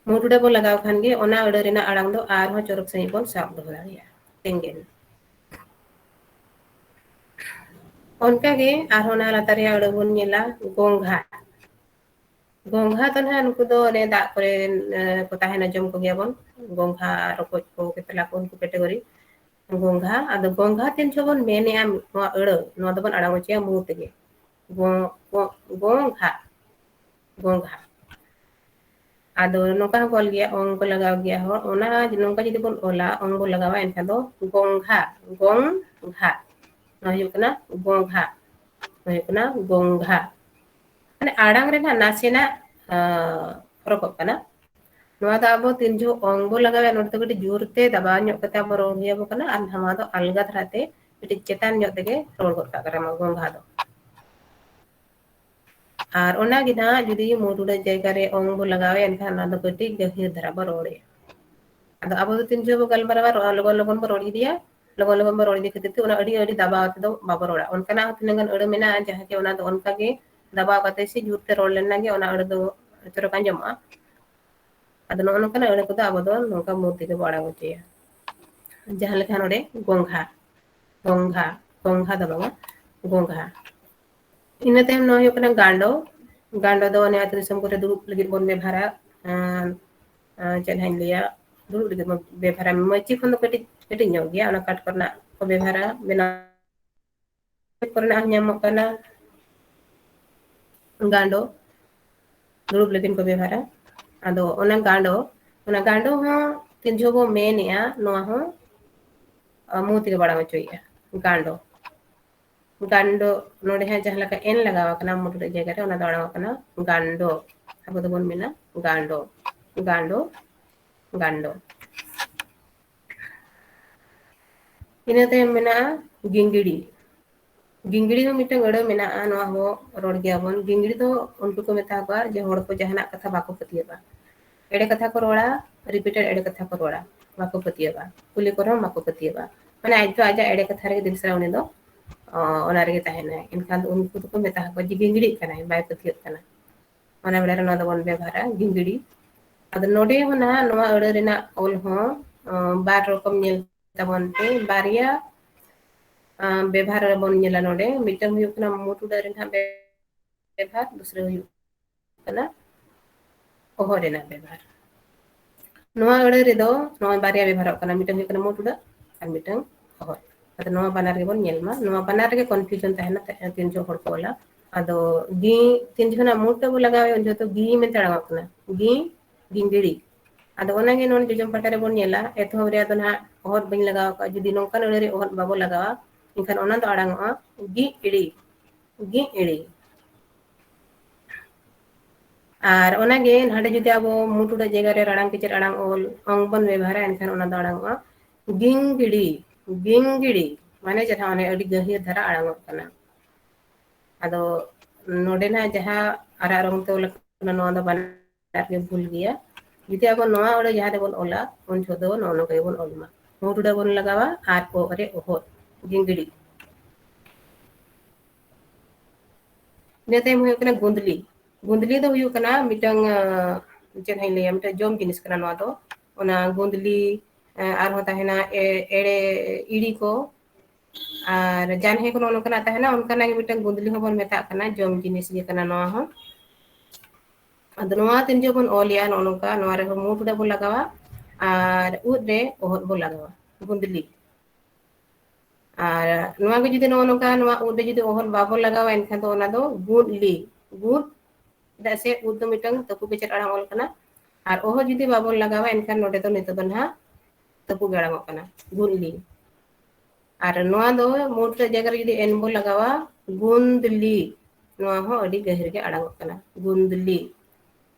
ᱢᱩ ᱴᱩᱰᱟᱹᱜ ᱵᱚᱱ ᱞᱟᱜᱟᱣ ᱠᱷᱟᱱ ᱜᱮ ᱚᱱᱟ ᱟᱹᱲᱟᱹ ᱨᱮᱱᱟᱜ ᱟᱲᱟᱝ ᱫᱚ ᱟᱨᱦᱚᱸ ᱪᱚᱨᱚᱠ ᱥᱟᱺᱦᱤᱡ ᱵᱚᱱ ᱥᱟᱵ ᱫᱚᱦᱚ ᱫᱟᱲᱮᱭᱟᱜᱼᱟ᱾ ᱛᱮᱸᱜᱮᱱ᱾ ᱚᱱᱠᱟ ᱜᱮ ᱟᱨᱦᱚᱸ ᱚᱱᱟ ᱞᱟᱛᱟᱨ ᱨᱮᱭᱟᱜ ᱟᱹᱲᱟᱹ ᱵᱚᱱ ᱧᱮᱞᱟ, ᱜᱚᱝᱜᱷᱟ᱾ ᱜᱚᱝᱜᱷᱟ ᱫᱚ ᱱᱟᱦᱟᱜ ᱱᱩᱠᱩ ᱫᱚ ᱚᱱᱮ ᱫᱟᱜ ᱠᱚᱨᱮ, ᱮ, ᱠᱚ ᱛᱟᱦᱮᱱᱟ, ᱡᱚᱢ ᱠᱚᱜᱮᱭᱟᱵᱚᱱ᱾ ᱜᱚᱝᱜᱷᱟ, ᱨᱚᱠᱚᱡ ᱠᱚ, ᱠᱟᱛᱞᱟ ᱠᱚ, ᱩᱱᱠᱩ category᱾ ᱜᱚᱝᱜᱷᱟ, ᱟᱫᱚ ᱜᱚᱝᱜᱷᱟ ᱛᱤᱱ ᱡᱚᱦᱚᱜ ᱵᱚᱱ ᱢᱮᱱᱮᱜᱼᱟ ᱱᱚᱣᱟ ᱟᱹᱲᱟᱹ, ᱱᱚᱣᱟ ᱫᱚᱵᱚᱱ ᱟᱲᱟᱝ ᱦᱚᱪᱚᱭᱟ ᱢᱩ ᱛᱮᱜᱮ᱾ ᱜᱚ-, ᱜᱚ-, ᱜᱚᱝᱜᱷᱟ, ᱜᱚᱝᱜᱷᱟ᱾ ᱟᱫᱚ ᱱᱚᱝᱠᱟ ᱦᱚᱸᱠᱚ ᱚᱞ ᱜᱮᱭᱟ, ᱚᱝ ᱠᱚ ᱞᱟᱜᱟᱣ ᱜᱮᱭᱟ ᱦᱚᱲ᱾ ᱚᱱᱟ ᱱᱚᱝᱠᱟ ᱡᱩᱫᱤ ᱵᱚᱱ ᱚᱞᱟ, ᱚᱝ ᱵᱚᱱ ᱞᱟᱜᱟᱣᱟ, ᱮᱱᱠᱷᱟᱱ ᱫᱚ ᱜᱚᱝᱜᱷᱟ, ᱜᱚᱝᱜᱷᱟ᱾ ᱱᱚᱣᱟ ᱦᱩᱭᱩᱜ ᱠᱟᱱᱟ ᱜᱚᱝᱜᱷᱟ, ᱱᱚᱣᱟ ᱦᱩᱭᱩᱜ ᱠᱟᱱᱟ ᱜᱚᱝᱜᱷᱟ᱾ ᱢᱟᱱᱮ ᱟᱲᱟᱝ ᱨᱮᱱᱟᱜ ᱱᱟᱥᱮᱱᱟᱜ, ᱟᱸ, ᱯᱷᱚᱨᱚᱠᱚᱜ ᱠᱟᱱᱟ᱾ ᱱᱚᱣᱟ ᱫᱚ ᱟᱵᱚ ᱛᱤᱱ ᱡᱚᱦᱚᱜ ᱚᱝ ᱵᱚ ᱞᱟᱜᱟᱣᱟ, ᱱᱚᱰᱮ ᱫᱚ ᱠᱟᱹᱴᱤᱡ ᱡᱳᱨ ᱛᱮ ᱫᱟᱵᱟᱣ ᱧᱚᱜ ᱠᱟᱛᱮ ᱟᱵᱚ ᱨᱚᱲ ᱦᱩᱭ ᱟᱵᱚ ᱠᱟᱱᱟ, ᱟᱨ ᱱᱚᱣᱟ ᱫᱚ ᱟᱞᱜᱟ ᱫᱷᱟᱨᱟ ᱛᱮ ᱠᱟᱹᱴᱤᱡ ᱪᱮᱛᱟᱱ ᱧᱚᱜ ᱛᱮᱜᱮ ᱨᱚᱲ ᱜᱚᱫ ᱠᱟᱜ ᱠᱟᱱᱟ ᱜᱚᱝᱜᱷᱟ ᱫᱚ᱾ ᱟᱨ ᱚᱱᱟ ᱜᱮ ᱱᱟᱦᱟᱜ ᱡᱩᱫᱤ ᱢᱩ ᱴᱩᱰᱟᱹᱜ ᱡᱟᱭᱜᱟ ᱨᱮ ᱚᱝ ᱵᱚ ᱞᱟᱜᱟᱣᱟ, ᱮᱱᱠᱷᱟᱱ ᱚᱱᱟ ᱫᱚ ᱠᱟᱹᱴᱤᱡ ᱜᱟᱹᱦᱤᱨ ᱫᱷᱟᱨᱟ ᱵᱚ ᱨᱚᱲᱮᱜᱼᱟ᱾ ᱟᱫᱚ ᱟᱵᱚ ᱫᱚ ᱛᱤᱱ ᱡᱚᱦᱚᱜ ᱵᱚ ᱜᱟᱞᱢᱟᱨᱟᱣᱟ, ᱨᱚ-, ᱞᱚᱜᱚᱱ ᱞᱚᱜᱚᱱ ᱵᱚ ᱨᱚᱲ ᱤᱫᱤᱭᱟ, ᱞᱚᱜᱚᱱ ᱞᱚᱜᱚᱱ ᱵᱚ ᱨᱚᱲ ᱤᱫᱤ ᱠᱷᱟᱹᱛᱤᱨ ᱛᱮ ᱚᱱᱟ ᱟᱹᱰᱤ, ᱟᱹᱰᱤ ᱫᱟᱵᱟᱣ ᱠᱟᱛᱮ ᱫᱚ ᱵᱟᱵᱚ ᱨᱚᱲᱟ᱾ ᱚᱱᱠᱟᱱᱟᱜ ᱦᱚᱸ ᱛᱤᱱᱟᱹᱜ ᱜᱟᱱ ᱟᱹᱲᱟᱹ ᱢᱮᱱᱟᱜᱼᱟ, ᱡᱟᱦᱟᱸ ᱜᱮ ᱚᱱᱟ ᱫᱚ ᱚᱱᱠᱟ ᱜᱮ ᱫᱟᱵᱟᱣ ᱠᱟᱛᱮ ᱥᱮ ᱡᱳᱨ ᱛᱮ ᱨᱚᱲ ᱞᱮᱱ ᱜᱮ ᱚᱱᱟ ᱟᱹᱲᱟᱹ ᱫᱚ ᱪᱚᱨᱚᱠ ᱟᱸᱡᱚᱢᱚᱜᱼᱟ᱾ ᱟᱫᱚ ᱱᱚᱜᱼᱚ ᱱᱚᱝᱠᱟᱱᱟᱜ ᱟᱹᱲᱟᱹ ᱠᱚᱫᱚ ᱟᱵᱚ ᱫᱚ ᱱᱚᱝᱠᱟ ᱢᱩ ᱛᱮᱜᱮ ᱵᱚ ᱟᱲᱟᱝ ᱦᱚᱪᱚᱭᱟ᱾ ᱡᱟᱦᱟᱸ ᱞᱮᱠᱟ ᱱᱚᱰᱮ ᱜᱚᱝᱜᱷᱟ, ᱜᱚᱝᱜᱷᱟ, ᱜᱚᱝᱜᱷᱟ ᱫᱚ ᱵᱟᱝᱟ, ᱜᱚᱝᱜᱷᱟ᱾ ᱤᱱᱟᱹ ᱛᱟᱭᱚᱢ ᱱᱚᱣᱟ ᱦᱩᱭᱩᱜ ᱠᱟᱱᱟ ᱜᱟᱸᱰᱚ᱾ ᱜᱟᱸᱰᱚ ᱫᱚ ᱚᱱᱮ ᱟᱹᱛᱩ ᱫᱤᱥᱚᱢ ᱠᱚᱨᱮ ᱫᱩᱲᱩᱵ ᱞᱟᱹᱜᱤᱫ ᱵᱚᱱ ᱵᱮᱵᱷᱟᱨᱟ᱾ ᱟᱨ ᱪᱮᱫ ᱦᱟᱸᱜ ᱤᱧ ᱞᱟᱹᱭᱟ, ᱫᱩᱲᱩᱵ ᱞᱟᱹᱜᱤᱫ ᱵᱚᱱ ᱵᱮᱵᱷᱟᱨᱟ᱾ ᱢᱟᱹᱪᱤ ᱠᱷᱚᱱ ᱫᱚ ᱠᱟᱹᱴᱤᱡ ᱠᱟᱹᱴᱤᱡ ᱧᱚᱜ ᱜᱮᱭᱟ, ᱚᱱᱟ ᱠᱟᱴ ᱠᱚᱨᱮᱱᱟᱜ ᱠᱚ ᱵᱮᱵᱷᱟᱨᱟ, ᱵᱮᱱᱟᱣ ᱠᱚᱨᱮᱱᱟᱜ ᱦᱚᱸ ᱧᱟᱢᱚᱜ ᱠᱟᱱᱟ᱾ ᱜᱟᱸᱰᱚ, ᱫᱩᱲᱩᱵ ᱞᱟᱹᱜᱤᱫ ᱠᱚ ᱵᱮᱵᱷᱟᱨᱟ᱾ ᱟᱫᱚ ᱚᱱᱟ ᱜᱟᱸᱰᱚ, ᱚᱱᱟ ᱜᱟᱸᱰᱚ ᱦᱚᱸ ᱛᱤᱱ ᱡᱚᱦᱚᱜ ᱵᱚ ᱢᱮᱱᱮᱜᱼᱟ, ᱱᱚᱣᱟ ᱦᱚᱸ ᱢᱩ ᱛᱮᱜᱮ ᱵᱚ ᱟᱲᱟᱝ ᱦᱚᱪᱚᱭᱮᱜᱼᱟ, ᱜᱟᱸᱰᱚ᱾ ᱜᱟᱸᱰᱚ, ᱱᱚᱰᱮ ᱦᱟᱸᱜ ᱡᱟᱦᱟᱸ ᱞᱮᱠᱟ ᱮᱱ ᱞᱟᱜᱟᱣ ᱟᱠᱟᱱᱟ ᱢᱩ ᱴᱩᱰᱟᱹᱜ ᱡᱟᱭᱜᱟ ᱨᱮ, ᱚᱱᱟ ᱫᱚ ᱟᱲᱟᱝ ᱚᱜ ᱠᱟᱱᱟ ᱜᱟᱸᱰᱚ᱾ ᱟᱵᱚ ᱫᱚᱵᱚᱱ ᱢᱮᱱᱟ ᱜᱟᱸᱰᱚ, ᱜᱟᱸᱰᱚ, ᱜᱟᱸᱰᱚ᱾ ᱤᱱᱟᱹ ᱛᱟᱭᱚᱢ ᱢᱮᱱᱟᱜᱼᱟ ᱜᱤᱝᱜᱤᱲᱤ᱾ ᱜᱤᱝᱜᱤᱲᱤ ᱦᱚᱸ ᱢᱤᱫᱴᱟᱝ ᱟᱹᱲᱟᱹ ᱢᱮᱱᱟᱜᱼᱟ, ᱱᱚᱣᱟ ᱦᱚᱸ ᱨᱚᱲ ᱜᱮᱭᱟᱵᱚᱱ᱾ ᱜᱤᱝᱜᱤᱲᱤ ᱫᱚ ᱩᱱᱠᱩ ᱠᱚ ᱢᱮᱛᱟ ᱠᱚᱣᱟ ᱡᱮ ᱦᱚᱲ ᱠᱚ ᱡᱟᱦᱟᱱᱟᱜ ᱠᱟᱛᱷᱟ ᱵᱟᱠᱚ ᱯᱟᱹᱛᱭᱟᱹᱜᱼᱟ, ᱮᱲᱮ ᱠᱟᱛᱷᱟ ᱠᱚ ᱨᱚᱲᱟ, repeated ᱮᱲᱮ ᱠᱟᱛᱷᱟ ᱠᱚ ᱨᱚᱲᱟ, ᱵᱟᱠᱚ ᱯᱟᱹᱛᱭᱟᱹᱜᱼᱟ, ᱠᱩᱞᱤ ᱠᱚ ᱨᱮᱦᱚᱸ ᱵᱟᱠᱚ ᱯᱟᱹᱛᱭᱟᱹᱜᱼᱟ, ᱢᱟᱱᱮ ᱟᱡ ᱫᱚ ᱟᱡᱟᱜ ᱮᱲᱮ ᱠᱟᱛᱷᱟ ᱨᱮᱜᱮ ᱫᱤᱱ ᱥᱟᱨᱟ ᱩᱱᱤ ᱫᱚ ᱚ, ᱚᱱᱟ ᱨᱮᱜᱮ ᱛᱟᱦᱮᱱᱟᱭ᱾ ᱮᱱᱠᱷᱟᱱ ᱫᱚ ᱩᱱᱠᱩ ᱫᱚᱠᱚ ᱢᱮᱛᱟ ᱠᱚᱣᱟ ᱡᱮ ᱜᱤᱝᱜᱤᱲᱤᱜ ᱠᱟᱱᱟᱭ, ᱵᱟᱭ ᱯᱟᱹᱛᱭᱟᱹᱜ ᱠᱟᱱᱟ᱾ ᱚᱱᱟ ᱵᱮᱲᱟ ᱨᱮ ᱱᱚᱣᱟ ᱫᱚᱵᱚᱱ ᱵᱮᱵᱷᱟᱨᱟ, ᱜᱤᱝᱜᱤᱲᱤ᱾ ᱟᱫᱚ ᱱᱚᱰᱮ ᱦᱚᱸ ᱱᱟᱦᱟᱜ ᱱᱚᱣᱟ ᱟᱹᱲᱟᱹ ᱨᱮᱱᱟᱜ ᱚᱞ ᱦᱚᱸ ᱚ, ᱵᱟᱨ ᱨᱚᱠᱚᱢ ᱧᱮᱞ ᱛᱟᱵᱚᱱ ᱯᱮ, ᱵᱟᱨᱭᱟ ᱟᱸ, ᱵᱮᱵᱷᱟᱨ ᱨᱮᱵᱚᱱ ᱧᱮᱞᱟ ᱱᱚᱰᱮ᱾ ᱢᱤᱫᱴᱟᱝ ᱦᱩᱭᱩᱜ ᱠᱟᱱᱟ ᱢᱩ ᱴᱩᱰᱟᱹᱜ ᱨᱮ ᱱᱟᱦᱟᱜ ᱵᱮᱵᱷᱟᱨ, ᱫᱩᱥᱨᱟᱹ ᱦᱩᱭᱩᱜ ᱠᱟᱱᱟ ᱚᱦᱚᱫ ᱨᱮᱱᱟᱜ ᱵᱮᱵᱷᱟᱨ᱾ ᱱᱚᱣᱟ ᱟᱹᱲᱟᱹ ᱨᱮᱫᱚ ᱱᱚᱜᱼᱚᱭ ᱵᱟᱨᱭᱟ ᱵᱮᱵᱷᱟᱨᱚᱜ ᱠᱟᱱᱟ, ᱢᱤᱫᱴᱟᱝ ᱦᱩᱭᱩᱜ ᱠᱟᱱᱟ ᱢᱩ ᱴᱩᱰᱟᱹᱜ ᱟᱨ ᱢᱤᱫᱴᱟᱝ ᱚᱦᱚᱫ᱾ ᱟᱫᱚ ᱱᱚᱣᱟ ᱵᱟᱱᱟᱨ ᱜᱮᱵᱚᱱ ᱧᱮᱞ ᱢᱟ, ᱱᱚᱣᱟ ᱵᱟᱱᱟᱨ ᱨᱮᱜᱮ confusion ᱛᱟᱦᱮᱱᱟ ᱛᱤᱱ ᱡᱚᱦᱚᱜ ᱦᱚᱲ ᱠᱚ ᱚᱞᱟ᱾ ᱟᱫᱚ ᱜᱤ, ᱛᱤᱱ ᱡᱚᱦᱚᱜ ᱱᱟᱜ ᱢᱩ ᱴᱩᱰᱟᱹᱜ ᱵᱚ ᱞᱟᱜᱟᱣᱮᱫ ᱩᱱ ᱡᱚᱦᱚᱜ ᱫᱚ ᱜᱤ ᱢᱮᱱᱛᱮ ᱟᱲᱟᱝᱚᱜ ᱠᱟᱱᱟ, ᱜᱤ, ᱜᱤᱝᱜᱤᱲᱤ᱾ ᱟᱫᱚ ᱚᱱᱟᱜᱮ ᱱᱚᱰᱮ ᱡᱚᱡᱚᱢ ᱯᱟᱦᱴᱟ ᱨᱮᱵᱚᱱ ᱧᱮᱞᱟ, ᱮᱛᱚᱦᱚᱵ ᱨᱮ ᱟᱫᱚ ᱱᱟᱦᱟᱜ ᱚᱦᱚᱫ ᱵᱟᱹᱧ ᱞᱟᱜᱟᱣ ᱟᱠᱟᱫᱼᱟ᱾ ᱡᱩᱫᱤ ᱱᱚᱝᱠᱟᱱ ᱟᱹᱲᱟᱹ ᱨᱮ ᱚᱦᱚᱫ ᱵᱟᱵᱚ ᱞᱟᱜᱟᱣᱟ, ᱮᱱᱠᱷᱟᱱ ᱚᱱᱟ ᱫᱚ ᱟᱲᱟᱝᱚᱜᱼᱟ ᱜᱤ ᱤᱲᱤ, ᱜᱤ ᱤᱲᱤ᱾ ᱟᱨ ᱚᱱᱟᱜᱮ ᱱᱟᱰᱮ ᱡᱩᱫᱤ ᱟᱵᱚ ᱢᱩ ᱴᱩᱰᱟᱹᱜ ᱡᱟᱭᱜᱟ ᱨᱮ ᱨᱟᱲᱟᱝ ᱠᱮᱪᱮᱫ ᱟᱲᱟᱝ ᱚᱞ ᱚᱝ ᱵᱚᱱ ᱵᱮᱵᱚᱦᱟᱨᱟ, ᱮᱱᱠᱷᱟᱱ ᱚᱱᱟ ᱫᱚ ᱟᱲᱟᱝᱚᱜᱼᱟ ᱜᱤᱝᱜᱤᱲᱤ, ᱜᱤᱝᱜᱤᱲᱤ᱾ ᱢᱟᱱᱮ ᱡᱟᱦᱟᱸ ᱚᱱᱮ ᱟᱹᱰᱤ ᱜᱟᱹᱦᱤᱨ ᱫᱷᱟᱨᱟ ᱟᱲᱟᱝᱚᱜ ᱠᱟᱱᱟ᱾ ᱟᱫᱚ ᱱᱚᱰᱮ ᱱᱟᱜ ᱡᱟᱦᱟᱸ ᱟᱨᱟᱜ ᱨᱚᱝ ᱛᱮ ᱚᱞ ᱟᱠᱟᱱᱟ, ᱱᱚᱣᱟ ᱫᱚ ᱵᱟᱱᱟᱨ ᱜᱮ ᱵᱷᱩᱞ ᱜᱮᱭᱟ᱾ ᱡᱩᱫᱤ ᱟᱵᱚ ᱱᱚᱣᱟ ᱟᱹᱲᱟᱹ ᱡᱟᱦᱟᱸ ᱨᱮᱵᱚᱱ ᱚᱞᱟ, ᱩᱱ ᱡᱚᱦᱚᱜ ᱫᱚ ᱱᱚᱜᱼᱚ ᱱᱚᱝᱠᱟ ᱜᱮᱵᱚᱱ ᱚᱞ ᱢᱟ᱾ ᱢᱩ ᱴᱩᱰᱟᱹᱜ ᱵᱚᱱ ᱞᱟᱜᱟᱣᱟ ᱟᱨ ᱚᱦᱚᱫ ᱨᱮ ᱚᱦᱚᱫ, ᱜᱤᱝᱜᱤᱲᱤ᱾ ᱤᱱᱟᱹ ᱛᱟᱭᱚᱢ ᱦᱩᱭᱩᱜ ᱠᱟᱱᱟ ᱜᱩᱸᱫᱽᱞᱤ᱾ ᱜᱩᱸᱫᱽᱞᱤ ᱫᱚ ᱦᱩᱭᱩᱜ ᱠᱟᱱᱟ ᱢᱤᱫᱴᱟᱝ, ᱟᱸ, ᱪᱮᱫ ᱦᱟᱸᱜ ᱤᱧ ᱞᱟᱹᱭᱟ, ᱢᱤᱫᱴᱟᱝ ᱡᱚᱢ ᱡᱤᱱᱤᱥ ᱠᱟᱱᱟ ᱱᱚᱣᱟ ᱫᱚ᱾ ᱚᱱᱟ ᱜᱩᱸᱫᱽᱞᱤ, ᱟᱸ, ᱟᱨᱦᱚᱸ ᱛᱟᱦᱮᱱᱟ ᱮ-, ᱮᱲᱮ ᱤᱲᱤ ᱠᱚ, ᱟᱨ ᱡᱟᱱᱦᱮ ᱠᱚ ᱱᱚᱜᱼᱚ ᱱᱚᱝᱠᱟᱱᱟᱜ ᱛᱟᱦᱮᱱᱟ, ᱚᱱᱠᱟᱱᱟᱜ ᱜᱮ ᱢᱤᱫᱴᱟᱝ ᱜᱩᱸᱫᱽᱞᱤ ᱦᱚᱸᱵᱚᱱ ᱢᱮᱛᱟᱜ ᱠᱟᱱᱟ, ᱡᱚᱢ ᱡᱤᱱᱤᱥ ᱜᱮ ᱠᱟᱱᱟ ᱱᱚᱣᱟ ᱦᱚᱸ᱾ ᱟᱫᱚ ᱱᱚᱣᱟ ᱛᱤᱱ ᱡᱚᱦᱚᱜ ᱵᱚᱱ ᱚᱞᱮᱜᱼᱟ, ᱱᱚᱜᱼᱚ ᱱᱚᱝᱠᱟ, ᱱᱚᱣᱟ ᱨᱮᱦᱚᱸ ᱢᱩ ᱴᱩᱰᱟᱹᱜ ᱵᱚᱱ ᱞᱟᱜᱟᱣᱟ ᱟᱨ ᱩᱫ ᱨᱮ ᱚᱦᱚᱫ ᱵᱚᱱ ᱞᱟᱜᱟᱣᱟ, ᱜᱩᱸᱫᱽᱞᱤ᱾ ᱟᱨ ᱱᱚᱣᱟ ᱜᱮ ᱡᱩᱫᱤ ᱱᱚᱜᱼᱚ ᱱᱚᱝᱠᱟ ᱱᱚᱣᱟ ᱩᱫ ᱨᱮ ᱡᱩᱫᱤ ᱚᱦᱚᱫ ᱵᱟᱵᱚᱱ ᱞᱟᱜᱟᱣᱟ, ᱮᱱᱠᱷᱟᱱ ᱫᱚ ᱚᱱᱟ ᱫᱚ ᱜᱩᱸᱫᱽᱞᱤ, ᱜᱩᱸᱫᱽ, ᱪᱮᱫᱟᱜ ᱥᱮ ᱩᱫ ᱫᱚ ᱢᱤᱫᱴᱟᱝ ᱛᱟᱹᱯᱩ ᱠᱮᱪᱮᱫ ᱟᱲᱟᱝ ᱚᱞ ᱠᱟᱱᱟ᱾ ᱟᱨ ᱚᱦᱚᱫ ᱡᱩᱫᱤ ᱵᱟᱵᱚᱱ ᱞᱟᱜᱟᱣᱟ, ᱮᱱᱠᱷᱟᱱ ᱱᱚᱰᱮ ᱫᱚ ᱱᱤᱛᱚᱜ ᱫᱚ ᱱᱟᱦᱟᱜ ᱛᱟᱹᱯᱩ ᱜᱮ ᱟᱲᱟᱝᱚᱜ ᱠᱟᱱᱟ, ᱜᱩᱸᱫᱽᱞᱤ᱾ ᱟᱨ ᱱᱚᱣᱟ ᱫᱚ ᱢᱩ ᱴᱩᱰᱟᱹᱜ ᱡᱟᱭᱜᱟ ᱨᱮ ᱡᱩᱫᱤ ᱮᱱ ᱵᱚᱱ ᱞᱟᱜᱟᱣᱟ, ᱜᱩᱸᱫᱽᱞᱤ, ᱱᱚᱣᱟ ᱦᱚᱸ ᱟᱹᱰᱤ ᱜᱟᱹᱦᱤᱨ ᱜᱮ ᱟᱲᱟᱝᱚᱜ ᱠᱟᱱᱟ, ᱜᱩᱸᱫᱽᱞᱤ᱾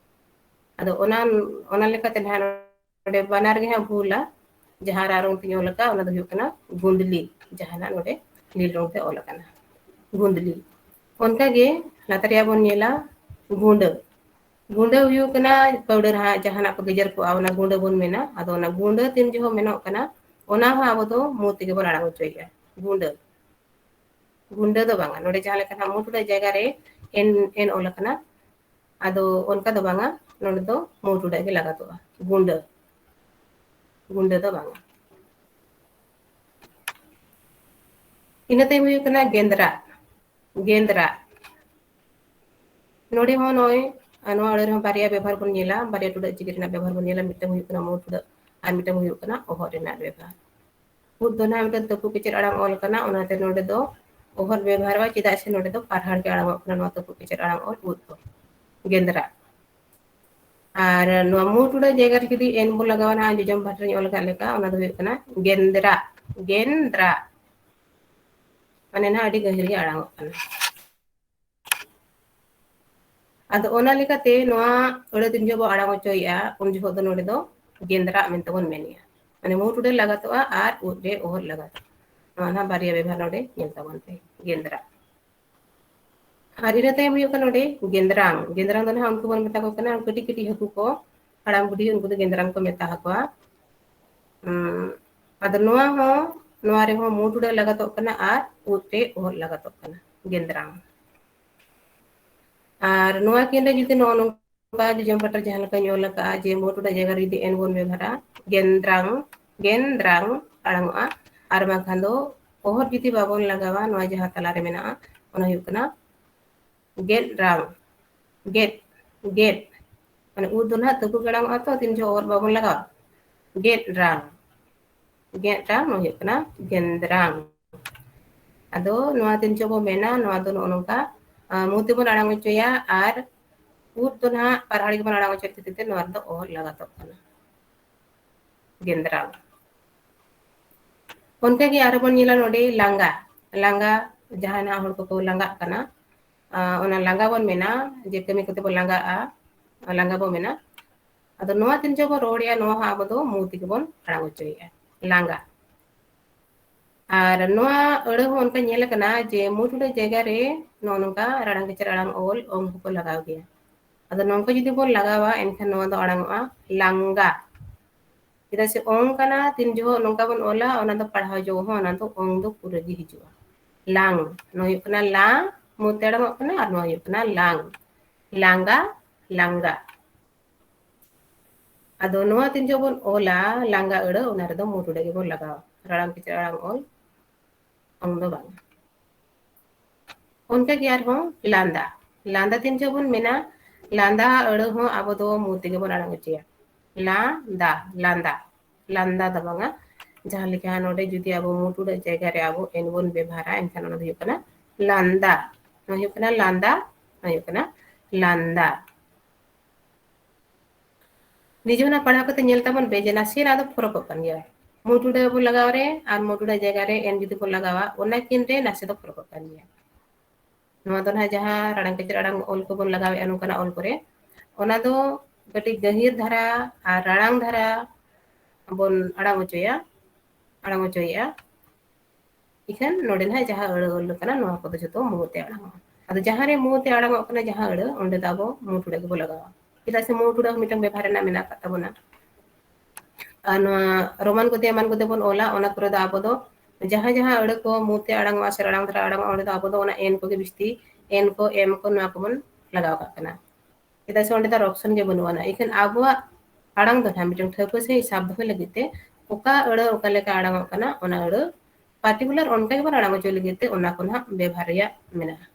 ᱟᱫᱚ ᱚᱱᱟ, ᱚᱱᱟ ᱞᱮᱠᱟᱛᱮ ᱱᱟᱦᱟᱜ ᱱᱚᱰᱮ ᱵᱟᱱᱟᱨ ᱜᱮ ᱦᱟᱸᱜ ᱵᱷᱩᱞᱟ᱾ ᱡᱟᱦᱟᱸ ᱟᱨᱟᱜ ᱨᱚᱝ ᱛᱤᱧ ᱚᱞ ᱟᱠᱟᱫ, ᱚᱱᱟ ᱫᱚ ᱦᱩᱭᱩᱜ ᱠᱟᱱᱟ ᱜᱩᱸᱫᱽᱞᱤ, ᱡᱟᱦᱟᱱᱟᱜ ᱱᱚᱰᱮ ᱞᱤᱞ ᱨᱚᱝ ᱛᱮ ᱚᱞ ᱟᱠᱟᱱᱟ, ᱜᱩᱸᱫᱽᱞᱤ᱾ ᱚᱱᱠᱟᱜᱮ ᱞᱟᱛᱟᱨ ᱨᱮᱭᱟᱜ ᱵᱚᱱ ᱧᱮᱞᱟ ᱜᱩᱸᱰᱟᱹ᱾ ᱜᱩᱸᱰᱟᱹ ᱦᱩᱭᱩᱜ ᱠᱟᱱᱟ powder ᱦᱟᱸᱜ ᱡᱟᱦᱟᱱᱟᱜ ᱠᱚ ᱜᱮᱡᱮᱨ ᱠᱚᱜᱼᱟ, ᱚᱱᱟ ᱜᱩᱸᱰᱟᱹ ᱵᱚᱱ ᱢᱮᱱᱟ᱾ ᱟᱫᱚ ᱚᱱᱟ ᱜᱩᱸᱰᱟᱹ ᱛᱤᱱ ᱡᱚᱦᱚᱜ ᱢᱮᱱᱚᱜ ᱠᱟᱱᱟ, ᱚᱱᱟ ᱦᱚᱸ ᱟᱵᱚ ᱫᱚ ᱢᱩ ᱛᱮᱜᱮ ᱵᱚᱱ ᱟᱲᱟᱝ ᱦᱚᱪᱚᱭᱮᱫᱼᱟ, ᱜᱩᱸᱰᱟᱹ᱾ ᱜᱩᱸᱰᱟᱹ ᱫᱚ ᱵᱟᱝᱟ, ᱱᱚᱰᱮ ᱡᱟᱦᱟᱸ ᱞᱮᱠᱟ ᱱᱟᱜ ᱢᱩ ᱴᱩᱰᱟᱹᱜ ᱡᱟᱭᱜᱟ ᱨᱮ ᱮᱱ, ᱮᱱ ᱚᱞ ᱟᱠᱟᱱᱟ, ᱟᱫᱚ ᱚᱱᱠᱟ ᱫᱚ ᱵᱟᱝᱟ, ᱱᱚᱰᱮ ᱫᱚ ᱢᱩ ᱴᱩᱰᱟᱹᱜ ᱜᱮ ᱞᱟᱜᱟᱛᱚᱜᱼᱟ, ᱜᱩᱸᱰᱟᱹ, ᱜᱩᱸᱰᱟᱹ ᱫᱚ ᱵᱟᱝᱟ᱾ ᱤᱱᱟᱹ ᱛᱟᱭᱚᱢ ᱦᱩᱭᱩᱜ ᱠᱟᱱᱟ ᱜᱮᱸᱫᱽᱨᱟᱜ, ᱜᱮᱸᱫᱽᱨᱟᱜ᱾ ᱱᱚᱰᱮ ᱦᱚᱸ ᱱᱚᱜᱼᱚᱭ, ᱟᱨ ᱱᱚᱣᱟ ᱟᱹᱲᱟᱹ ᱨᱮᱦᱚᱸ ᱵᱟᱨᱭᱟ ᱵᱮᱵᱚᱦᱟᱨ ᱵᱚᱱ ᱧᱮᱞᱟ, ᱵᱟᱨᱭᱟ ᱴᱩᱰᱟᱹᱜ ᱪᱤᱠᱤ ᱨᱮᱱᱟᱜ ᱵᱮᱵᱚᱦᱟᱨ ᱵᱚᱱ ᱧᱮᱞᱟ, ᱢᱤᱫᱴᱟᱝ ᱦᱩᱭᱩᱜ ᱠᱟᱱᱟ ᱢᱩ ᱴᱩᱰᱟᱹᱜ ᱟᱨ ᱢᱤᱫᱴᱟᱝ ᱦᱩᱭᱩᱜ ᱠᱟᱱᱟ ᱚᱦᱚᱫ ᱨᱮᱱᱟᱜ ᱵᱮᱵᱚᱦᱟᱨ᱾ ᱩᱫ ᱫᱚ ᱱᱟᱦᱟᱜ ᱢᱤᱫᱴᱟᱝ ᱛᱟᱹᱯᱩ ᱠᱮᱪᱮᱫ ᱟᱲᱟᱝ ᱚᱞ ᱠᱟᱱᱟ, ᱚᱱᱟᱛᱮ ᱱᱚᱰᱮ ᱫᱚ ᱚᱦᱚᱫ ᱵᱮᱵᱚᱦᱟᱨᱚᱜᱼᱟ, ᱪᱮᱫᱟᱜ ᱥᱮ ᱱᱚᱰᱮ ᱫᱚ ᱯᱟᱨᱦᱟᱲ ᱜᱮ ᱟᱲᱟᱝᱚᱜ ᱠᱟᱱᱟ, ᱱᱚᱣᱟ ᱛᱟᱹᱯᱩ ᱠᱮᱪᱮᱫ ᱟᱲᱟᱝ ᱚᱞ ᱩᱫ ᱫᱚ᱾ ᱜᱮᱸᱫᱽᱨᱟᱜ᱾ ᱟᱨ ᱱᱚᱣᱟ ᱢᱩ ᱴᱩᱰᱟᱹᱜ ᱡᱟᱭᱜᱟ ᱨᱮ ᱡᱩᱫᱤ ᱮᱱ ᱵᱚᱱ ᱞᱟᱜᱟᱣᱟ ᱱᱟᱦᱟᱜ, ᱡᱚᱡᱚᱢ ᱯᱟᱦᱴᱟ ᱨᱮᱧ ᱚᱞ ᱟᱠᱟᱫ ᱞᱮᱠᱟ, ᱚᱱᱟ ᱫᱚ ᱦᱩᱭᱩᱜ ᱠᱟᱱᱟ ᱜᱮᱸᱫᱽᱨᱟᱜ, ᱜᱮᱸᱫᱽᱨᱟᱜ᱾ ᱢᱟᱱᱮ ᱱᱟᱦᱟᱜ ᱟᱹᱰᱤ ᱜᱟᱹᱦᱤᱨ ᱜᱮ ᱟᱲᱟᱝᱚᱜ ᱠᱟᱱᱟ᱾ ᱟᱫᱚ ᱚᱱᱟ ᱞᱮᱠᱟᱛᱮ ᱱᱚᱣᱟ ᱟᱹᱲᱟᱹ ᱛᱤᱱ ᱡᱚᱦᱚᱜ ᱵᱚ ᱟᱲᱟᱝ ᱦᱚᱪᱚᱭᱮᱜᱼᱟ, ᱩᱱ ᱡᱚᱦᱚᱜ ᱫᱚ ᱱᱚᱰᱮ ᱫᱚ ᱜᱮᱸᱫᱽᱨᱟᱜ ᱢᱮᱱᱛᱮ ᱵᱚᱱ ᱢᱮᱱᱮᱜᱼᱟ᱾ ᱢᱟᱱᱮ ᱢᱩ ᱴᱩᱰᱟᱹᱜ ᱞᱟᱜᱟᱛᱚᱜᱼᱟ ᱟᱨ ᱩᱫ ᱨᱮ ᱚᱦᱚᱫ ᱞᱟᱜᱟᱛᱚᱜᱼᱟ᱾ ᱱᱚᱣᱟ ᱱᱟᱦᱟᱜ ᱵᱟᱨᱭᱟ ᱵᱮᱵᱷᱟᱨ ᱱᱚᱰᱮ ᱧᱮᱞ ᱛᱟᱵᱚᱱ ᱯᱮ, ᱜᱮᱸᱫᱽᱨᱟᱜ᱾ ᱟᱨ ᱤᱱᱟᱹ ᱛᱟᱭᱚᱢ ᱦᱩᱭᱩᱜ ᱠᱟᱱᱟ ᱱᱚᱰᱮ ᱜᱮᱸᱫᱽᱨᱟᱝ᱾ ᱜᱮᱸᱫᱽᱨᱟᱝ ᱫᱚ ᱱᱟᱦᱟᱜ ᱩᱱᱠᱩ ᱵᱚᱱ ᱢᱮᱛᱟ ᱠᱚ ᱠᱟᱱᱟ ᱠᱟᱹᱴᱤᱡ ᱠᱟᱹᱴᱤᱡ ᱦᱟᱹᱠᱩ ᱠᱚ, ᱦᱟᱲᱟᱢ ᱵᱩᱰᱷᱤ, ᱩᱱᱠᱩ ᱫᱚ ᱜᱮᱸᱫᱽᱨᱟᱝ ᱠᱚ ᱢᱮᱛᱟ ᱟᱠᱚᱣᱟ᱾ ᱩᱸ, ᱟᱫᱚ ᱱᱚᱣᱟ ᱦᱚᱸ, ᱱᱚᱣᱟ ᱨᱮᱦᱚᱸ ᱢᱩ ᱴᱩᱰᱟᱹᱜ ᱞᱟᱜᱟᱛᱚᱜ ᱠᱟᱱᱟ ᱟᱨ ᱩᱫ ᱨᱮ ᱚᱦᱚᱫ ᱞᱟᱜᱟᱛᱚᱜ ᱠᱟᱱᱟ, ᱜᱮᱸᱫᱽᱨᱟᱝ᱾ ᱟᱨ ᱱᱚᱣᱟ ᱠᱤᱱ ᱨᱮ ᱡᱩᱫᱤ ᱱᱚᱜᱼᱚ ᱱᱚᱝᱠᱟ ᱡᱚᱡᱚᱢ ᱯᱟᱦᱴᱟ ᱡᱟᱦᱟᱸ ᱞᱮᱠᱟᱧ ᱚᱞ ᱟᱠᱟᱫᱼᱟ, ᱡᱮ ᱢᱩ ᱴᱩᱰᱟᱹᱜ ᱡᱟᱭᱜᱟ ᱨᱮ ᱡᱩᱫᱤ ᱮᱱ ᱵᱚᱱ ᱵᱮᱵᱷᱟᱨᱟ, ᱜᱮᱸᱫᱽᱨᱟᱝ, ᱜᱮᱸᱫᱽᱨᱟᱝ ᱟᱲᱟᱝᱚᱜᱼᱟ᱾ ᱟᱨ ᱵᱟᱝᱠᱷᱟᱱ ᱫᱚ ᱚᱦᱚᱫ ᱡᱩᱫᱤ ᱵᱟᱵᱚᱱ ᱞᱟᱜᱟᱣᱟ, ᱱᱚᱣᱟ ᱡᱟᱦᱟᱸ ᱛᱟᱞᱟ ᱨᱮ ᱢᱮᱱᱟᱜᱼᱟ, ᱚᱱᱟ ᱦᱩᱭᱩᱜ ᱠᱟᱱᱟ ᱜᱮᱫ ᱨᱟᱝ, ᱜᱮᱫ, ᱜᱮᱫ, ᱢᱟᱱᱮ ᱩᱫ ᱫᱚ ᱱᱟᱦᱟᱜ ᱛᱟᱹᱠᱩ ᱜᱮ ᱟᱲᱟᱝᱚᱜᱼᱟ ᱛᱚ, ᱛᱤᱱ ᱡᱚᱦᱚᱜ ᱚᱨ ᱵᱟᱵᱚᱱ ᱞᱟᱜᱟᱣᱟ᱾ ᱜᱮᱫ ᱨᱟᱝ, ᱜᱮᱫ ᱨᱟᱝ ᱱᱚᱣᱟ ᱦᱩᱭᱩᱜ ᱠᱟᱱᱟ ᱜᱮᱸᱫᱽᱨᱟᱝ᱾ ᱟᱫᱚ ᱱᱚᱣᱟ ᱛᱤᱱ ᱡᱚᱦᱚᱜ ᱵᱚ ᱢᱮᱱᱟ, ᱱᱚᱣᱟ ᱫᱚ ᱱᱚᱜᱼᱚ ᱱᱚᱝᱠᱟ, ᱟᱸ, ᱢᱩ ᱛᱮᱵᱚᱱ ᱟᱲᱟᱝ ᱦᱚᱪᱚᱭᱟ ᱟᱨ ᱩᱫ ᱫᱚ ᱱᱟᱦᱟᱜ ᱯᱟᱨᱦᱟᱲᱤ ᱜᱮᱵᱚᱱ ᱟᱲᱟᱝ ᱦᱚᱪᱚᱭ ᱠᱷᱟᱹᱛᱤᱨ ᱛᱮ ᱱᱚᱣᱟ ᱨᱮᱫᱚ ᱚ ᱞᱟᱜᱟᱛᱚᱜ ᱠᱟᱱᱟ, ᱜᱮᱸᱫᱽᱨᱟᱝ᱾ ᱚᱱᱠᱟᱜᱮ ᱟᱨᱦᱚᱸ ᱵᱚᱱ ᱧᱮᱞᱟ ᱱᱚᱰᱮ ᱞᱟᱸᱜᱟ, ᱞᱟᱸᱜᱟ, ᱡᱟᱦᱟᱱᱟᱜ ᱦᱚᱲ ᱠᱚᱠᱚ ᱞᱟᱸᱜᱟᱜ ᱠᱟᱱᱟ, ᱟᱸ, ᱚᱱᱟ ᱞᱟᱸᱜᱟ ᱵᱚᱱ ᱢᱮᱱᱟ, ᱡᱮ ᱠᱟᱹᱢᱤ ᱠᱚᱛᱮ ᱵᱚᱱ ᱞᱟᱸᱜᱟᱜᱼᱟ, ᱞᱟᱸᱜᱟ ᱵᱚᱱ ᱢᱮᱱᱟ᱾ ᱟᱫᱚ ᱱᱚᱣᱟ ᱛᱤᱱ ᱡᱚᱦᱚᱜ ᱵᱚᱱ ᱨᱚᱲᱮᱜᱼᱟ, ᱱᱚᱣᱟ ᱦᱚᱸ ᱟᱵᱚ ᱫᱚ ᱢᱩ ᱛᱮᱜᱮ ᱵᱚᱱ ᱟᱲᱟᱝ ᱦᱚᱪᱚᱭᱮᱜᱼᱟ, ᱞᱟᱸᱜᱟ᱾ ᱟᱨ ᱱᱚᱣᱟ ᱟᱹᱲᱟᱹ ᱦᱚᱸ ᱚᱱᱠᱟ ᱧᱮᱞ ᱟᱠᱟᱱᱟ ᱡᱮ ᱢᱩ ᱴᱩᱰᱟᱹᱜ ᱡᱟᱭᱜᱟ ᱨᱮ ᱱᱚᱜᱼᱚ ᱱᱚᱝᱠᱟ ᱨᱟᱲᱟᱝ ᱠᱮᱪᱟᱨ ᱟᱲᱟᱝ ᱚᱞ ᱚᱝ ᱦᱚᱸᱠᱚ ᱞᱟᱜᱟᱣ ᱜᱮᱭᱟ᱾ ᱟᱫᱚ ᱱᱚᱝᱠᱟ ᱡᱩᱫᱤ ᱵᱚᱱ ᱞᱟᱜᱟᱣᱟ, ᱮᱱᱠᱷᱟᱱ ᱱᱚᱣᱟ ᱫᱚ ᱟᱲᱟᱝᱚᱜᱼᱟ ᱞᱟᱝᱜᱟ᱾ ᱪᱮᱫᱟᱜ ᱥᱮ ᱚᱝ ᱠᱟᱱᱟ, ᱛᱤᱱ ᱡᱚᱦᱚᱜ ᱱᱚᱝᱠᱟ ᱵᱚᱱ ᱚᱞᱟ, ᱚᱱᱟ ᱫᱚ ᱯᱟᱲᱦᱟᱣ ᱡᱚᱦᱚᱜ ᱦᱚᱸ ᱚᱱᱟ ᱫᱚ ᱚᱝ ᱫᱚ ᱯᱩᱨᱟᱹ ᱜᱮ ᱦᱤᱡᱩᱜᱼᱟ᱾ ᱞᱟᱝ, ᱱᱚᱣᱟ ᱦᱩᱭᱩᱜ ᱠᱟᱱᱟ ᱞᱟ, ᱢᱩ ᱛᱮ ᱟᱲᱟᱝᱚᱜ ᱠᱟᱱᱟ, ᱟᱨ ᱱᱚᱣᱟ ᱦᱩᱭᱩᱜ ᱠᱟᱱᱟ ᱞᱟᱝ, ᱞᱟᱝᱜᱟ, ᱞᱟᱝᱜᱟ᱾ ᱟᱫᱚ ᱱᱚᱣᱟ ᱛᱤᱱ ᱡᱚᱦᱚᱜ ᱵᱚᱱ ᱚᱞᱟ ᱞᱟᱝᱜᱟ ᱟᱹᱲᱟᱹ, ᱚᱱᱟ ᱨᱮᱫᱚ ᱢᱩ ᱴᱩᱰᱟᱹᱜ ᱜᱮᱵᱚᱱ ᱞᱟᱜᱟᱣᱟ, ᱨᱟᱲᱟᱝ ᱠᱮᱪᱟᱨ ᱟᱲᱟᱝ ᱚᱞ, ᱚᱝ ᱫᱚ ᱵᱟᱝ᱾ ᱚᱱᱠᱟ ᱜᱮ ᱟᱨᱦᱚᱸ ᱞᱟᱸᱫᱟ, ᱞᱟᱸᱫᱟ ᱛᱤᱱ ᱡᱚᱦᱚᱜ ᱵᱚᱱ ᱢᱮᱱᱟ, ᱞᱟᱸᱫᱟ ᱟᱹᱲᱟᱹ ᱦᱚᱸ ᱟᱵᱚ ᱫᱚ ᱢᱩ ᱛᱮᱜᱮ ᱵᱚᱱ ᱟᱲᱟᱝ ᱦᱚᱪᱚᱭᱟ, ᱞᱟᱸᱫᱟ, ᱞᱟᱸᱫᱟ, ᱞᱟᱸᱫᱟ ᱫᱚ ᱵᱟᱝᱟ᱾ ᱡᱟᱦᱟᱸ ᱞᱮᱠᱟ ᱱᱚᱰᱮ ᱡᱩᱫᱤ ᱟᱵᱚ ᱢᱩ ᱴᱩᱰᱟᱹᱜ ᱡᱟᱭᱜᱟ ᱨᱮ ᱟᱵᱚ ᱮᱱ ᱵᱚᱱ ᱵᱮᱵᱷᱟᱨᱟ, ᱮᱱᱠᱷᱟᱱ ᱚᱱᱟ ᱫᱚ ᱦᱩᱭᱩᱜ ᱠᱟᱱᱟ ᱞᱟᱸᱫᱟ, ᱱᱚᱣᱟ ᱦᱩᱭᱩᱜ ᱠᱟᱱᱟ ᱞᱟᱸᱫᱟ, ᱱᱚᱣᱟ ᱦᱩᱭᱩᱜ ᱠᱟᱱᱟ ᱞᱟᱸᱫᱟ᱾ ᱱᱤᱡᱮ ᱦᱚᱸ ᱚᱱᱟ ᱯᱟᱲᱦᱟᱣ ᱠᱟᱛᱮ ᱧᱮᱞ ᱛᱟᱵᱚᱱ ᱯᱮ ᱡᱮ ᱱᱟᱥᱮᱱᱟᱜ ᱫᱚ ᱯᱷᱚᱨᱚᱠᱚᱜ ᱠᱟᱱ ᱜᱮᱭᱟ᱾ ᱢᱩ ᱴᱩᱰᱟᱹᱜ ᱵᱚᱱ ᱞᱟᱜᱟᱣ ᱨᱮ ᱟᱨ ᱢᱩ ᱴᱩᱰᱟᱹᱜ ᱡᱟᱭᱜᱟ ᱨᱮ ᱮᱱ ᱡᱩᱫᱤ ᱵᱚᱱ ᱞᱟᱜᱟᱣᱟ, ᱚᱱᱟ ᱠᱤᱱ ᱨᱮ ᱱᱟᱥᱮ ᱫᱚ ᱯᱷᱚᱨᱚᱠᱚᱜ ᱠᱟᱱ ᱜᱮᱭᱟ᱾ ᱱᱚᱣᱟ ᱫᱚ ᱱᱟᱦᱟᱜ ᱡᱟᱦᱟᱸ ᱨᱟᱲᱟᱝ ᱠᱮᱪᱟᱨ ᱟᱲᱟᱝ ᱚᱞ ᱠᱚᱵᱚᱱ ᱞᱟᱜᱟᱣᱮᱫᱼᱟ ᱱᱚᱝᱠᱟᱱᱟᱜ ᱚᱞ ᱠᱚᱨᱮ, ᱚᱱᱟ ᱫᱚ ᱠᱟᱹᱴᱤᱡ ᱜᱟᱹᱦᱤᱨ ᱫᱷᱟᱨᱟ ᱟᱨ ᱨᱟᱲᱟᱝ ᱫᱷᱟᱨᱟ ᱵᱚᱱ ᱟᱲᱟᱝ ᱦᱚᱪᱚᱭᱟ, ᱟᱲᱟᱝ ᱦᱚᱪᱚᱭᱮᱫᱼᱟ᱾ ᱤᱠᱷᱟᱹᱱ ᱱᱚᱰᱮ ᱱᱟᱦᱟᱜ ᱡᱟᱦᱟᱸ ᱟᱹᱲᱟᱹ ᱚᱞ ᱠᱟᱱᱟ, ᱱᱚᱣᱟ ᱠᱚᱫᱚ ᱡᱚᱛᱚ ᱢᱩ ᱛᱮ ᱟᱲᱟᱝᱚᱜᱼᱟ᱾ ᱟᱫᱚ ᱡᱟᱦᱟᱸ ᱨᱮ ᱢᱩ ᱛᱮ ᱟᱲᱟᱝᱚᱜ ᱠᱟᱱᱟ ᱡᱟᱦᱟᱸ ᱟᱹᱲᱟᱹ, ᱚᱸᱰᱮ ᱫᱚ ᱟᱵᱚ ᱢᱩ ᱴᱩᱰᱟᱹᱜ ᱜᱮᱵᱚ ᱞᱟᱜᱟᱣᱟ, ᱪᱮᱫᱟᱜ ᱥᱮ ᱢᱩ ᱴᱩᱰᱟᱹᱜ ᱦᱚᱸ ᱢᱤᱫᱴᱟᱝ ᱵᱮᱵᱷᱟᱨ ᱨᱮᱱᱟᱜ ᱢᱮᱱᱟᱜ ᱟᱠᱟᱫ ᱛᱟᱵᱚᱱᱟ᱾ ᱟᱨ ᱱᱚᱣᱟ ᱨᱳᱢᱟᱱ ᱠᱚᱛᱮ ᱮᱢᱟᱱ ᱠᱚᱛᱮ ᱵᱚᱱ ᱚᱞᱟ, ᱚᱱᱟ ᱠᱚᱨᱮ ᱫᱚ ᱟᱵᱚ ᱫᱚ ᱡᱟᱦᱟᱸ ᱡᱟᱦᱟᱸ ᱟᱹᱲᱟᱹ ᱠᱚ ᱢᱩ ᱛᱮ ᱟᱲᱟᱝᱚᱜᱼᱟ ᱥᱮ ᱨᱟᱲᱟᱝ ᱫᱷᱟᱨᱟ ᱟᱲᱟᱝᱚᱜᱼᱟ, ᱚᱸᱰᱮ ᱫᱚ ᱟᱵᱚ ᱫᱚ ᱚᱱᱟ ᱮᱱ ᱠᱚᱜᱮ ᱵᱤᱥᱛᱤ, ᱮᱱ ᱠᱚ, ᱮᱢ ᱠᱚ, ᱱᱚᱣᱟ ᱠᱚᱵᱚᱱ ᱞᱟᱜᱟᱣ ᱠᱟᱜ ᱠᱟᱱᱟ, ᱪᱮᱫᱟᱜ ᱥᱮ ᱚᱸᱰᱮ ᱫᱚ ᱟᱨ option ᱜᱮ ᱵᱟᱹᱱᱩᱜ ᱟᱱᱟ᱾ ᱤᱠᱷᱟᱹᱱ ᱟᱵᱚᱣᱟᱜ ᱟᱲᱟᱝ ᱫᱚ ᱱᱟᱦᱟᱜ ᱢᱤᱫᱴᱟᱝ ᱴᱷᱟᱹᱣᱠᱟᱹ ᱥᱟᱺᱦᱤᱡ ᱥᱟᱵ ᱫᱚᱦᱚᱭ ᱞᱟᱹᱜᱤᱫ ᱛᱮ ᱚᱠᱟ ᱟᱹᱲᱟᱹ ᱚᱠᱟ ᱞᱮᱠᱟ ᱟᱲᱟᱝᱚᱜ ᱠᱟᱱᱟ, ᱚᱱᱟ ᱟᱹᱲᱟᱹ particular ᱚᱱᱠᱟ ᱜᱮᱵᱚᱱ ᱟᱲᱟᱝ ᱦᱚᱪᱚᱭ ᱞᱟᱹᱜᱤᱫ ᱛᱮ ᱚᱱᱟ ᱠᱚ ᱱᱟᱦᱟᱜ ᱵᱮᱵᱷᱟᱨ ᱨᱮᱭᱟᱜ ᱢᱮᱱᱟᱜᱼᱟ᱾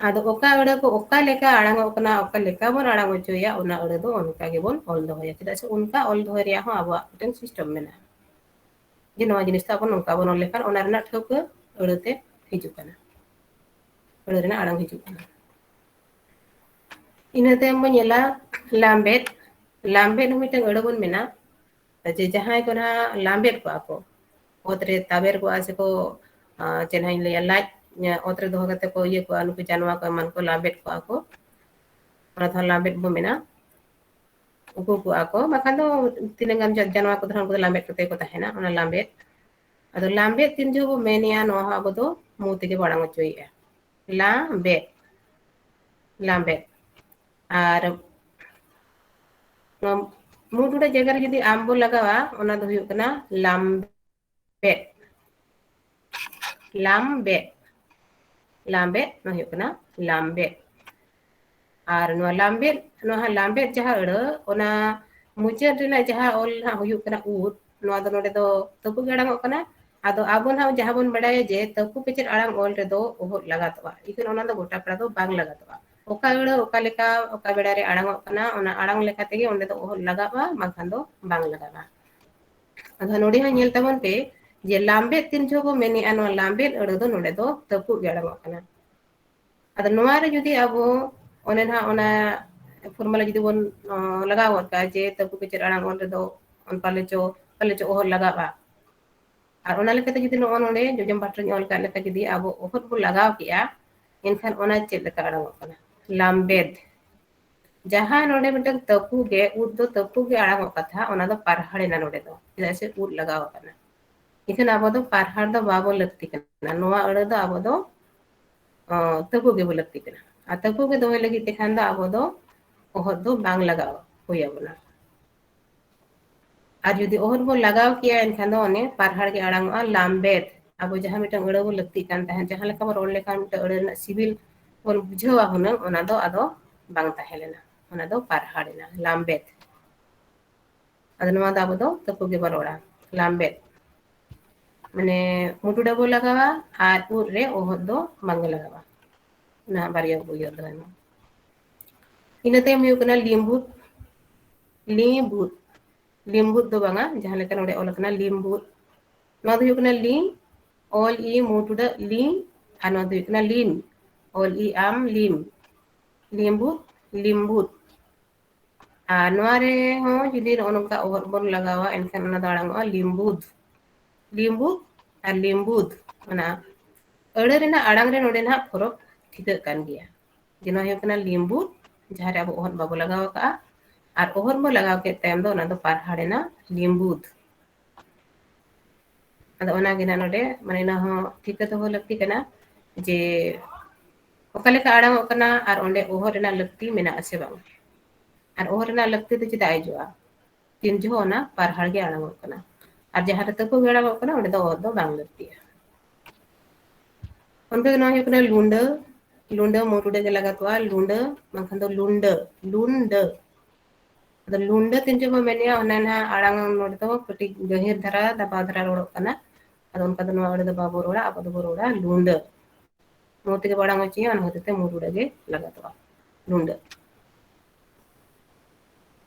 ᱟᱫᱚ ᱚᱠᱟ ᱟᱹᱲᱟᱹ ᱠᱚ ᱚᱠᱟ ᱞᱮᱠᱟ ᱟᱲᱟᱝᱚᱜ ᱠᱟᱱᱟ, ᱚᱠᱟ ᱞᱮᱠᱟ ᱵᱚᱱ ᱟᱲᱟᱝ ᱦᱚᱪᱚᱭᱟ, ᱚᱱᱟ ᱟᱹᱲᱟᱹ ᱫᱚ ᱚᱱᱠᱟ ᱜᱮᱵᱚᱱ ᱚᱞ ᱫᱚᱦᱚᱭᱟ᱾ ᱪᱮᱫᱟᱜ ᱥᱮ ᱚᱱᱠᱟ ᱚᱞ ᱫᱚᱦᱚᱭ ᱨᱮᱭᱟᱜ ᱦᱚᱸ ᱟᱵᱚᱣᱟᱜ ᱢᱤᱫᱴᱮᱱ system ᱢᱮᱱᱟᱜᱼᱟ, ᱡᱮ ᱱᱚᱣᱟ ᱡᱤᱱᱤᱥ ᱫᱚ ᱟᱵᱚ ᱱᱚᱝᱠᱟ ᱵᱚᱱ ᱚᱞ ᱞᱮᱠᱷᱟᱱ ᱚᱱᱟ ᱨᱮᱱᱟᱜ ᱴᱷᱟᱹᱣᱠᱟᱹ ᱟᱹᱲᱟᱹ ᱛᱮ ᱦᱤᱡᱩᱜ ᱠᱟᱱᱟ, ᱟᱹᱲᱟᱹ ᱨᱮᱱᱟᱜ ᱟᱲᱟᱝ ᱦᱤᱡᱩᱜ ᱠᱟᱱᱟ᱾ ᱤᱱᱟᱹ ᱛᱟᱭᱚᱢ ᱵᱚᱱ ᱧᱮᱞᱟ ᱞᱟᱢᱵᱮᱫ᱾ ᱞᱟᱢᱵᱮᱫ ᱦᱚᱸ ᱢᱤᱫᱴᱟᱝ ᱟᱹᱲᱟᱹ ᱵᱚᱱ ᱢᱮᱱᱟ, ᱡᱮ ᱡᱟᱦᱟᱸᱭ ᱠᱚ ᱱᱟᱦᱟᱜ ᱞᱟᱢᱵᱮᱫ ᱠᱚᱜᱼᱟ ᱠᱚ, ᱚᱛ ᱨᱮ ᱛᱟᱵᱮᱨ ᱠᱚᱜᱼᱟ ᱥᱮᱠᱚ, ᱟᱸ, ᱪᱮᱫ ᱱᱟᱦᱟᱜ ᱤᱧ ᱞᱟᱹᱭᱟ, ᱞᱟᱡ, ᱚᱛ ᱨᱮ ᱫᱚᱦᱚ ᱠᱟᱛᱮ ᱠᱚ ᱤᱭᱟᱹ ᱠᱚᱜᱼᱟ, ᱱᱩᱠᱩ ᱡᱟᱱᱣᱟ ᱠᱚ ᱮᱢᱟᱱ ᱠᱚ ᱞᱟᱢᱵᱮᱫ ᱠᱚᱜᱼᱟ ᱠᱚ, ᱚᱱᱟ ᱫᱚ ᱞᱟᱢᱵᱮᱫ ᱵᱚ ᱢᱮᱱᱟ᱾ ᱩᱠᱩ ᱠᱚᱜᱼᱟ ᱠᱚ, ᱵᱟᱠᱷᱟᱱ ᱫᱚ ᱛᱤᱱᱟᱹᱜ ᱜᱟᱱ ᱡᱟ-, ᱡᱟᱱᱣᱟ ᱠᱚᱫᱚ ᱱᱟᱦᱟᱜ ᱩᱱᱠᱩ ᱫᱚ ᱞᱟᱢᱵᱮᱫ ᱠᱟᱛᱮ ᱠᱚ ᱛᱟᱦᱮᱱᱟ, ᱚᱱᱟ ᱞᱟᱢᱵᱮᱫ᱾ ᱟᱫᱚ ᱞᱟᱢᱵᱮᱫ ᱛᱤᱱ ᱡᱚᱦᱚᱜ ᱵᱚ ᱢᱮᱱᱮᱜᱼᱟ, ᱱᱚᱣᱟ ᱦᱚᱸ ᱟᱵᱚ ᱫᱚ ᱢᱩ ᱛᱮᱜᱮ ᱵᱚ ᱟᱲᱟᱝ ᱦᱚᱪᱚᱭᱮᱜᱼᱟ, ᱞᱟᱢᱵᱮᱫ, ᱞᱟᱢᱵᱮᱫ᱾ ᱟᱨ ᱱᱚᱣᱟ ᱢᱩ ᱴᱩᱰᱟᱹᱜ ᱡᱟᱭᱜᱟ ᱨᱮ ᱡᱩᱫᱤ ᱟᱢ ᱵᱚ ᱞᱟᱜᱟᱣᱟ, ᱚᱱᱟ ᱫᱚ ᱦᱩᱭᱩᱜ ᱠᱟᱱᱟ ᱞᱟᱢᱵᱮᱫ, ᱞᱟᱢᱵᱮᱫ, ᱞᱟᱢᱵᱮᱫ, ᱱᱚᱣᱟ ᱦᱩᱭᱩᱜ ᱠᱟᱱᱟ ᱞᱟᱢᱵᱮᱫ᱾ ᱟᱨ ᱱᱚᱣᱟ ᱞᱟᱢᱵᱮᱫ, ᱱᱚᱣᱟ ᱦᱟᱸᱜ ᱞᱟᱢᱵᱮᱫ ᱡᱟᱦᱟᱸ ᱟᱹᱲᱟᱹ, ᱚᱱᱟ ᱢᱩᱪᱟᱹᱫ ᱨᱮᱱᱟᱜ ᱡᱟᱦᱟᱸ ᱚᱞ ᱦᱟᱸᱜ ᱦᱩᱭᱩᱜ ᱠᱟᱱᱟ ᱩᱫ, ᱱᱚᱣᱟ ᱫᱚ ᱱᱚᱰᱮ ᱫᱚ ᱛᱟᱹᱯᱩᱜ ᱜᱮ ᱟᱲᱟᱝᱚᱜ ᱠᱟᱱᱟ᱾ ᱟᱫᱚ ᱟᱵᱚ ᱱᱟᱦᱟᱜ ᱡᱟᱦᱟᱸ ᱵᱚᱱ ᱵᱟᱲᱟᱭᱟ ᱡᱮ ᱛᱟᱹᱯᱩᱜ ᱠᱮᱪᱮᱫ ᱟᱲᱟᱝ ᱚᱞ ᱨᱮᱫᱚ ᱚᱦᱚᱫ ᱞᱟᱜᱟᱛᱚᱜᱼᱟ, ᱤᱠᱷᱟᱹᱱ ᱚᱱᱟ ᱫᱚ ᱜᱚᱴᱟ ᱯᱟᱲᱟ ᱫᱚ ᱵᱟᱝ ᱞᱟᱜᱟᱛᱚᱜᱼᱟ᱾ ᱚᱠᱟ ᱟᱹᱲᱟᱹ ᱚᱠᱟ ᱞᱮᱠᱟ ᱚᱠᱟ ᱵᱮᱲᱟ ᱨᱮ ᱟᱲᱟᱝᱚᱜ ᱠᱟᱱᱟ, ᱚᱱᱟ ᱟᱲᱟᱝ ᱞᱮᱠᱟ ᱛᱮᱜᱮ ᱚᱸᱰᱮ ᱫᱚ ᱚᱦᱚᱫ ᱞᱟᱜᱟᱜᱼᱟ, ᱵᱟᱝᱠᱷᱟᱱ ᱫᱚ ᱵᱟᱝ ᱞᱟᱜᱟᱜᱼᱟ᱾ ᱟᱫᱚ ᱱᱚᱰᱮ ᱦᱚᱸ ᱧᱮᱞ ᱛᱟᱵᱚᱱ ᱯᱮ ᱡᱮ ᱞᱟᱢᱵᱮᱫ ᱛᱤᱱ ᱡᱚᱦᱚᱜ ᱵᱚ ᱢᱮᱱᱮᱜᱼᱟ, ᱱᱚᱣᱟ ᱞᱟᱢᱵᱮᱫ ᱟᱹᱲᱟᱹ ᱫᱚ ᱱᱚᱰᱮ ᱫᱚ ᱛᱟᱹᱯᱩᱜ ᱜᱮ ᱟᱲᱟᱝᱚᱜ ᱠᱟᱱᱟ᱾ ᱟᱫᱚ ᱱᱚᱣᱟ ᱨᱮ ᱡᱩᱫᱤ ᱟᱵᱚ ᱚᱱᱮ ᱱᱟᱦᱟᱜ ᱚᱱᱟ formula ᱡᱩᱫᱤ ᱵᱚᱱ, ᱚ, ᱞᱟᱜᱟᱣ ᱜᱚᱫ ᱠᱟᱜᱼᱟ ᱡᱮ ᱛᱟᱹᱯᱩᱜ ᱠᱮᱪᱮᱫ ᱟᱲᱟᱝ ᱚᱞ ᱨᱮᱫᱚ ᱯᱟᱞᱮ ᱪᱚ, ᱯᱟᱞᱮ ᱪᱚ ᱚᱦᱚᱫ ᱞᱟᱜᱟᱜᱼᱟ, ᱟᱨ ᱚᱱᱟ ᱞᱮᱠᱟᱛᱮ ᱡᱩᱫᱤ ᱱᱚᱜᱼᱚ ᱱᱚᱰᱮ ᱡᱚᱡᱚᱢ ᱯᱟᱦᱴᱟ ᱨᱤᱧ ᱚᱞ ᱠᱟᱜ ᱞᱮᱠᱟ ᱡᱩᱫᱤ ᱟᱵᱚ ᱚᱦᱚᱫ ᱵᱚ ᱞᱟᱜᱟᱣ ᱠᱮᱜᱼᱟ, ᱮᱱᱠᱷᱟᱱ ᱚᱱᱟ ᱪᱮᱫ ᱞᱮᱠᱟ ᱟᱲᱟᱝᱚᱜ ᱠᱟᱱᱟ? ᱞᱟᱢᱵᱮᱫ᱾ ᱡᱟᱦᱟᱸ ᱱᱚᱰᱮ ᱢᱤᱫᱴᱟᱝ ᱛᱟᱹᱯᱩᱜ ᱜᱮ, ᱩᱫ ᱫᱚ ᱛᱟᱹᱯᱩᱜ ᱜᱮ ᱟᱲᱟᱝᱚᱜ ᱠᱟᱛᱷᱟ, ᱚᱱᱟ ᱫᱚ ᱯᱟᱨᱦᱟᱲ ᱮᱱᱟ ᱱᱚᱰᱮ ᱫᱚ, ᱪᱮᱫᱟᱜ ᱥᱮ ᱩᱫ ᱞᱟᱜᱟᱣ ᱟᱠᱟᱱᱟ᱾ ᱮᱱᱠᱷᱟᱱ ᱟᱵᱚ ᱫᱚ ᱯᱟᱨᱦᱟᱲ ᱫᱚ ᱵᱟᱵᱚ ᱞᱟᱹᱠᱛᱤ ᱠᱟᱱᱟ, ᱱᱚᱣᱟ ᱟᱹᱲᱟᱹ ᱫᱚ ᱟᱵᱚ ᱫᱚ, ᱚ, ᱛᱟᱹᱯᱩᱜ ᱜᱮᱵᱚ ᱞᱟᱹᱠᱛᱤ ᱠᱟᱱᱟ᱾ ᱟᱨ ᱛᱟᱹᱯᱩᱜ ᱜᱮ ᱫᱚᱦᱚᱭ ᱞᱟᱹᱜᱤᱫ ᱛᱮᱠᱷᱟᱱ ᱫᱚ ᱟᱵᱚ ᱫᱚ ᱚᱦᱚᱫ ᱫᱚ ᱵᱟᱝ ᱞᱟᱜᱟᱣ ᱦᱩᱭ ᱟᱵᱚᱱᱟ᱾ ᱟᱨ ᱡᱩᱫᱤ ᱚᱦᱚᱫ ᱵᱚ ᱞᱟᱜᱟᱣ ᱠᱮᱭᱟ, ᱮᱱᱠᱷᱟᱱ ᱫᱚ ᱚᱱᱮ ᱯᱟᱨᱦᱟᱲ ᱜᱮ ᱟᱲᱟᱝᱚᱜᱼᱟ, ᱞᱟᱢᱵᱮᱫ᱾ ᱟᱵᱚ ᱡᱟᱦᱟᱸ ᱢᱤᱫᱴᱟᱝ ᱟᱹᱲᱟᱹ ᱵᱚ ᱞᱟᱹᱠᱛᱤᱜ ᱠᱟᱱ ᱛᱟᱦᱮᱸᱫ, ᱡᱟᱦᱟᱸ ᱞᱮᱠᱟ ᱵᱚ ᱨᱚᱲ ᱞᱮᱠᱷᱟᱱ ᱢᱤᱫᱴᱟᱝ ᱟᱹᱲᱟᱹ ᱨᱮᱱᱟᱜ ᱥᱤᱵᱤᱞ ᱵᱚᱱ ᱵᱩᱡᱷᱟᱹᱣᱟ ᱦᱩᱱᱟᱹᱝ, ᱚᱱᱟ ᱫᱚ ᱟᱫᱚ ᱵᱟᱝ ᱛᱟᱦᱮᱸ ᱞᱮᱱᱟ, ᱚᱱᱟ ᱫᱚ ᱯᱟᱨᱦᱟᱲ ᱮᱱᱟ, ᱞᱟᱢᱵᱮᱫ᱾ ᱟᱫᱚ ᱱᱚᱣᱟ ᱫᱚ ᱟᱵᱚ ᱫᱚ ᱛᱟᱹᱯᱩᱜ ᱜᱮᱵᱚ ᱨᱚᱲᱟ, ᱞᱟᱢᱵᱮᱫ᱾ ᱢᱟᱱᱮ ᱢᱩᱴᱩᱰᱟ ᱵᱚ ᱞᱟᱜᱟᱣᱟ ᱟᱨ ᱩᱫ ᱨᱮ ᱚᱦᱚᱫ ᱫᱚ ᱵᱟᱝ ᱞᱟᱜᱟᱣᱟ᱾ ᱚᱱᱟ ᱵᱟᱨᱭᱟ ᱵᱚ ᱩᱭᱦᱟᱹᱨ ᱫᱚᱦᱚᱭ ᱢᱟ᱾ ᱤᱱᱟᱹ ᱛᱟᱭᱚᱢ ᱦᱩᱭᱩᱜ ᱠᱟᱱᱟ ᱞᱤᱢᱵᱩᱫ᱾ ᱞᱤᱢᱵᱩᱫ, ᱞᱤᱢᱵᱩᱫ ᱫᱚ ᱵᱟᱝᱟ, ᱡᱟᱦᱟᱸ ᱞᱮᱠᱟ ᱱᱚᱰᱮ ᱚᱞ ᱟᱠᱟᱱᱟ ᱞᱤᱢᱵᱩᱫ, ᱱᱚᱣᱟ ᱫᱚ ᱦᱩᱭᱩᱜ ᱠᱟᱱᱟ ᱞᱤ, ᱚᱞ ᱤ ᱢᱩ ᱴᱩᱰᱟᱹᱜ ᱞᱤ, ᱟᱨ ᱱᱚᱣᱟ ᱫᱚ ᱦᱩᱭᱩᱜ ᱠᱟᱱᱟ ᱞᱤᱢ, ᱚᱞ ᱤ ᱟᱢ ᱞᱤᱢ, ᱞᱤᱢᱵᱩᱫ, ᱞᱤᱢᱵᱩᱫ᱾ ᱟᱨ ᱱᱚᱣᱟ ᱨᱮᱦᱚᱸ ᱡᱩᱫᱤ ᱱᱚᱜᱼᱚ ᱱᱚᱝᱠᱟ ᱚᱦᱚᱫ ᱵᱚᱱ ᱞᱟᱜᱟᱣᱟ, ᱮᱱᱠᱷᱟᱱ ᱚᱱᱟ ᱫᱚ ᱟᱲᱟᱝᱚᱜᱼᱟ ᱞᱤᱢᱵᱩᱫ, ᱞᱤᱢᱵᱩᱫ ᱟᱨ ᱞᱤᱢᱵᱩᱫ᱾ ᱚᱱᱟ ᱟᱹᱲᱟᱹ ᱨᱮᱱᱟᱜ ᱟᱲᱟᱝ ᱨᱮ ᱱᱚᱰᱮ ᱱᱟᱦᱟᱜ ᱯᱷᱚᱨᱚᱠ ᱴᱷᱤᱠᱟᱹᱜ ᱠᱟᱱ ᱜᱮᱭᱟ᱾ ᱡᱮ ᱱᱚᱣᱟ ᱦᱩᱭᱩᱜ ᱠᱟᱱᱟ ᱞᱤᱢᱵᱩᱫ, ᱡᱟᱦᱟᱸ ᱨᱮ ᱟᱵᱚ ᱚᱦᱚᱫ ᱵᱟᱵᱚ ᱞᱟᱜᱟᱣ ᱟᱠᱟᱜᱼᱟ, ᱟᱨ ᱚᱦᱚᱫ ᱵᱚ ᱞᱟᱜᱟᱣ ᱠᱮᱫ ᱛᱟᱭᱚᱢ ᱫᱚ ᱚᱱᱟ ᱫᱚ ᱯᱟᱨᱦᱟᱲ ᱮᱱᱟ ᱞᱤᱢᱵᱩᱫ᱾ ᱟᱫᱚ ᱚᱱᱟᱜᱮ ᱱᱟᱜ ᱱᱚᱰᱮ, ᱢᱟᱱᱮ, ᱚᱱᱟ ᱦᱚᱸ ᱴᱷᱤᱠᱟᱹ ᱫᱚᱦᱚ ᱞᱟᱹᱠᱛᱤ ᱠᱟᱱᱟ ᱡᱮ ᱚᱠᱟ ᱞᱮᱠᱟ ᱟᱲᱟᱝᱚᱜ ᱠᱟᱱᱟ ᱟᱨ ᱚᱸᱰᱮ ᱚᱦᱚᱫ ᱨᱮᱱᱟᱜ ᱞᱟᱹᱠᱛᱤ ᱢᱮᱱᱟᱜ ᱟᱥᱮ ᱵᱟᱝ, ᱟᱨ ᱚᱦᱚᱫ ᱨᱮᱱᱟᱜ ᱞᱟᱹᱠᱛᱤ ᱫᱚ ᱪᱮᱫᱟᱜ ᱦᱤᱡᱩᱜᱼᱟ? ᱛᱤᱱ ᱡᱚᱦᱚᱜ ᱚᱱᱟ ᱯᱟᱨᱦᱟᱲ ᱜᱮ ᱟᱲᱟᱝᱚᱜ ᱠᱟᱱᱟ᱾ ᱟᱨ ᱡᱟᱦᱟᱸ ᱨᱮ ᱛᱟᱹᱯᱩ ᱜᱮ ᱟᱲᱟᱝᱚᱜ ᱠᱟᱱᱟ, ᱚᱸᱰᱮ ᱫᱚ ᱚᱦᱚᱫ ᱫᱚ ᱵᱟᱝ ᱞᱟᱹᱠᱛᱤᱜᱼᱟ᱾ ᱚᱱᱠᱟ ᱜᱮ ᱱᱚᱣᱟ ᱦᱩᱭᱩᱜ ᱠᱟᱱᱟ ᱞᱩᱸᱰᱟᱹ᱾ ᱞᱩᱸᱰᱟᱹ ᱢᱩ ᱴᱩᱰᱟᱹᱜ ᱜᱮ ᱞᱟᱜᱟᱛᱚᱜᱼᱟ, ᱞᱩᱸᱰᱟᱹ, ᱵᱟᱝᱠᱷᱟᱱ ᱫᱚ ᱞᱩᱸᱰᱟᱹ, ᱞᱩᱸᱰᱟᱹ᱾ ᱟᱫᱚ ᱞᱩᱸᱰᱟᱹ ᱛᱤᱱ ᱡᱚᱦᱚᱜ ᱵᱚᱱ ᱢᱮᱱᱮᱜᱼᱟ, ᱚᱱᱟ ᱱᱟᱦᱟᱜ ᱟᱲᱟᱝ ᱱᱚᱰᱮ ᱫᱚ ᱠᱟᱹᱴᱤᱡ ᱜᱟᱹᱦᱤᱨ ᱫᱷᱟᱨᱟ, ᱫᱟᱵᱟᱣ ᱫᱷᱟᱨᱟ ᱨᱚᱲᱚᱜ ᱠᱟᱱᱟ᱾ ᱟᱫᱚ ᱚᱱᱠᱟ ᱫᱚ ᱱᱚᱣᱟ ᱟᱹᱲᱟᱹ ᱫᱚ ᱵᱟᱵᱚ ᱨᱚᱲᱟ, ᱟᱵᱚ ᱫᱚᱵᱚ ᱨᱚᱲᱟ ᱞᱩᱸᱰᱟᱹ᱾ ᱢᱩ ᱛᱮᱜᱮ ᱵᱚ ᱟᱲᱟᱝ ᱦᱚᱪᱚᱭᱟ, ᱚᱱᱟ ᱦᱚᱛᱮᱡ ᱛᱮ ᱢᱩ ᱴᱩᱰᱟᱹᱜ ᱜᱮ ᱞᱟᱜᱟᱛᱚᱜᱼᱟ, ᱞᱩᱸᱰᱟᱹ᱾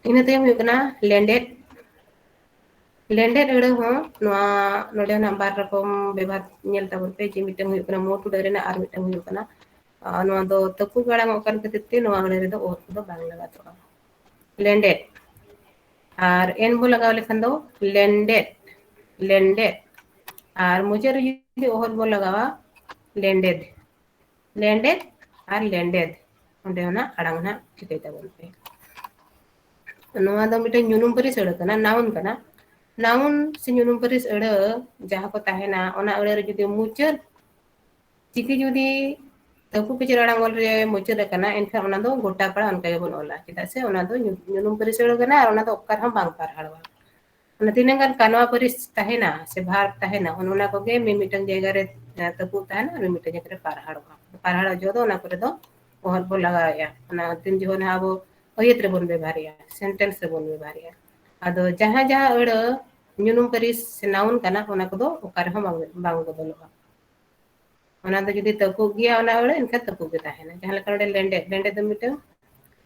ᱤᱱᱟᱹ ᱛᱟᱭᱚᱢ ᱦᱩᱭᱩᱜ ᱠᱟᱱᱟ ᱞᱮᱸᱰᱮᱫ᱾ ᱞᱮᱸᱰᱮᱫ ᱟᱹᱲᱟᱹ ᱦᱚᱸ ᱱᱚᱣᱟ ᱱᱚᱰᱮ ᱱᱟᱜ ᱵᱟᱨ ᱨᱚᱠᱚᱢ ᱵᱮᱵᱷᱟᱨ ᱧᱮᱞ ᱛᱟᱵᱚᱱ ᱯᱮ, ᱡᱮ ᱢᱤᱫᱴᱟᱝ ᱦᱩᱭᱩᱜ ᱠᱟᱱᱟ ᱢᱩ ᱴᱩᱰᱟᱹᱜ ᱨᱮᱱᱟᱜ ᱟᱨ ᱢᱤᱫᱴᱟᱝ ᱦᱩᱭᱩᱜ ᱠᱟᱱᱟ, ᱟᱨ ᱱᱚᱣᱟ ᱫᱚ ᱛᱟᱹᱯᱩ ᱜᱮ ᱟᱲᱟᱝᱚᱜ ᱠᱟᱱ ᱠᱷᱟᱹᱛᱤᱨ ᱛᱮ ᱱᱚᱣᱟ ᱟᱹᱲᱟᱹ ᱨᱮᱫᱚ ᱚᱦᱚᱫ ᱠᱚᱫᱚ ᱵᱟᱝ ᱞᱟᱜᱟᱛᱚᱜᱼᱟ᱾ ᱞᱮᱸᱰᱮᱫ᱾ ᱟᱨ ᱮᱱ ᱵᱚ ᱞᱟᱜᱟᱣ ᱞᱮᱠᱷᱟᱱ ᱫᱚ ᱞᱮᱱᱰᱮᱫ, ᱞᱮᱱᱰᱮᱫ᱾ ᱟᱨ ᱢᱩᱪᱟᱹᱫ ᱨᱮ ᱡᱩᱫᱤ ᱚᱦᱚᱫ ᱵᱚ ᱞᱟᱜᱟᱣᱟ, ᱞᱮᱱᱰᱮᱫ, ᱞᱮᱱᱰᱮᱫ ᱟᱨ ᱞᱮᱱᱰᱮᱫ᱾ ᱚᱸᱰᱮ ᱚᱱᱟ ᱟᱲᱟᱝ ᱱᱟᱜ ᱴᱷᱤᱠᱟᱹᱭ ᱛᱟᱵᱚᱱ ᱯᱮ᱾ ᱱᱚᱣᱟ ᱫᱚ ᱢᱤᱫᱴᱮᱱ ᱧᱩᱱᱩᱢ ᱯᱟᱹᱨᱤᱥ ᱟᱹᱲᱟᱹ ᱠᱟᱱᱟ, noun ᱠᱟᱱᱟ᱾ Noun ᱥᱮ ᱧᱩᱱᱩᱢ ᱯᱟᱹᱨᱤᱥ ᱟᱹᱲᱟᱹ ᱡᱟᱦᱟᱸ ᱠᱚ ᱛᱟᱦᱮᱱᱟ, ᱚᱱᱟ ᱟᱹᱲᱟᱹ ᱨᱮ ᱡᱩᱫᱤ ᱢᱩᱪᱟᱹᱫ ᱪᱤᱠᱤ ᱡᱩᱫᱤ ᱛᱟᱹᱯᱩ ᱯᱤᱪᱟᱹᱨ ᱟᱲᱟᱝ ᱚᱞ ᱨᱮ ᱢᱩᱪᱟᱹᱫ ᱟᱠᱟᱱᱟ, ᱮᱱᱠᱷᱟᱱ ᱚᱱᱟ ᱫᱚ ᱜᱚᱴᱟ ᱯᱟᱲᱟ ᱚᱱᱠᱟ ᱜᱮᱵᱚᱱ ᱚᱞᱟ, ᱪᱮᱫᱟᱜ ᱥᱮ ᱚᱱᱟ ᱫᱚ ᱧᱩ-, ᱧᱩᱱᱩᱢ ᱯᱟᱹᱨᱤᱥ ᱟᱹᱲᱟᱹ ᱠᱟᱱᱟ ᱟᱨ ᱚᱱᱟ ᱫᱚ ᱚᱠᱟ ᱨᱮᱦᱚᱸ ᱵᱟᱝ ᱯᱟᱨᱦᱟᱲᱚᱜᱼᱟ᱾ ᱚᱱᱟ ᱛᱤᱱᱟᱹᱜ ᱜᱟᱱ ᱠᱟᱱᱣᱟ ᱯᱟᱹᱨᱤᱥ ᱛᱟᱦᱮᱱᱟ ᱥᱮ verb ᱛᱟᱦᱮᱱᱟ, ᱚᱱ-, ᱚᱱᱟ ᱠᱚᱜᱮ ᱢᱤᱢᱤᱫᱴᱟᱝ ᱡᱟᱭᱜᱟ ᱨᱮ, ᱮ, ᱛᱟᱹᱯᱩᱜ ᱛᱟᱦᱮᱱᱟ ᱟᱨ ᱢᱤᱢᱤᱫᱴᱟᱝ ᱡᱟᱭᱜᱟ ᱨᱮ ᱯᱟᱨᱦᱟᱲᱚᱜᱼᱟ᱾ ᱯᱟᱨᱦᱟᱲᱚᱜ ᱡᱚᱦᱚᱜ ᱫᱚ ᱚᱱᱟ ᱠᱚᱨᱮ ᱫᱚ ᱚᱦᱚᱫ ᱵᱚᱱ ᱞᱟᱜᱟᱣᱮᱫᱼᱟ᱾ ᱚᱱᱟ ᱛᱤᱱ ᱡᱚᱦᱚᱜ ᱱᱟᱦᱟᱜ ᱟᱵᱚ ᱟᱹᱭᱟᱹᱛ ᱨᱮᱵᱚᱱ ᱵᱮᱵᱷᱟᱨᱮᱜᱼᱟ, sentence ᱨᱮᱵᱚᱱ ᱵᱮᱵᱷᱟᱨᱮᱜᱼᱟ᱾ ᱟᱫᱚ ᱡᱟᱦᱟᱸ ᱡᱟᱦᱟᱸ ᱟᱹᱲᱟᱹ ᱧᱩᱱᱩᱢ ᱯᱟᱹᱨᱤᱥ ᱥᱮ noun ᱠᱟᱱᱟ, ᱚᱱᱟ ᱠᱚᱫᱚ ᱚᱠᱟ ᱨᱮᱦᱚᱸ ᱵᱟᱝ, ᱵᱟᱝ ᱵᱚᱫᱚᱞᱚᱜᱼᱟ᱾ ᱚᱱᱟ ᱫᱚ ᱡᱩᱫᱤ ᱛᱟᱹᱯᱩᱜ ᱜᱮᱭᱟ ᱚᱱᱟ ᱟᱹᱲᱟᱹ, ᱮᱱᱠᱷᱟᱱ ᱛᱟᱹᱯᱩᱜ ᱜᱮ ᱛᱟᱦᱮᱱᱟ᱾ ᱡᱟᱦᱟᱸ ᱞᱮᱠᱟ ᱱᱚᱰᱮ ᱞᱮᱸᱰᱮᱫ, ᱞᱮᱸᱰᱮᱫ ᱫᱚ ᱢᱤᱫᱴᱟᱝ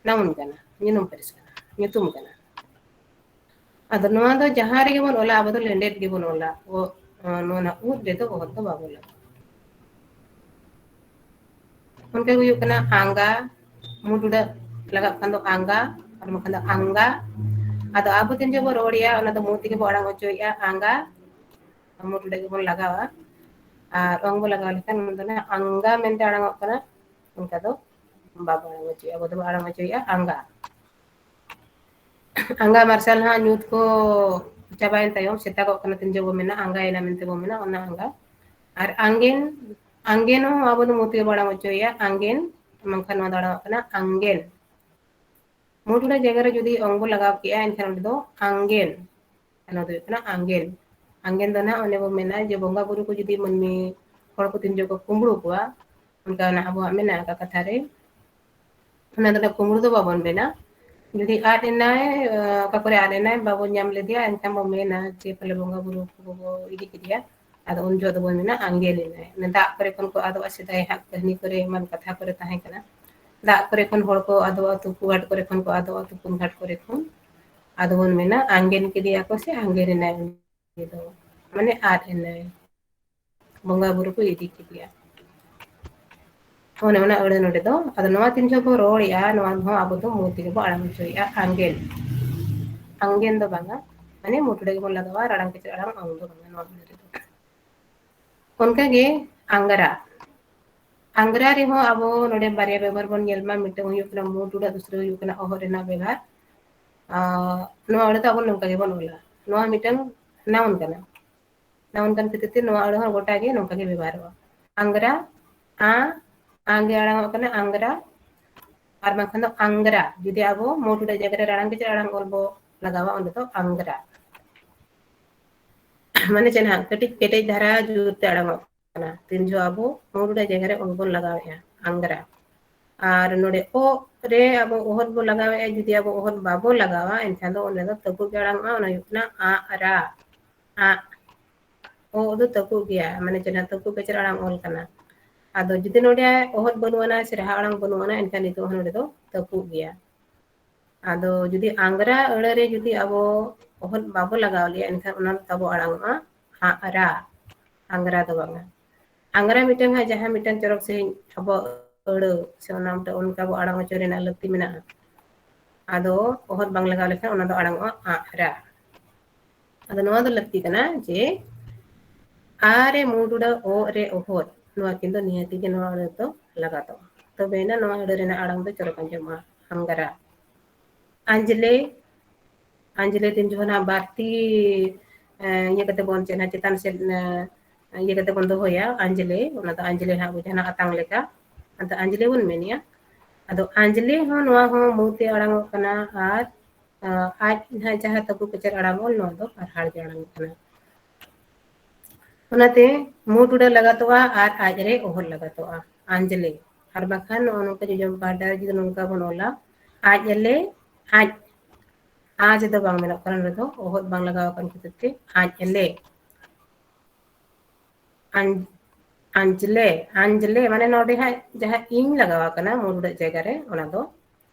ᱱᱟᱣᱩᱱ ᱠᱟᱱᱟ, ᱧᱩᱛᱩᱢ ᱯᱟᱹᱨᱤᱥ ᱠᱟᱱᱟ, ᱧᱩᱛᱩᱢ ᱠᱟᱱᱟ᱾ ᱟᱫᱚ ᱱᱚᱣᱟ ᱫᱚ ᱡᱟᱦᱟᱸ ᱨᱮᱜᱮ ᱵᱚᱱ ᱚᱞᱟ, ᱟᱵᱚ ᱫᱚ ᱞᱮᱸᱰᱮᱫ ᱜᱮᱵᱚᱱ ᱚᱞᱟ᱾ ᱚ, ᱱᱚᱣᱟ ᱩᱫ ᱨᱮᱫᱚ ᱚᱦᱚᱫ ᱫᱚ ᱵᱟᱵᱚᱱ ᱞᱟᱜᱟᱣᱟ᱾ ᱚᱱᱠᱟ ᱜᱮ ᱦᱩᱭᱩᱜ ᱠᱟᱱᱟ ᱟᱸᱜᱟ, ᱢᱩ ᱴᱩᱰᱟᱹᱜ ᱞᱟᱜᱟᱜ ᱠᱷᱟᱱ ᱫᱚ ᱟᱸᱜᱟ, ᱟᱨ ᱵᱟᱝᱠᱷᱟᱱ ᱫᱚ ᱟᱸᱜᱟ᱾ ᱟᱫᱚ ᱟᱵᱚ ᱛᱤᱱ ᱡᱚᱠᱷᱚᱱ ᱵᱚᱱ ᱨᱚᱲ ᱮᱜᱼᱟ, ᱚᱱᱟ ᱫᱚ ᱢᱩ ᱛᱮᱜᱮ ᱵᱚᱱ ᱟᱲᱟᱝ ᱦᱚᱪᱚᱭᱮᱫᱼᱟ, ᱟᱸᱜᱟ, ᱢᱩ ᱴᱩᱰᱟᱹᱜ ᱜᱮᱵᱚᱱ ᱞᱟᱜᱟᱣᱟ᱾ ᱟᱨ ᱚᱝ ᱵᱚᱱ ᱞᱟᱜᱟᱣ ᱞᱮᱠᱷᱟᱱ ᱚᱱᱟ ᱫᱚ ᱱᱟᱦᱟᱜ ᱟᱸᱜᱟ ᱢᱮᱱᱛᱮ ᱟᱲᱟᱝᱚᱜ ᱠᱟᱱᱟ, ᱚᱱᱠᱟ ᱫᱚ ᱵᱟᱵᱚᱱ ᱟᱲᱟᱝ ᱦᱚᱪᱚᱭᱮᱫᱼᱟ, ᱟᱵᱚ ᱫᱚᱵᱚᱱ ᱟᱲᱟᱝ ᱦᱚᱪᱚᱭᱮᱫᱼᱟ ᱟᱸᱜᱟ᱾ ᱟᱸᱜᱟ ᱢᱟᱨᱥᱟᱞ ᱦᱟᱸᱜ ᱧᱩᱛ ᱠᱚ ᱪᱟᱵᱟᱭᱮᱱ ᱛᱟᱭᱚᱢ ᱥᱮᱛᱟᱜᱚᱜ ᱠᱟᱱᱟ, ᱛᱤᱱ ᱡᱚᱠᱷᱚᱱ ᱵᱚᱱ ᱢᱮᱱᱟ ᱟᱸᱜᱟᱭᱮᱱᱟ ᱢᱮᱱᱛᱮ ᱵᱚᱱ ᱢᱮᱱᱟ, ᱚᱱᱟ ᱟᱸᱜᱟ᱾ ᱟᱨ ᱟᱝᱜᱮᱱ, ᱟᱝᱜᱮᱱ ᱦᱚᱸ ᱟᱵᱚ ᱫᱚ ᱢᱩ ᱛᱮᱜᱮ ᱵᱚᱱ ᱟᱲᱟᱝ ᱦᱚᱪᱚᱭᱮᱫᱼᱟ, ᱟᱝᱜᱮᱱ, ᱵᱟᱝᱠᱷᱟᱱ ᱱᱚᱣᱟ ᱫᱚ ᱟᱲᱟᱝᱚᱜ ᱠᱟᱱᱟ ᱟᱝᱜᱮᱱ᱾ ᱢᱩ ᱴᱩᱰᱟᱹᱜ ᱡᱟᱭᱜᱟ ᱨᱮ ᱡᱩᱫᱤ ᱚᱝ ᱵᱚ ᱞᱟᱜᱟᱣ ᱠᱮᱜᱼᱟ, ᱮᱱᱠᱷᱟᱱ ᱚᱸᱰᱮ ᱫᱚ ᱟᱝᱜᱮᱱ᱾ ᱚᱱᱟ ᱫᱚ ᱦᱩᱭᱩᱜ ᱠᱟᱱᱟ ᱟᱝᱜᱮᱱ᱾ ᱟᱝᱜᱮᱱ ᱫᱚ ᱱᱟᱦᱟᱜ ᱚᱱᱮ ᱵᱚ ᱢᱮᱱᱟ ᱡᱮ ᱵᱚᱸᱜᱟ ᱵᱩᱨᱩ ᱠᱚ ᱡᱩᱫᱤ ᱢᱟᱹᱱᱢᱤ ᱦᱚᱲ ᱠᱚ ᱛᱤᱱ ᱡᱚᱠᱷᱚᱱ ᱠᱚ ᱠᱩᱢᱵᱽᱲᱩ ᱠᱚᱣᱟ, ᱚᱱᱠᱟ ᱚᱱᱟ ᱟᱵᱚᱣᱟᱜ ᱢᱮᱱᱟᱜ ᱟᱠᱟᱫ ᱠᱟᱛᱷᱟ ᱨᱮ, ᱚᱱᱟ ᱫᱚ ᱱᱟᱦᱟᱜ ᱠᱩᱢᱵᱽᱲᱩ ᱫᱚ ᱵᱟᱵᱚᱱ ᱢᱮᱱᱟ᱾ ᱡᱩᱫᱤ ᱟᱫ ᱮᱱᱟᱭ, ᱟᱸ, ᱚᱠᱟ ᱠᱚᱨᱮ ᱟᱫ ᱮᱱᱟᱭ, ᱵᱟᱵᱚᱱ ᱧᱟᱢ ᱞᱮᱫᱮᱭᱟ, ᱮᱱᱠᱷᱟᱱ ᱵᱚ ᱢᱮᱱᱟ ᱡᱮ ᱯᱟᱞᱮ ᱵᱚᱸᱜᱟ ᱵᱩᱨᱩ ᱠᱚ ᱵᱚ ᱤᱫᱤ ᱠᱮᱫᱮᱭᱟ᱾ ᱟᱫᱚ ᱩᱱ ᱡᱚᱦᱚᱜ ᱫᱚᱵᱚᱱ ᱢᱮᱱᱟ ᱟᱝᱜᱮᱱ ᱮᱱᱟᱭ᱾ ᱚᱱᱮ ᱫᱟᱜ ᱠᱚᱨᱮ ᱠᱷᱚᱱ ᱠᱚ ᱟᱫᱚᱜᱼᱟ, ᱥᱮᱫᱟᱭ ᱦᱟᱸᱜ ᱠᱟᱹᱦᱱᱤ ᱠᱚᱨᱮ ᱮᱢᱟᱱ ᱠᱟᱛᱷᱟ ᱠᱚᱨᱮ ᱛᱟᱦᱮᱸ ᱠᱟᱱᱟ᱾ ᱫᱟᱜ ᱠᱚᱨᱮ ᱠᱷᱚᱱ ᱦᱚᱲ ᱠᱚ ᱟᱫᱚᱜᱼᱟ, ᱛᱩᱯᱩ ᱜᱷᱟᱴ ᱠᱚᱨᱮ ᱠᱷᱚᱱ ᱠᱚ ᱟᱫᱚᱜᱼᱟ, ᱛᱩᱯᱩᱱ ᱜᱷᱟᱴ ᱠᱚᱨᱮ ᱠᱷᱚᱱ᱾ ᱟᱫᱚ ᱵᱚᱱ ᱢᱮᱱᱟ ᱟᱝᱜᱮᱱ ᱠᱮᱫᱮᱭᱟ ᱠᱚ ᱥᱮ ᱟᱝᱜᱮᱱ ᱮᱱᱟᱭ ᱩᱱᱤ ᱫᱚ, ᱢᱟᱱᱮ ᱟᱫ ᱮᱱᱟᱭ, ᱵᱚᱸᱜᱟ ᱵᱩᱨᱩ ᱠᱚ ᱤᱫᱤ ᱠᱮᱫᱮᱭᱟ᱾ ᱚᱱᱮ ᱚᱱᱟ ᱟᱹᱲᱟᱹ ᱱᱚᱰᱮ ᱫᱚ, ᱟᱫᱚ ᱱᱚᱣᱟ ᱛᱤᱱ ᱡᱚᱦᱚᱜ ᱵᱚᱱ ᱨᱚᱲᱮᱜᱼᱟ, ᱱᱚᱣᱟ ᱦᱚᱸ ᱟᱵᱚ ᱫᱚ ᱢᱩ ᱛᱮᱜᱮ ᱵᱚᱱ ᱟᱲᱟᱝ ᱦᱚᱪᱚᱭᱮᱜᱼᱟ, ᱟᱝᱜᱮᱱ᱾ ᱟᱝᱜᱮᱱ ᱫᱚ ᱵᱟᱝᱟ, ᱢᱟᱱᱮ ᱢᱩ ᱴᱩᱰᱟᱹᱜ ᱜᱮᱵᱚᱱ ᱞᱟᱜᱟᱣᱟ, ᱨᱟᱲᱟᱝ ᱠᱮᱪᱮᱫ ᱟᱲᱟᱝ ᱚᱝ ᱫᱚ ᱵᱟᱝᱟ ᱱᱚᱣᱟ ᱟᱹᱲᱟᱹ ᱨᱮᱫᱚ᱾ ᱚᱱᱠᱟᱜᱮ ᱟᱝᱜᱽᱨᱟ᱾ ᱟᱝᱜᱽᱨᱟ ᱨᱮᱦᱚᱸ ᱟᱵᱚ ᱱᱚᱰᱮ ᱵᱟᱨᱭᱟ ᱵᱮᱵᱚᱦᱟᱨ ᱵᱚᱱ ᱧᱮᱞ ᱢᱟ, ᱢᱤᱫᱴᱟᱝ ᱦᱩᱭᱩᱜ ᱠᱟᱱᱟ ᱢᱩ ᱴᱩᱰᱟᱹᱜ, ᱫᱩᱥᱨᱟᱹ ᱦᱩᱭᱩᱜ ᱠᱟᱱᱟ ᱚᱦᱚᱫ ᱨᱮᱱᱟᱜ ᱵᱮᱵᱚᱦᱟᱨ᱾ ᱟᱨ ᱱᱚᱣᱟ ᱟᱹᱲᱟᱹ ᱫᱚ ᱟᱵᱚ ᱱᱚᱝᱠᱟ ᱜᱮᱵᱚᱱ ᱚᱞᱟ, ᱱᱚᱣᱟ ᱢᱤᱫᱴᱟᱝ ᱱᱟᱣᱩᱱ ᱠᱟᱱᱟ᱾ ᱱᱟᱣᱩᱱ ᱠᱟᱱ ᱠᱷᱟᱹᱛᱤᱨ ᱛᱮ ᱱᱚᱣᱟ ᱟᱹᱲᱟᱹ ᱦᱚᱸ ᱜᱚᱴᱟ ᱜᱮ ᱱᱚᱝᱠᱟ ᱜᱮ ᱵᱮᱵᱚᱦᱟᱨᱚᱜᱼᱟ᱾ ᱟᱝᱜᱽᱨᱟ, ᱟ, ᱟ ᱜᱮ ᱟᱲᱟᱝᱚᱜ ᱠᱟᱱᱟ ᱟᱝᱜᱽᱨᱟ, ᱟᱨ ᱵᱟᱝᱠᱷᱟᱱ ᱫᱚ ᱟᱝᱜᱽᱨᱟ᱾ ᱡᱩᱫᱤ ᱟᱵᱚ ᱢᱩ ᱴᱩᱰᱟᱹᱜ ᱡᱟᱭᱜᱟ ᱨᱮ ᱨᱟᱲᱟᱝ ᱠᱮᱪᱮᱫ ᱟᱲᱟᱝ ᱚᱞ ᱵᱚ ᱞᱟᱜᱟᱣᱟ, ᱚᱸᱰᱮ ᱫᱚ ᱟᱝᱜᱽᱨᱟ᱾ ᱢᱟᱱᱮ ᱪᱮᱫ ᱱᱟᱦᱟᱜ ᱠᱟᱹᱴᱤᱡ ᱠᱮᱴᱮᱡ ᱫᱷᱟᱨᱟ ᱡᱳᱨ ᱛᱮ ᱟᱲᱟᱝᱚᱜ ᱠᱟᱱᱟ᱾ ᱛᱤᱱ ᱡᱚᱦᱚᱜ ᱟᱵᱚ ᱢᱩ ᱴᱩᱰᱟᱹᱜ ᱡᱟᱭᱜᱟ ᱨᱮ ᱚᱞ ᱵᱚᱱ ᱞᱟᱜᱟᱣᱮᱫᱼᱟ, ᱟᱝᱜᱽᱨᱟ᱾ ᱟᱨ ᱱᱚᱰᱮ ᱚ ᱨᱮ ᱟᱵᱚ ᱚᱦᱚᱫ ᱵᱚ ᱞᱟᱜᱟᱣᱮᱫᱼᱟ, ᱡᱩᱫᱤ ᱟᱵᱚ ᱚᱦᱚᱫ ᱵᱟᱵᱚ ᱞᱟᱜᱟᱣᱟ, ᱮᱱᱠᱷᱟᱱ ᱫᱚ ᱚᱸᱰᱮ ᱫᱚ ᱛᱟᱹᱯᱩᱜ ᱜᱮ ᱟᱲᱟᱝᱚᱜᱼᱟ, ᱚᱱᱟ ᱦᱩᱭᱩᱜ ᱠᱟᱱᱟ ᱟᱜ ᱨᱟ, ᱟᱜ᱾ ᱚ ᱫᱚ ᱛᱟᱹᱯᱩᱜ ᱜᱮᱭᱟ, ᱢᱟᱱᱮ ᱪᱮᱫ ᱱᱟᱦᱟᱜ ᱛᱟᱹᱯᱩᱜ ᱠᱮᱪᱮᱫ ᱟᱲᱟᱝ ᱚᱞ ᱠᱟᱱᱟ᱾ ᱟᱫᱚ ᱡᱩᱫᱤ ᱱᱚᱰᱮ ᱚᱦᱚᱫ ᱵᱟᱹᱱᱩᱜ ᱟᱱᱟ ᱥᱮ ᱨᱟᱦᱟ ᱟᱲᱟᱝ ᱵᱟᱹᱱᱩᱜ ᱟᱱᱟ, ᱮᱱᱠᱷᱟᱱ ᱱᱤᱛᱚᱜ ᱦᱚᱸ ᱱᱚᱰᱮ ᱫᱚ ᱛᱟᱹᱯᱩᱜ ᱜᱮᱭᱟ᱾ ᱟᱫᱚ ᱡᱩᱫᱤ ᱟᱝᱜᱽᱨᱟ ᱟᱹᱲᱟᱹ ᱨᱮ ᱡᱩᱫᱤ ᱟᱵᱚ ᱚᱦᱚᱫ ᱵᱟᱵᱚ ᱞᱟᱜᱟᱣ ᱞᱮᱭᱟ, ᱮᱱᱠᱷᱟᱱ ᱚᱱᱟ ᱫᱚ ᱛᱟᱵᱚ ᱟᱲᱟᱝᱚᱜᱼᱟ ᱟᱜᱽᱨᱟ, ᱟᱝᱜᱽᱨᱟ ᱫᱚ ᱵᱟᱝᱟ᱾ ᱟᱝᱜᱽᱨᱟ ᱢᱤᱫᱴᱟᱝ ᱦᱟᱸᱜ ᱡᱟᱦᱟᱸ ᱢᱤᱫᱴᱟᱝ ᱪᱚᱨᱚᱠ ᱥᱟᱺᱦᱤᱡ ᱟᱵᱚ ᱟᱹᱲᱟᱹ ᱥᱮ ᱚᱱᱟ ᱢᱤᱫᱴᱟᱝ ᱚᱱᱠᱟ ᱵᱚ ᱟᱲᱟᱝ ᱦᱚᱪᱚ ᱨᱮᱱᱟᱜ ᱞᱟᱹᱠᱛᱤ ᱢᱮᱱᱟᱜᱼᱟ᱾ ᱟᱫᱚ ᱚᱦᱚᱫ ᱵᱟᱝ ᱞᱟᱜᱟᱣ ᱞᱮᱠᱷᱟᱱ ᱚᱱᱟ ᱫᱚ ᱟᱲᱟᱝᱚᱜᱼᱟ ᱟᱜᱽᱨᱟ᱾ ᱟᱫᱚ ᱱᱚᱣᱟ ᱫᱚ ᱞᱟᱹᱠᱛᱤ ᱠᱟᱱᱟ ᱡᱮ ᱟ ᱨᱮ ᱢᱩ ᱴᱩᱰᱟᱹᱜ, ᱚ ᱨᱮ ᱚᱦᱚᱫ, ᱱᱚᱣᱟ ᱠᱤᱱ ᱫᱚ ᱱᱤᱦᱟᱹᱛᱤ ᱜᱮ ᱱᱚᱣᱟ ᱟᱹᱲᱟᱹ ᱫᱚ ᱞᱟᱜᱟᱛᱚᱜᱼᱟ᱾ ᱛᱚᱵᱮᱭᱮᱱᱟ ᱱᱚᱣᱟ ᱟᱹᱲᱟᱹ ᱨᱮᱱᱟᱜ ᱟᱲᱟᱝ ᱫᱚ ᱪᱚᱨᱚᱠ ᱟᱸᱡᱚᱢᱚᱜᱼᱟ, ᱟᱝᱜᱽᱨᱟ᱾ ᱟᱸᱡᱽᱞᱮ, ᱟᱸᱡᱽᱞᱮ ᱛᱤᱱ ᱡᱚᱠᱷᱚᱱ ᱦᱟᱸᱜ ᱵᱟᱹᱲᱛᱤ, ᱮᱸ, ᱤᱭᱟᱹ ᱠᱟᱛᱮ ᱵᱚᱱ ᱪᱮᱫ ᱦᱟᱸᱜ ᱪᱮᱛᱟᱱ ᱥᱮᱫ, ᱮᱸ, ᱤᱭᱟᱹ ᱠᱟᱛᱮ ᱵᱚᱱ ᱫᱚᱦᱚᱭᱟ, ᱟᱸᱡᱽᱞᱮ, ᱚᱱᱟ ᱫᱚ ᱟᱸᱡᱽᱞᱮ ᱦᱟᱸᱜ ᱡᱟᱦᱟᱱᱟᱜ ᱟᱛᱟᱝ ᱞᱮᱠᱟ, ᱟᱫᱚ ᱟᱸᱡᱽᱞᱮ ᱵᱚᱱ ᱢᱮᱱᱮᱜᱼᱟ᱾ ᱟᱫᱚ ᱟᱸᱡᱽᱞᱮ ᱦᱚᱸ ᱱᱚᱣᱟ ᱦᱚᱸ ᱢᱩ ᱛᱮ ᱟᱲᱟᱝᱚᱜ ᱠᱟᱱᱟ ᱟᱨ, ᱟᱸ, ᱟᱡ ᱱᱟᱦᱟᱜ ᱡᱟᱦᱟᱸ ᱛᱟᱹᱵᱩ ᱠᱮᱪᱮᱫ ᱟᱲᱟᱝᱚᱜ, ᱱᱚᱣᱟ ᱫᱚ ᱯᱟᱨᱦᱟᱲ ᱜᱮ ᱟᱲᱟᱝᱚᱜ ᱠᱟᱱᱟ᱾ ᱚᱱᱟᱛᱮ ᱢᱩ ᱴᱩᱰᱟᱹᱜ ᱞᱟᱜᱟᱛᱚᱜᱼᱟ ᱟᱨ ᱟᱡ ᱨᱮ ᱚᱦᱚᱫ ᱞᱟᱜᱟᱛᱚᱜᱼᱟ, ᱟᱸᱡᱽᱞᱮ᱾ ᱟᱨ ᱵᱟᱠᱷᱟᱱ ᱱᱚᱜᱼᱚ ᱱᱚᱝᱠᱟ ᱡᱚᱡᱚᱢ ᱯᱟᱦᱴᱟ ᱨᱮ ᱡᱩᱫᱤ ᱱᱚᱝᱠᱟ ᱵᱚᱱ ᱚᱞᱟ, ᱟᱡ ᱮᱞᱮ, ᱟᱡ, ᱟᱡ ᱫᱚ ᱵᱟᱝ ᱢᱮᱱᱚᱜ ᱠᱟᱱᱟ, ᱱᱚᱰᱮ ᱫᱚ ᱚᱦᱚᱫ ᱵᱟᱝ ᱞᱟᱜᱟᱣ ᱟᱠᱟᱱ ᱠᱷᱟᱹᱛᱤᱨ ᱛᱮ ᱟᱡ ᱮᱞᱮ᱾ ᱟᱧ-, ᱟᱸᱡᱽᱞᱮ, ᱟᱸᱡᱽᱞᱮ, ᱢᱟᱱᱮ ᱱᱚᱰᱮ ᱦᱟᱸᱜ ᱡᱟᱦᱟᱸ ᱤᱧ ᱞᱟᱜᱟᱣ ᱟᱠᱟᱱᱟ ᱢᱩ ᱴᱩᱰᱟᱹᱜ ᱡᱟᱭᱜᱟ ᱨᱮ, ᱚᱱᱟ ᱫᱚ,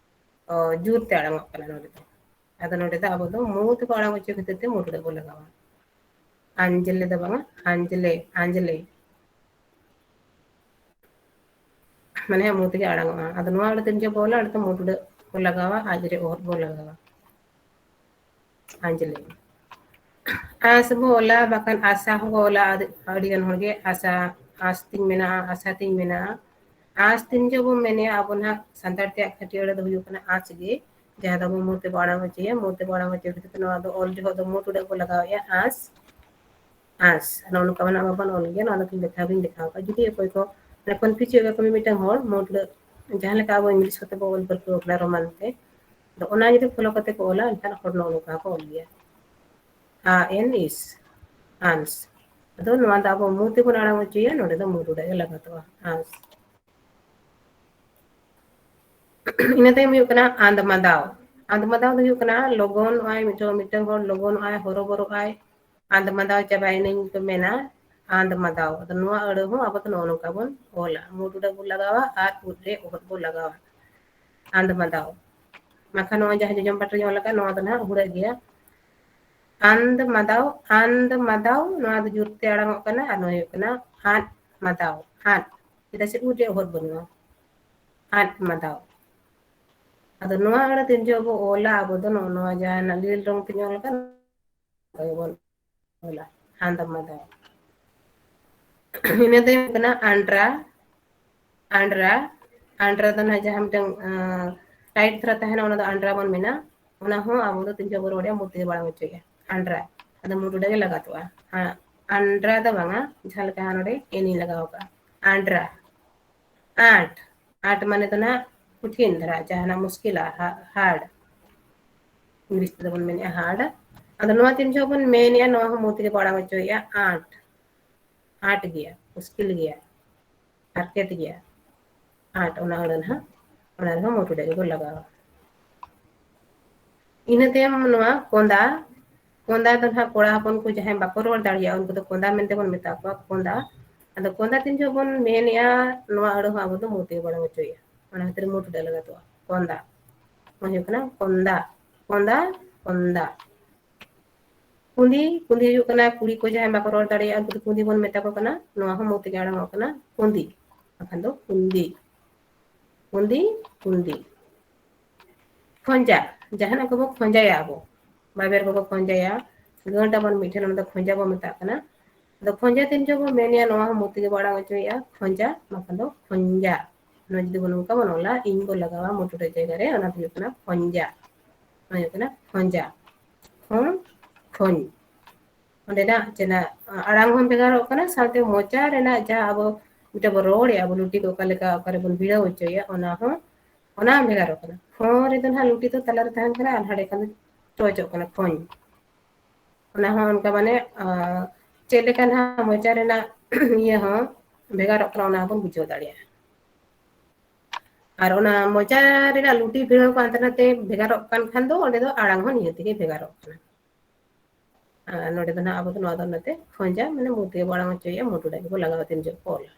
ᱚ, ᱡᱳᱨ ᱛᱮ ᱟᱲᱟᱝᱚᱜ ᱠᱟᱱᱟ ᱱᱚᱰᱮ ᱫᱚ᱾ ᱟᱫᱚ ᱱᱚᱰᱮ ᱫᱚ ᱟᱵᱚ ᱫᱚ ᱢᱩ ᱛᱮᱠᱚ ᱟᱲᱟᱝ ᱦᱚᱪᱚ ᱠᱷᱟᱹᱛᱤᱨ ᱛᱮ ᱢᱩ ᱴᱩᱰᱟᱹᱜ ᱵᱚ ᱞᱟᱜᱟᱣᱟ᱾ ᱟᱸᱡᱽᱞᱮ ᱫᱚ ᱵᱟᱝᱟ, ᱟᱸᱡᱽᱞᱮ, ᱟᱸᱡᱽᱞᱮ᱾ ᱢᱟᱱᱮ ᱢᱩ ᱛᱮᱜᱮ ᱟᱲᱟᱝᱚᱜᱼᱟ᱾ ᱟᱫᱚ ᱱᱚᱣᱟ ᱟᱹᱲᱟᱹ ᱛᱮᱢ ᱡᱚᱵᱚᱞᱟ, ᱚᱸᱰᱮ ᱫᱚ ᱢᱩ ᱴᱩᱰᱟᱹᱜ ᱵᱚ ᱞᱟᱜᱟᱣᱟ, ᱟᱡ ᱨᱮ ᱚᱦᱚᱫ ᱵᱚ ᱞᱟᱜᱟᱣᱟ᱾ ᱟᱸᱡᱽᱞᱮ᱾ ᱟᱸᱥ ᱵᱚ ᱚᱞᱟ, ᱵᱟᱠᱷᱟᱱ ᱟᱥᱟ ᱦᱚᱸᱵᱚ ᱚᱞᱟ᱾ ᱟᱹᱰᱤ, ᱟᱹᱰᱤ ᱜᱟᱱ ᱦᱚᱲᱜᱮ ᱟᱥᱟ, ᱟᱸᱥ ᱛᱤᱧ ᱢᱮᱱᱟᱜᱼᱟ, ᱟᱥᱟ ᱛᱤᱧ ᱢᱮᱱᱟᱜᱼᱟ᱾ ᱟᱸᱥ ᱛᱤᱧ ᱡᱚᱵᱚ ᱢᱮᱱᱮᱜᱼᱟ, ᱟᱵᱚ ᱱᱟᱦᱟᱜ ᱥᱟᱱᱛᱟᱲ ᱛᱮᱭᱟᱜ ᱠᱷᱟᱹᱴᱤ ᱟᱹᱲᱟᱹ ᱫᱚ ᱦᱩᱭᱩᱜ ᱠᱟᱱᱟ ᱟᱸᱥ ᱜᱮ, ᱡᱟᱦᱟᱸ ᱫᱚ ᱟᱵᱚ ᱢᱩ ᱛᱮᱵᱚ ᱟᱲᱟᱝ ᱦᱚᱪᱚᱭᱟ᱾ ᱢᱩ ᱛᱮᱵᱚ ᱟᱲᱟᱝ ᱦᱚᱪᱚ ᱠᱷᱟᱹᱛᱤᱨ ᱛᱮ ᱱᱚᱣᱟ ᱫᱚ ᱚᱞ ᱡᱚᱦᱚᱜ ᱫᱚ ᱢᱩ ᱴᱩᱰᱟᱹᱜ ᱵᱚ ᱞᱟᱜᱟᱣᱮᱜᱼᱟ, ᱟᱸᱥ, ᱟᱸᱥ᱾ ᱱᱚᱜᱼᱚ ᱱᱚᱝᱠᱟ ᱢᱟ ᱱᱟᱜ ᱵᱟᱵᱚᱱ ᱚᱞ ᱜᱮᱭᱟ, ᱱᱚᱣᱟ ᱫᱚ ᱠᱤᱱ ᱞᱮᱠᱷᱟ ᱜᱤᱧ ᱞᱮᱠᱷᱟ ᱟᱠᱟᱫᱼᱟ᱾ ᱡᱩᱫᱤ ᱚᱠᱚᱭ ᱠᱚ ᱢᱟᱱᱮ confuse ᱦᱩᱭᱩᱜ ᱜᱮᱭᱟ ᱠᱚ, ᱢᱤᱢᱤᱫᱴᱟᱝ ᱦᱚᱲ ᱢᱩ ᱴᱩᱰᱟᱹᱜ ᱡᱟᱦᱟᱸ ᱞᱮᱠᱟ ᱟᱵᱚ English ᱠᱚᱛᱮ ᱵᱚ ᱚᱞ ᱯᱟᱹᱨᱠᱟᱹᱣ ᱠᱟᱱᱟ Roman ᱛᱮ, ᱟᱫᱚ ᱚᱱᱟ ᱡᱩᱫᱤ follow ᱠᱟᱛᱮ ᱠᱚ ᱚᱞᱟ, ᱮᱱᱠᱷᱟᱱ ᱦᱚᱲ ᱱᱚᱜᱼᱚ ᱱᱚᱝᱠᱟ ᱠᱚ ᱚᱞ ᱜᱮᱭᱟ, ᱟ ᱮᱱ ᱤᱥ, ᱟᱱᱥ᱾ ᱟᱫᱚ ᱱᱚᱣᱟ ᱫᱚ ᱟᱵᱚ ᱢᱩ ᱛᱮᱵᱚᱱ ᱟᱲᱟᱝ ᱦᱚᱪᱚᱭᱟ, ᱱᱚᱰᱮ ᱫᱚ ᱢᱩ ᱴᱩᱰᱟᱹᱜ ᱜᱮ ᱞᱟᱜᱟᱛᱚᱜᱼᱟ, ᱟᱱᱥ᱾ ᱤᱱᱟᱹ ᱛᱟᱭᱚᱢ ᱦᱩᱭᱩᱜ ᱠᱟᱱᱟ ᱟᱸᱫᱽᱢᱟᱫᱟᱣ᱾ ᱟᱸᱫᱽᱢᱟᱫᱟᱣ ᱫᱚ ᱦᱩᱭᱩᱜ ᱠᱟᱱᱟ ᱞᱚᱜᱚᱱᱚᱜᱼᱟᱭ, ᱢᱤᱫᱴᱟᱝ, ᱢᱤᱫᱴᱟᱝ ᱦᱚᱲ ᱞᱚᱜᱚᱱᱚᱜᱼᱟᱭ, ᱦᱚᱨᱚᱵᱚᱨᱚᱜᱼᱟᱭ, ᱟᱸᱫᱽᱢᱟᱫᱟᱣ ᱪᱟᱵᱟᱭᱮᱱᱟᱹᱧ ᱠᱚ ᱢᱮᱱᱟ᱾ ᱟᱸᱫᱽ ᱢᱟᱫᱟᱣ᱾ ᱟᱫᱚ ᱱᱚᱣᱟ ᱟᱹᱲᱟᱹ ᱦᱚᱸ ᱟᱵᱚ ᱫᱚ ᱱᱚᱜᱼᱚ ᱱᱚᱝᱠᱟ ᱵᱚᱱ ᱚᱞᱟ, ᱢᱩ ᱴᱩᱰᱟᱹᱜ ᱵᱚᱱ ᱞᱟᱜᱟᱣᱟ ᱟᱨ ᱩᱫ ᱨᱮ ᱚᱦᱚᱫ ᱵᱚᱱ ᱞᱟᱜᱟᱣᱟ, ᱟᱸᱫᱽ ᱢᱟᱫᱟᱣ᱾ ᱵᱟᱠᱷᱟᱱ ᱱᱚᱣᱟ ᱡᱟᱦᱟᱸ ᱡᱚᱡᱚᱢ ᱯᱟᱴᱤ ᱨᱮ ᱚᱞ ᱟᱠᱟᱫ, ᱱᱚᱣᱟ ᱫᱚ ᱱᱟᱦᱟᱜ ᱦᱩᱲᱟᱹᱜ ᱜᱮᱭᱟ᱾ ᱟᱸᱫᱽ ᱢᱟᱫᱟᱣ, ᱟᱸᱫᱽ ᱢᱟᱫᱟᱣ, ᱱᱚᱣᱟ ᱫᱚ ᱡᱳᱨ ᱛᱮ ᱟᱲᱟᱝ ᱚᱜ ᱠᱟᱱᱟ, ᱟᱨ ᱱᱚᱣᱟ ᱦᱩᱭᱩᱜ ᱠᱟᱱᱟ ᱟᱸᱫᱽ ᱢᱟᱫᱟᱣ, ᱟᱸᱫᱽ᱾ ᱪᱮᱫᱟᱜ ᱥᱮ ᱩᱫ ᱨᱮ ᱚᱦᱚᱫ ᱵᱟᱹᱱᱩᱜᱼᱟ, ᱟᱸᱫᱽ ᱢᱟᱫᱟᱣ᱾ ᱟᱫᱚ ᱱᱚᱣᱟ ᱟᱹᱲᱟᱹ ᱛᱤᱱ ᱡᱚᱦᱚᱜ ᱵᱚ ᱚᱞᱟ, ᱟᱵᱚ ᱫᱚ ᱱᱚᱜᱼᱚ ᱱᱚᱣᱟ ᱡᱟᱦᱟᱸ ᱞᱤᱞ ᱨᱚᱝ ᱛᱤᱧ ᱚᱞ ᱟᱠᱟᱫ, ᱚᱱᱠᱟ ᱜᱮᱵᱚᱱ ᱚᱞᱟ, ᱟᱸᱫᱽ ᱢᱟᱫᱟᱣ᱾ ᱤᱱᱟᱹ ᱛᱟᱭᱚᱢ ᱠᱟᱱᱟ ᱟᱱᱰᱨᱟ, ᱟᱱᱰᱨᱟ, ᱟᱱᱰᱨᱟ ᱫᱚ ᱱᱟᱦᱟᱜ ᱡᱟᱦᱟᱸ ᱢᱤᱫᱴᱟᱝ, ᱟᱸ, tight ᱫᱷᱟᱨᱟ ᱛᱟᱦᱮᱱᱟ, ᱚᱱᱟ ᱫᱚ ᱟᱱᱰᱨᱟ ᱵᱚᱱ ᱢᱮᱱᱟ᱾ ᱚᱱᱟ ᱦᱚᱸ ᱟᱵᱚ ᱫᱚ ᱛᱤᱱ ᱡᱚᱦᱚᱜ ᱵᱚᱱ ᱨᱚᱲᱮᱜᱼᱟ, ᱢᱩ ᱛᱮᱜᱮ ᱵᱚ ᱟᱲᱟᱝ ᱦᱚᱪᱚᱭᱮᱜᱼᱟ, ᱟᱱᱰᱨᱟ᱾ ᱟᱫᱚ ᱢᱩ ᱴᱩᱰᱟᱹᱜ ᱜᱮ ᱞᱟᱜᱟᱛᱚᱜᱼᱟ᱾ ᱦᱮᱸ, ᱟᱱᱰᱨᱟ ᱫᱚ ᱵᱟᱝᱟ, ᱡᱟᱦᱟᱸ ᱞᱮᱠᱟ ᱱᱚᱰᱮ ᱮᱱᱤᱧ ᱞᱟᱜᱟᱣ ᱠᱟᱜᱼᱟ, ᱟᱱᱰᱨᱟ᱾ ᱟᱸᱴ, ᱟᱸᱴ ᱢᱟᱱᱮ ᱫᱚ ᱱᱟᱦᱟᱜ ᱠᱚᱴᱷᱤᱱ ᱫᱷᱟᱨᱟ, ᱡᱟᱦᱟᱱᱟᱜ ᱢᱩᱥᱠᱤᱞᱟ, ᱦᱟ-, hard᱾ ᱤᱝᱞᱤᱥ ᱛᱮᱫᱚ ᱵᱚᱱ ᱢᱮᱱᱮᱜᱼᱟ hard᱾ ᱟᱫᱚ ᱱᱚᱣᱟ ᱛᱤᱱ ᱡᱚᱦᱚᱜ ᱵᱚᱱ ᱢᱮᱱᱮᱜᱼᱟ, ᱱᱚᱣᱟ ᱦᱚᱸ ᱢᱩ ᱛᱮᱜᱮ ᱵᱚ ᱟᱲᱟᱝ ᱦᱚᱪᱚᱭᱮᱜᱼᱟ, ᱟᱸᱴ, ᱟᱸᱴ ᱜᱮᱭᱟ, ᱢᱩᱥᱠᱤᱞ ᱜᱮᱭᱟ, ᱦᱟᱨᱠᱮᱛ ᱜᱮᱭᱟ, ᱟᱸᱴ, ᱚᱱᱟ ᱟᱹᱲᱟᱹ ᱱᱟᱦᱟᱜ, ᱚᱱᱟ ᱨᱮᱦᱚᱸ ᱢᱩ ᱴᱩᱰᱟᱹᱜ ᱜᱮᱵᱚ ᱞᱟᱜᱟᱣᱟ᱾ ᱤᱱᱟᱹ ᱛᱟᱭᱚᱢ ᱱᱚᱣᱟ ᱠᱚᱸᱫᱟ, ᱠᱚᱸᱫᱟ ᱫᱚ ᱱᱟᱦᱟᱜ ᱠᱚᱲᱟ ᱦᱚᱯᱚᱱ ᱠᱚ ᱡᱟᱦᱟᱸᱭ ᱵᱟᱠᱚ ᱨᱚᱲ ᱫᱟᱲᱮᱭᱟᱜᱼᱟ, ᱩᱱᱠᱩ ᱫᱚ ᱠᱚᱸᱫᱟ ᱢᱮᱱᱛᱮ ᱵᱚᱱ ᱢᱮᱛᱟ ᱠᱚᱣᱟ, ᱠᱚᱸᱫᱟ᱾ ᱟᱫᱚ ᱠᱚᱸᱫᱟ ᱛᱤᱱ ᱡᱚᱦᱚᱜ ᱵᱚᱱ ᱢᱮᱱᱮᱜᱼᱟ, ᱱᱚᱣᱟ ᱟᱹᱲᱟᱹ ᱦᱚᱸ ᱟᱵᱚ ᱫᱚ ᱢᱩ ᱛᱮᱜᱮ ᱵᱚᱱ ᱟᱲᱟᱝ ᱦᱚᱪᱚᱭᱮᱜᱼᱟ, ᱚᱱᱟ ᱠᱷᱟᱹᱛᱤᱨ ᱢᱩ ᱴᱩᱰᱟᱹᱜ ᱞᱟᱜᱟᱛᱚᱜᱼᱟ, ᱠᱚᱸᱫᱟ᱾ ᱱᱚᱣᱟ ᱦᱩᱭᱩᱜ ᱠᱟᱱᱟ ᱠᱚᱸᱫᱟ, ᱠᱚᱸᱫᱟ, ᱠᱚᱸᱫᱟ᱾ ᱠᱩᱸᱫᱤ, ᱠᱩᱸᱫᱤ ᱦᱩᱭᱩᱜ ᱠᱟᱱᱟ ᱠᱩᱲᱤ ᱠᱚ ᱡᱟᱦᱟᱸᱭ ᱵᱟᱠᱚ ᱨᱚᱲ ᱫᱟᱲᱮᱭᱟᱜᱼᱟ, ᱩᱱᱠᱩ ᱫᱚ ᱠᱩᱸᱫᱤ ᱵᱚᱱ ᱢᱮᱛᱟ ᱠᱚ ᱠᱟᱱᱟ, ᱱᱚᱣᱟ ᱦᱚᱸ ᱢᱩ ᱛᱮᱜᱮ ᱟᱲᱟᱝᱚᱜ ᱠᱟᱱᱟ, ᱠᱩᱸᱫᱤ, ᱵᱟᱠᱷᱟᱱ ᱫᱚ ᱠᱩᱸᱫᱤ, ᱠᱩᱸᱫᱤ, ᱠᱩᱸᱫᱤ᱾ ᱠᱷᱚᱸᱡᱟ, ᱡᱟᱦᱟᱱᱟᱜ ᱠᱚᱵᱚ ᱠᱷᱚᱸᱡᱟᱭᱟ ᱟᱵᱚ, ᱵᱟᱵᱮᱨ ᱠᱚᱵᱚ ᱠᱷᱚᱸᱡᱟᱭᱟ, ᱜᱟᱹᱴ ᱟᱵᱚᱱ ᱢᱤᱫ ᱴᱷᱮᱱ, ᱚᱱᱟ ᱫᱚ ᱠᱷᱚᱸᱡᱟ ᱵᱚ ᱢᱮᱛᱟᱜ ᱠᱟᱱᱟ᱾ ᱟᱫᱚ ᱠᱷᱚᱸᱡᱟ ᱛᱤᱱ ᱡᱚᱦᱚᱜ ᱵᱚ ᱢᱮᱱᱮᱜᱼᱟ, ᱱᱚᱣᱟ ᱦᱚᱸ ᱢᱩ ᱛᱮᱜᱮ ᱵᱚ ᱟᱲᱟᱝ ᱦᱚᱪᱚᱭᱮᱜᱼᱟ, ᱠᱷᱚᱸᱡᱟ, ᱵᱟᱠᱷᱟᱱ ᱫᱚ ᱠᱷᱚᱸᱡᱟ᱾ ᱱᱚᱣᱟ ᱡᱩᱫᱤ ᱵᱚᱱ ᱱᱚᱝᱠᱟ ᱵᱚᱱ ᱚᱞᱟ, ᱤᱧ ᱵᱚ ᱞᱟᱜᱟᱣᱟ ᱢᱩ ᱴᱩᱰᱟᱹᱜ ᱡᱟᱭᱜᱟ ᱨᱮ, ᱚᱱᱟ ᱫᱚ ᱦᱩᱭᱩᱜ ᱠᱟᱱᱟ ᱠᱷᱚᱸᱡᱟ᱾ ᱱᱚᱣᱟ ᱦᱩᱭᱩᱜ ᱠᱟᱱᱟ ᱠᱷᱚᱸᱡᱟ᱾ ᱠᱷᱚᱸ, ᱠᱷᱚᱸᱡ᱾ ᱚᱸᱰᱮᱱᱟᱜ ᱪᱮᱱᱟᱜ ᱟᱲᱟᱝ ᱦᱚᱸ ᱵᱷᱮᱜᱟᱨᱚᱜ ᱠᱟᱱᱟ, ᱥᱟᱶᱛᱮ ᱢᱚᱪᱟ ᱨᱮᱱᱟᱜ ᱡᱟᱦᱟᱸ ᱟᱵᱚ ᱢᱤᱫᱴᱮᱱ ᱵᱚ ᱨᱚᱲᱮᱜᱼᱟ, ᱟᱵᱚ ᱞᱩᱴᱤ ᱠᱚ ᱚᱠᱟ ᱞᱮᱠᱟ ᱚᱠᱟᱨᱮ ᱵᱚᱱ ᱵᱷᱤᱲᱟᱹᱣ ᱦᱚᱪᱚᱭᱟ, ᱚᱱᱟ ᱦᱚᱸ, ᱚᱱᱟ ᱦᱚᱸ ᱵᱷᱮᱜᱟᱨᱚᱜ ᱠᱟᱱᱟ᱾ ᱠᱷᱚᱸ ᱨᱮᱫᱚ ᱱᱟᱦᱟᱜ ᱞᱩᱴᱤ ᱫᱚ ᱛᱟᱞᱟ ᱨᱮ ᱛᱟᱦᱮᱱ ᱠᱟᱱᱟ ᱟᱨ ᱦᱟᱸᱰᱮ ᱠᱷᱟᱱ ᱫᱚ ᱪᱚᱪᱚᱜ ᱠᱟᱱᱟ, ᱠᱷᱚᱧ᱾ ᱚᱱᱟ ᱦᱚᱸ ᱚᱱᱠᱟ ᱢᱟᱱᱮ, ᱟᱸ, ᱪᱮᱫ ᱞᱮᱠᱟ ᱱᱟᱦᱟᱜ ᱢᱚᱪᱟ ᱨᱮᱱᱟᱜ ᱤᱭᱟᱹ ᱦᱚᱸ ᱵᱷᱮᱜᱟᱨᱚᱜ ᱠᱟᱱᱟ, ᱚᱱᱟ ᱦᱚᱸᱵᱚᱱ ᱵᱩᱡᱷᱟᱹᱣ ᱫᱟᱲᱮᱭᱟᱜᱼᱟ᱾ ᱟᱨ ᱚᱱᱟ ᱢᱚᱪᱟ ᱨᱮᱱᱟᱜ ᱞᱩᱴᱤ ᱵᱷᱤᱲᱟᱹᱣ ᱠᱚ ᱦᱟᱱᱛᱮ ᱱᱟᱛᱮ ᱵᱷᱮᱜᱟᱨᱚᱜ ᱠᱟᱱ ᱠᱷᱟᱱ ᱫᱚ ᱚᱸᱰᱮ ᱫᱚ ᱟᱲᱟᱝ ᱦᱚᱸ ᱱᱤᱦᱟᱹᱛ ᱜᱮ ᱵᱷᱮᱜᱟᱨᱚᱜ ᱠᱟᱱᱟ᱾ ᱟᱨ ᱱᱚᱰᱮ ᱫᱚ ᱱᱟᱦᱟᱜ ᱟᱵᱚ ᱫᱚ ᱱᱚᱣᱟ ᱫᱚ ᱚᱱᱟᱛᱮ ᱠᱷᱚᱸᱡᱟ, ᱢᱟᱱᱮ ᱢᱩ ᱛᱮᱜᱮ ᱵᱚ ᱟᱲᱟᱝ ᱦᱚᱪᱚᱭᱮᱫᱼᱟ, ᱢᱩ ᱴᱩᱰᱟᱹᱜ ᱜᱮᱵᱚ ᱞᱟᱜᱟᱣᱟ ᱛᱤᱱ ᱡᱚᱦᱚᱜ ᱠᱚ ᱚᱞᱟ᱾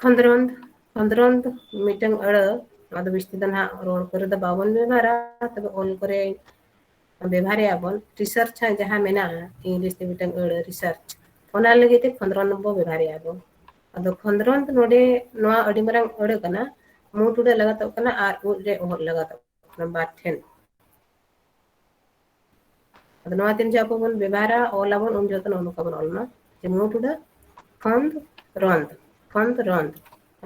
ᱠᱷᱚᱸᱫᱽᱨᱚᱸᱫᱽ, ᱠᱷᱚᱸᱫᱽᱨᱚᱸᱫᱽ ᱢᱤᱫᱴᱟᱝ ᱟᱹᱲᱟᱹ, ᱱᱚᱣᱟ ᱫᱚ ᱵᱤᱥᱛᱤ ᱫᱚ ᱱᱟᱦᱟᱜ ᱨᱚᱲ ᱠᱚᱨᱮ ᱫᱚ ᱵᱟᱵᱚᱱ ᱵᱮᱵᱚᱦᱟᱨᱟ, ᱛᱚᱵᱮ ᱚᱞ ᱠᱚᱨᱮ ᱵᱮᱵᱚᱦᱟᱨᱮᱜᱼᱟ ᱵᱚᱱ᱾ ᱨᱤᱥᱟᱨᱪ ᱦᱟᱸᱜ ᱡᱟᱦᱟᱸ ᱢᱮᱱᱟᱜᱼᱟ, ᱤᱝᱞᱤᱥ ᱛᱮ ᱢᱤᱫᱴᱟᱝ ᱟᱹᱲᱟᱹ ᱨᱤᱥᱟᱨᱪ, ᱚᱱᱟ ᱞᱟᱹᱜᱤᱫ ᱛᱮ ᱠᱷᱚᱸᱫᱽᱨᱚᱸᱫᱽ ᱵᱚ ᱵᱮᱵᱚᱦᱟᱨᱮᱜᱼᱟ ᱵᱚᱱ᱾ ᱟᱫᱚ ᱠᱷᱚᱸᱫᱽᱨᱚᱸᱫᱽ ᱱᱚᱰᱮ ᱱᱚᱣᱟ ᱟᱹᱰᱤ ᱢᱟᱨᱟᱝ ᱟᱹᱲᱟᱹ ᱠᱟᱱᱟ, ᱢᱩ ᱴᱩᱰᱟᱹᱜ ᱞᱟᱜᱟᱛᱚᱜ ᱠᱟᱱᱟ ᱟᱨ ᱩᱫ ᱨᱮ ᱚᱦᱚᱫ ᱞᱟᱜᱟᱛᱚᱜ ᱠᱟᱱᱟ, ᱵᱟᱨ ᱴᱷᱮᱱ᱾ ᱟᱫᱚ ᱱᱚᱣᱟ ᱛᱤᱱ ᱡᱚᱦᱚᱜ ᱟᱵᱚ ᱵᱚᱱ ᱵᱮᱵᱚᱦᱟᱨᱟ, ᱚᱞ ᱟᱵᱚᱱ, ᱩᱱ ᱡᱚᱦᱚᱜ ᱫᱚ ᱱᱚᱜᱼᱚ ᱱᱚᱝᱠᱟ ᱵᱚᱱ ᱚᱞ ᱢᱟ, ᱡᱮ ᱢᱩ ᱴᱩᱰᱟᱹᱜ ᱠᱷᱚᱸᱫᱽ ᱨᱚᱸᱫᱽ, ᱠᱷᱚᱸᱫᱽ ᱨᱚᱸᱫᱽ᱾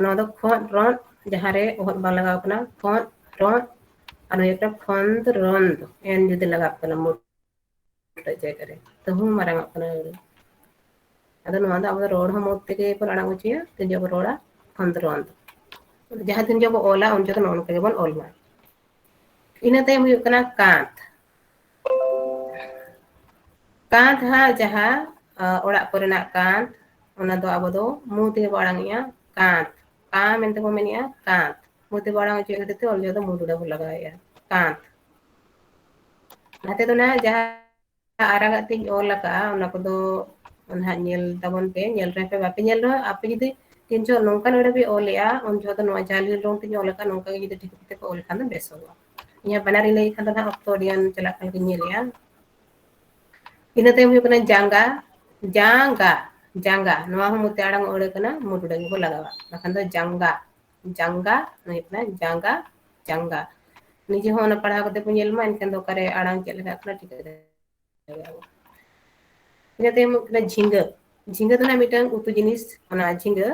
ᱱᱚᱣᱟ ᱫᱚ ᱠᱷᱚᱸᱫᱽ ᱨᱚᱸᱫᱽ, ᱡᱟᱦᱟᱸ ᱨᱮ ᱚᱦᱚᱫ ᱵᱟᱝ ᱞᱟᱜᱟᱣ ᱠᱟᱱᱟ, ᱠᱷᱚᱸᱫᱽ ᱨᱚᱸᱫᱽ, ᱟᱨ ᱱᱚᱣᱟ ᱠᱷᱚᱸᱫᱽ ᱨᱚᱸᱫᱽ, ᱮᱱ ᱡᱩᱫᱤ ᱞᱟᱜᱟᱜ ᱠᱟᱱᱟ ᱢᱩ ᱴᱩᱰᱟᱹᱜ ᱡᱟᱭᱜᱟ ᱨᱮ, ᱛᱟᱹᱦᱩ ᱢᱟᱨᱟᱝ ᱚᱜ ᱠᱟᱱᱟ ᱟᱹᱲᱟᱹ᱾ ᱟᱫᱚ ᱱᱚᱣᱟ ᱫᱚ ᱟᱵᱚ ᱫᱚ ᱨᱚᱲ ᱦᱚᱸ ᱢᱩ ᱛᱮᱜᱮ ᱵᱚᱱ ᱟᱲᱟᱝ ᱦᱚᱪᱚᱭᱟ, ᱛᱤᱱ ᱡᱚᱦᱚᱜ ᱵᱚ ᱨᱚᱲᱟ, ᱠᱷᱚᱸᱫᱽ ᱨᱚᱸᱫᱽ᱾ ᱡᱟᱦᱟᱸ ᱛᱤᱱ ᱡᱚᱦᱚᱜ ᱵᱚ ᱚᱞᱟ, ᱩᱱ ᱡᱚᱦᱚᱜ ᱫᱚ ᱱᱚᱜᱼᱚ ᱱᱚᱝᱠᱟ ᱜᱮᱵᱚᱱ ᱚᱞ ᱢᱟ᱾ ᱤᱱᱟᱹ ᱛᱟᱭᱚᱢ ᱦᱩᱭᱩᱜ ᱠᱟᱱᱟ ᱠᱟᱸᱛ᱾ ᱠᱟᱸᱛ ᱦᱟᱸᱜ ᱡᱟᱦᱟᱸ, ᱟ, ᱚᱲᱟᱜ ᱠᱚᱨᱮᱱᱟᱜ ᱠᱟᱸᱛ, ᱚᱱᱟ ᱫᱚ ᱟᱵᱚ ᱫᱚ ᱢᱩ ᱛᱮᱜᱮ ᱵᱚ ᱟᱲᱟᱝ ᱮᱜᱼᱟ, ᱠᱟᱸᱛ᱾ ᱠᱟ ᱢᱮᱱᱛᱮ ᱵᱚ ᱢᱮᱱᱮᱜᱼᱟ, ᱠᱟᱸᱛ᱾ ᱢᱩ ᱛᱮ ᱵᱚ ᱟᱲᱟᱝ ᱦᱚᱪᱚᱭᱮᱫ ᱠᱷᱟᱹᱛᱤᱨ ᱛᱮ ᱚᱞ ᱡᱚᱦᱚᱜ ᱫᱚ ᱢᱩ ᱴᱩᱰᱟᱹᱜ ᱵᱚ ᱞᱟᱜᱟᱣᱮᱜᱼᱟ, ᱠᱟᱸᱛ᱾ ᱱᱟᱛᱮ ᱫᱚ ᱱᱟᱦᱟᱜ ᱡᱟᱦᱟᱸ ᱟᱨᱟᱜᱟᱜ ᱛᱤᱧ ᱚᱞ ᱟᱠᱟᱜᱼᱟ, ᱚᱱᱟ ᱠᱚᱫᱚ ᱱᱟᱦᱟᱜ ᱧᱮᱞ ᱛᱟᱵᱚᱱ ᱯᱮ, ᱧᱮᱞ ᱨᱮᱦᱚᱸ ᱯᱮ, ᱵᱟᱯᱮ ᱧᱮᱞ ᱨᱮᱦᱚᱸ, ᱟᱯᱮ ᱡᱩᱫᱤ ᱛᱤᱱ ᱡᱚᱦᱚᱜ ᱱᱚᱝᱠᱟᱱ ᱟᱹᱲᱟᱹ ᱯᱮ ᱚᱞᱮᱜᱼᱟ, ᱩᱱ ᱡᱚᱦᱚᱜ ᱫᱚ ᱱᱚᱣᱟ ᱡᱟᱦᱟᱸ ᱞᱤᱞ ᱨᱚᱝ ᱛᱤᱧ ᱚᱞ ᱟᱠᱟᱫ, ᱱᱚᱝᱠᱟ ᱜᱮ ᱡᱩᱫᱤ ᱴᱷᱤᱠ ᱛᱮᱯᱮ ᱚᱞ ᱠᱷᱟᱱ ᱫᱚ ᱵᱮᱥᱚᱜᱼᱟ᱾ ᱤᱧᱟᱹᱜ ᱵᱟᱱᱟᱨ ᱤᱧ ᱞᱟᱹᱭ ᱠᱷᱟᱱ ᱫᱚ ᱱᱟᱦᱟᱜ ᱚᱠᱛᱚ ᱟᱹᱰᱤ ᱜᱟᱱ ᱪᱟᱞᱟᱜ ᱠᱟᱱ ᱜᱮᱧ ᱧᱮᱞᱮᱜᱼᱟ᱾ ᱤᱱᱟᱹ ᱛᱟᱭᱚᱢ ᱦᱩᱭᱩᱜ ᱠᱟᱱᱟ ᱡᱟᱸᱜᱟ, ᱡᱟᱸᱜᱟ, ᱡᱟᱸᱜᱟ᱾ ᱱᱚᱣᱟ ᱦᱚᱸ ᱢᱩ ᱛᱮ ᱟᱲᱟᱝ ᱟᱹᱲᱟᱹ ᱠᱟᱱᱟ, ᱢᱩ ᱴᱩᱰᱟᱹᱜ ᱜᱮᱵᱚ ᱞᱟᱜᱟᱣᱟ᱾ ᱵᱟᱠᱷᱟᱱ ᱫᱚ ᱡᱟᱸᱜᱟ, ᱡᱟᱸᱜᱟ, ᱱᱚᱣᱟ ᱦᱩᱭᱩᱜ ᱠᱟᱱᱟ ᱡᱟᱸᱜᱟ, ᱡᱟᱸᱜᱟ᱾ ᱱᱤᱡᱮ ᱦᱚᱸ ᱚᱱᱟ ᱯᱟᱲᱦᱟᱣ ᱠᱟᱛᱮ ᱵᱚ ᱧᱮᱞ ᱢᱟ, ᱮᱱᱠᱷᱟᱱ ᱫᱚ ᱚᱠᱟᱨᱮ ᱟᱲᱟᱝ ᱪᱮᱫ ᱞᱮᱠᱟᱜ ᱠᱟᱱᱟ ᱴᱷᱤᱠᱟᱹ ᱫᱟᱲᱮᱭᱟᱜᱼᱟ ᱵᱚ᱾ ᱤᱱᱟᱹ ᱛᱟᱭᱚᱢ ᱦᱩᱭᱩᱜ ᱠᱟᱱᱟ ᱡᱷᱤᱸᱜᱟᱹ᱾ ᱡᱷᱤᱸᱜᱟᱹ ᱫᱚ ᱱᱟᱦᱟᱜ ᱢᱤᱫᱴᱟᱝ ᱩᱛᱩ ᱡᱤᱱᱤᱥ, ᱚᱱᱟ ᱡᱷᱤᱸᱜᱟᱹ᱾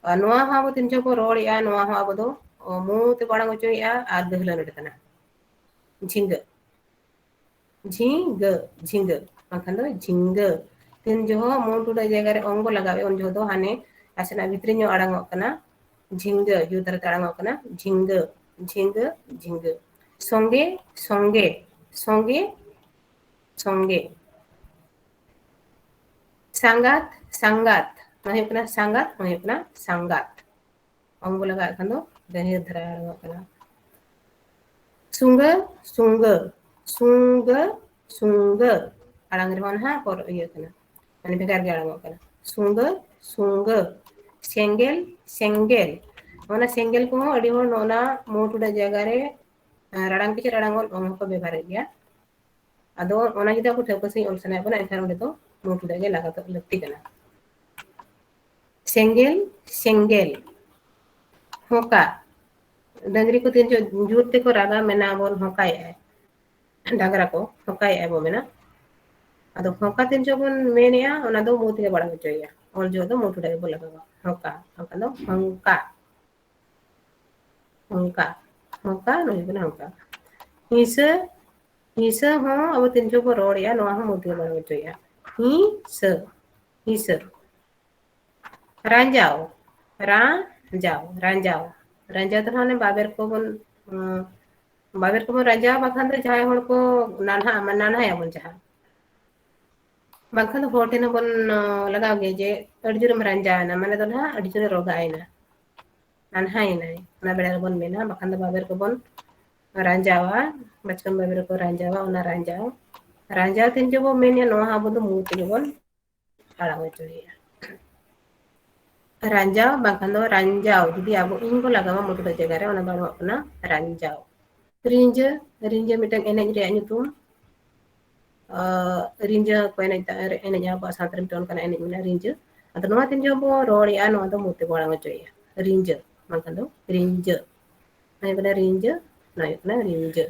ᱟᱨ ᱱᱚᱣᱟ ᱦᱚᱸ ᱟᱵᱚ ᱛᱤᱱ ᱡᱚᱦᱚᱜ ᱵᱚ ᱨᱚᱲᱮᱜᱼᱟ, ᱱᱚᱣᱟ ᱦᱚᱸ ᱟᱵᱚ ᱫᱚ, ᱚ, ᱢᱩ ᱛᱮᱵᱚ ᱟᱲᱟᱝ ᱦᱚᱪᱚᱭᱮᱜᱼᱟ ᱟᱨ ᱜᱟᱹᱦᱞᱟᱹ ᱱᱚᱰᱮ ᱠᱟᱱᱟ᱾ ᱡᱷᱤᱸᱜᱟᱹ᱾ ᱡᱷᱤᱸᱜᱟᱹ, ᱡᱷᱤᱸᱜᱟᱹ, ᱵᱟᱝᱠᱷᱟᱱ ᱫᱚ ᱡᱷᱤᱸᱜᱟᱹ᱾ ᱛᱤᱱ ᱡᱚᱦᱚᱜ ᱢᱩ ᱴᱩᱰᱟᱹᱜ ᱡᱟᱭᱜᱟ ᱨᱮ ᱚᱝ ᱵᱚ ᱞᱟᱜᱟᱣᱮᱫ, ᱩᱱ ᱡᱚᱦᱚᱜ ᱫᱚ ᱦᱟᱱᱮ ᱱᱟᱥᱮᱱᱟᱜ ᱵᱷᱤᱛᱨᱤ ᱧᱚᱜ ᱟᱲᱟᱝ ᱚᱜ ᱠᱟᱱᱟ, ᱡᱷᱤᱸᱜᱟᱹ, ᱡᱩ ᱫᱷᱟᱨᱮ ᱛᱮ ᱟᱲᱟᱝ ᱚᱜ ᱠᱟᱱᱟ, ᱡᱷᱤᱸᱜᱟᱹ, ᱡᱷᱤᱸᱜᱟᱹ, ᱡᱷᱤᱸᱜᱟᱹ᱾ ᱥᱚᱸᱜᱮ, ᱥᱚᱸᱜᱮ, ᱥᱚᱸᱜᱮ, ᱥᱚᱸᱜᱮ᱾ ᱥᱟᱸᱜᱟᱛ, ᱥᱟᱸᱜᱟᱛ, ᱱᱚᱣᱟ ᱦᱩᱭᱩᱜ ᱠᱟᱱᱟ ᱥᱟᱸᱜᱟᱛ, ᱱᱚᱣᱟ ᱦᱩᱭᱩᱜ ᱠᱟᱱᱟ ᱥᱟᱸᱜᱟᱛ᱾ ᱚᱝ ᱵᱚ ᱞᱟᱜᱟᱣᱮᱫ ᱠᱷᱟᱱ ᱫᱚ ᱜᱟᱹᱦᱤᱨ ᱫᱷᱟᱨᱟ ᱟᱲᱟᱝ ᱚᱜ ᱠᱟᱱᱟ᱾ ᱥᱩᱸᱜᱟᱹ, ᱥᱩᱸᱜᱟᱹ, ᱥᱩᱸᱜᱟᱹ, ᱥᱩᱝᱜᱟᱹ᱾ ᱟᱲᱟᱝ ᱨᱮᱦᱚᱸ ᱱᱟᱦᱟᱜ ᱯᱚᱨ ᱤᱭᱟᱹ ᱠᱟᱱᱟ, ᱢᱟᱱᱮ ᱵᱷᱮᱜᱟᱨ ᱜᱮ ᱟᱲᱟᱝᱚᱜ ᱠᱟᱱᱟ᱾ ᱥᱩᱝᱜᱟᱹ, ᱥᱩᱝᱜᱟᱹ᱾ ᱥᱮᱸᱜᱮᱞ, ᱥᱮᱸᱜᱮᱞ᱾ ᱚᱱᱟ ᱥᱮᱸᱜᱮᱞ ᱠᱚᱦᱚᱸ ᱟᱹᱰᱤ ᱦᱚᱲ ᱱᱚᱜᱼᱚ ᱱᱟ ᱢᱩ ᱴᱩᱰᱟᱹᱜ ᱡᱟᱭᱜᱟ ᱨᱮ, ᱟᱨ ᱟᱲᱟᱝ ᱠᱤᱪᱨᱤᱡ ᱟᱲᱟᱝ ᱚᱞ ᱚᱞ ᱦᱚᱸᱠᱚ ᱵᱮᱵᱷᱟᱨᱮᱫ ᱜᱮᱭᱟ᱾ ᱟᱫᱚ ᱚᱱᱟ ᱡᱩᱫᱤ ᱟᱵᱚ ᱴᱷᱟᱹᱣᱠᱟᱹ ᱥᱟᱺᱦᱤᱡ ᱚᱞ ᱥᱟᱱᱟᱭᱮᱫ ᱵᱚᱱᱟ, ᱮᱱᱠᱷᱟᱱ ᱚᱸᱰᱮ ᱫᱚ ᱢᱩ ᱴᱩᱰᱟᱹᱜ ᱜᱮ ᱞᱟᱜᱟᱣ ᱞᱟᱹᱠᱛᱤ ᱠᱟᱱᱟ᱾ ᱥᱮᱸᱜᱮᱞ, ᱥᱮᱸᱜᱮᱞ᱾ ᱦᱚᱸᱠᱟ᱾ ᱰᱟᱹᱝᱨᱤ ᱠᱚ ᱛᱤᱱ ᱡᱚ-, ᱡᱳᱨ ᱛᱮᱠᱚ ᱨᱟᱜᱟ, ᱢᱮᱱᱟ ᱵᱚᱱ ᱦᱚᱸᱠᱟᱭᱮᱜᱼᱟᱭ᱾ ᱰᱟᱝᱨᱟ ᱠᱚ ᱦᱚᱸᱠᱟᱭᱮᱜᱼᱟᱭ ᱵᱚ ᱢᱮᱱᱟ᱾ ᱟᱫᱚ ᱦᱚᱸᱠᱟ ᱛᱤᱱ ᱡᱚ ᱵᱚᱱ ᱢᱮᱱᱮᱜᱼᱟ, ᱚᱱᱟ ᱫᱚ ᱢᱩ ᱛᱮᱜᱮ ᱵᱚ ᱟᱲᱟᱝ ᱦᱚᱪᱚᱭᱮᱭᱟ᱾ ᱚᱞ ᱡᱚᱦᱚᱜ ᱫᱚ ᱢᱩ ᱴᱩᱰᱟᱹᱜ ᱜᱮᱵᱚ ᱞᱟᱜᱟᱣᱟ᱾ ᱦᱚᱸᱠᱟ, ᱵᱟᱝᱠᱷᱟᱱ ᱫᱚ ᱦᱚᱝᱠᱟ᱾ ᱦᱚᱝᱠᱟ, ᱦᱚᱝᱠᱟ, ᱱᱚᱣᱟ ᱦᱩᱭᱩᱜ ᱠᱟᱱᱟ ᱦᱚᱝᱠᱟ᱾ ᱦᱤᱸᱥᱟᱹ, ᱦᱤᱸᱥᱟᱹ ᱦᱚᱸ ᱟᱵᱚ ᱛᱤᱱ ᱡᱚᱦᱚᱜ ᱵᱚ ᱨᱚᱲᱮᱜᱼᱟ, ᱱᱚᱣᱟ ᱦᱚᱸ ᱢᱩ ᱛᱮᱜᱮ ᱵᱚ ᱟᱲᱟᱝ ᱦᱚᱪᱚᱭᱮᱜᱼᱟ᱾ ᱦᱤᱸᱥᱟᱹ, ᱦᱤᱸᱥᱟᱹ᱾ ᱨᱟᱸᱡᱟᱣ, ᱨᱟᱸᱡᱟᱣ, ᱨᱟᱸᱡᱟᱣ᱾ ᱨᱟᱸᱡᱟᱣ ᱫᱚ ᱱᱟᱦᱟᱜ ᱚᱱᱮ ᱵᱟᱵᱮᱨ ᱠᱚᱵᱚᱱ, ᱩᱸ, ᱵᱟᱵᱮᱨ ᱠᱚᱵᱚᱱ ᱨᱟᱸᱡᱟᱣᱟ, ᱵᱟᱠᱷᱟᱱ ᱫᱚ ᱡᱟᱦᱟᱸᱭ ᱦᱚᱲ ᱠᱚ ᱱᱟᱱᱦᱟ, ᱱᱟᱱᱦᱟᱭᱟᱵᱚᱱ ᱡᱟᱦᱟᱸ᱾ ᱵᱟᱝᱠᱷᱟᱱ ᱫᱚ ᱦᱚᱲ ᱴᱷᱮᱱ ᱦᱚᱸᱵᱚᱱ, ᱚ, ᱞᱟᱜᱟᱣ ᱜᱮᱭᱟ ᱡᱮ ᱟᱹᱰᱤ ᱡᱳᱨᱮᱢ ᱨᱟᱸᱡᱟᱣᱮᱱᱟ, ᱢᱟᱱᱮ ᱫᱚ ᱱᱟᱦᱟᱜ ᱟᱹᱰᱤ ᱡᱳᱨᱮ ᱨᱚᱜᱟᱭᱮᱱᱟ, ᱱᱟᱱᱦᱟᱭᱮᱱᱟᱭ, ᱚᱱᱟ ᱵᱮᱲᱟ ᱨᱮᱵᱚᱱ ᱢᱮᱱᱟ, ᱵᱟᱠᱷᱟᱱ ᱫᱚ ᱵᱟᱵᱮᱨ ᱠᱚᱵᱚᱱ ᱨᱟᱸᱡᱟᱣᱟ, ᱵᱟᱪᱠᱚᱢ ᱵᱟᱵᱮᱨ ᱨᱮᱠᱚ ᱨᱟᱸᱡᱟᱣᱟ, ᱚᱱᱟ ᱨᱟᱸᱡᱟᱣ᱾ ᱨᱟᱸᱡᱟᱣ ᱛᱤᱱ ᱡᱚᱠᱷᱚᱱ ᱵᱚᱱ ᱢᱮᱱᱟ, ᱱᱚᱣᱟ ᱦᱚᱸ ᱟᱵᱚ ᱫᱚ ᱢᱩ ᱛᱮᱜᱮ ᱵᱚᱱ ᱟᱲᱟᱝ ᱦᱚᱪᱚᱭᱮᱭᱟ᱾ ᱨᱟᱸᱡᱟᱣ ᱵᱟᱝᱠᱷᱟᱱ ᱫᱚ ᱨᱟᱸᱡᱟᱣ, ᱡᱩᱫᱤ ᱟᱵᱚ ᱤᱧ ᱵᱚ ᱞᱟᱜᱟᱣᱟ ᱢᱩ ᱴᱩᱰᱟᱹᱜ ᱡᱟᱭᱜᱟ ᱨᱮ, ᱚᱱᱟ ᱫᱚ ᱟᱲᱟᱝᱚᱜ ᱠᱟᱱᱟ ᱨᱟᱸᱡᱟᱣ᱾ ᱨᱤᱸᱡᱟᱹ, ᱨᱤᱸᱡᱟᱹ ᱢᱤᱫᱴᱟᱝ ᱮᱱᱮᱡ ᱨᱮᱭᱟᱜ ᱧᱩᱛᱩᱢ᱾ ᱟᱸ, ᱨᱤᱸᱡᱟᱹ ᱠᱚ ᱮᱱᱮᱡ ᱫᱟ-, ᱮᱱᱮᱡᱼᱟ, ᱟᱵᱚᱣᱟᱜ ᱥᱟᱶᱛᱟ ᱨᱮ ᱢᱤᱫᱴᱟᱝ ᱚᱱᱠᱟᱱᱟᱜ ᱮᱱᱮᱡ ᱢᱮᱱᱟᱜᱼᱟ, ᱨᱤᱸᱡᱟᱹ᱾ ᱟᱫᱚ ᱱᱚᱣᱟ ᱛᱤᱱ ᱡᱚᱠᱷᱚᱱ ᱵᱚ ᱨᱚᱲᱮᱜᱼᱟ, ᱱᱚᱣᱟ ᱫᱚ ᱢᱩ ᱛᱮᱵᱚ ᱟᱲᱟᱝ ᱦᱚᱪᱚᱭᱮᱜᱼᱟ, ᱨᱤᱸᱡᱟᱹ, ᱵᱟᱝᱠᱷᱟᱱ ᱫᱚ ᱨᱤᱸᱡᱟᱹ᱾ ᱱᱚᱣᱟ ᱦᱩᱭᱩᱜ ᱠᱟᱱᱟ ᱨᱤᱸᱡᱟᱹ, ᱱᱚᱣᱟ ᱦᱩᱭᱩᱜ ᱠᱟᱱᱟ ᱨᱤᱸᱡᱟᱹ᱾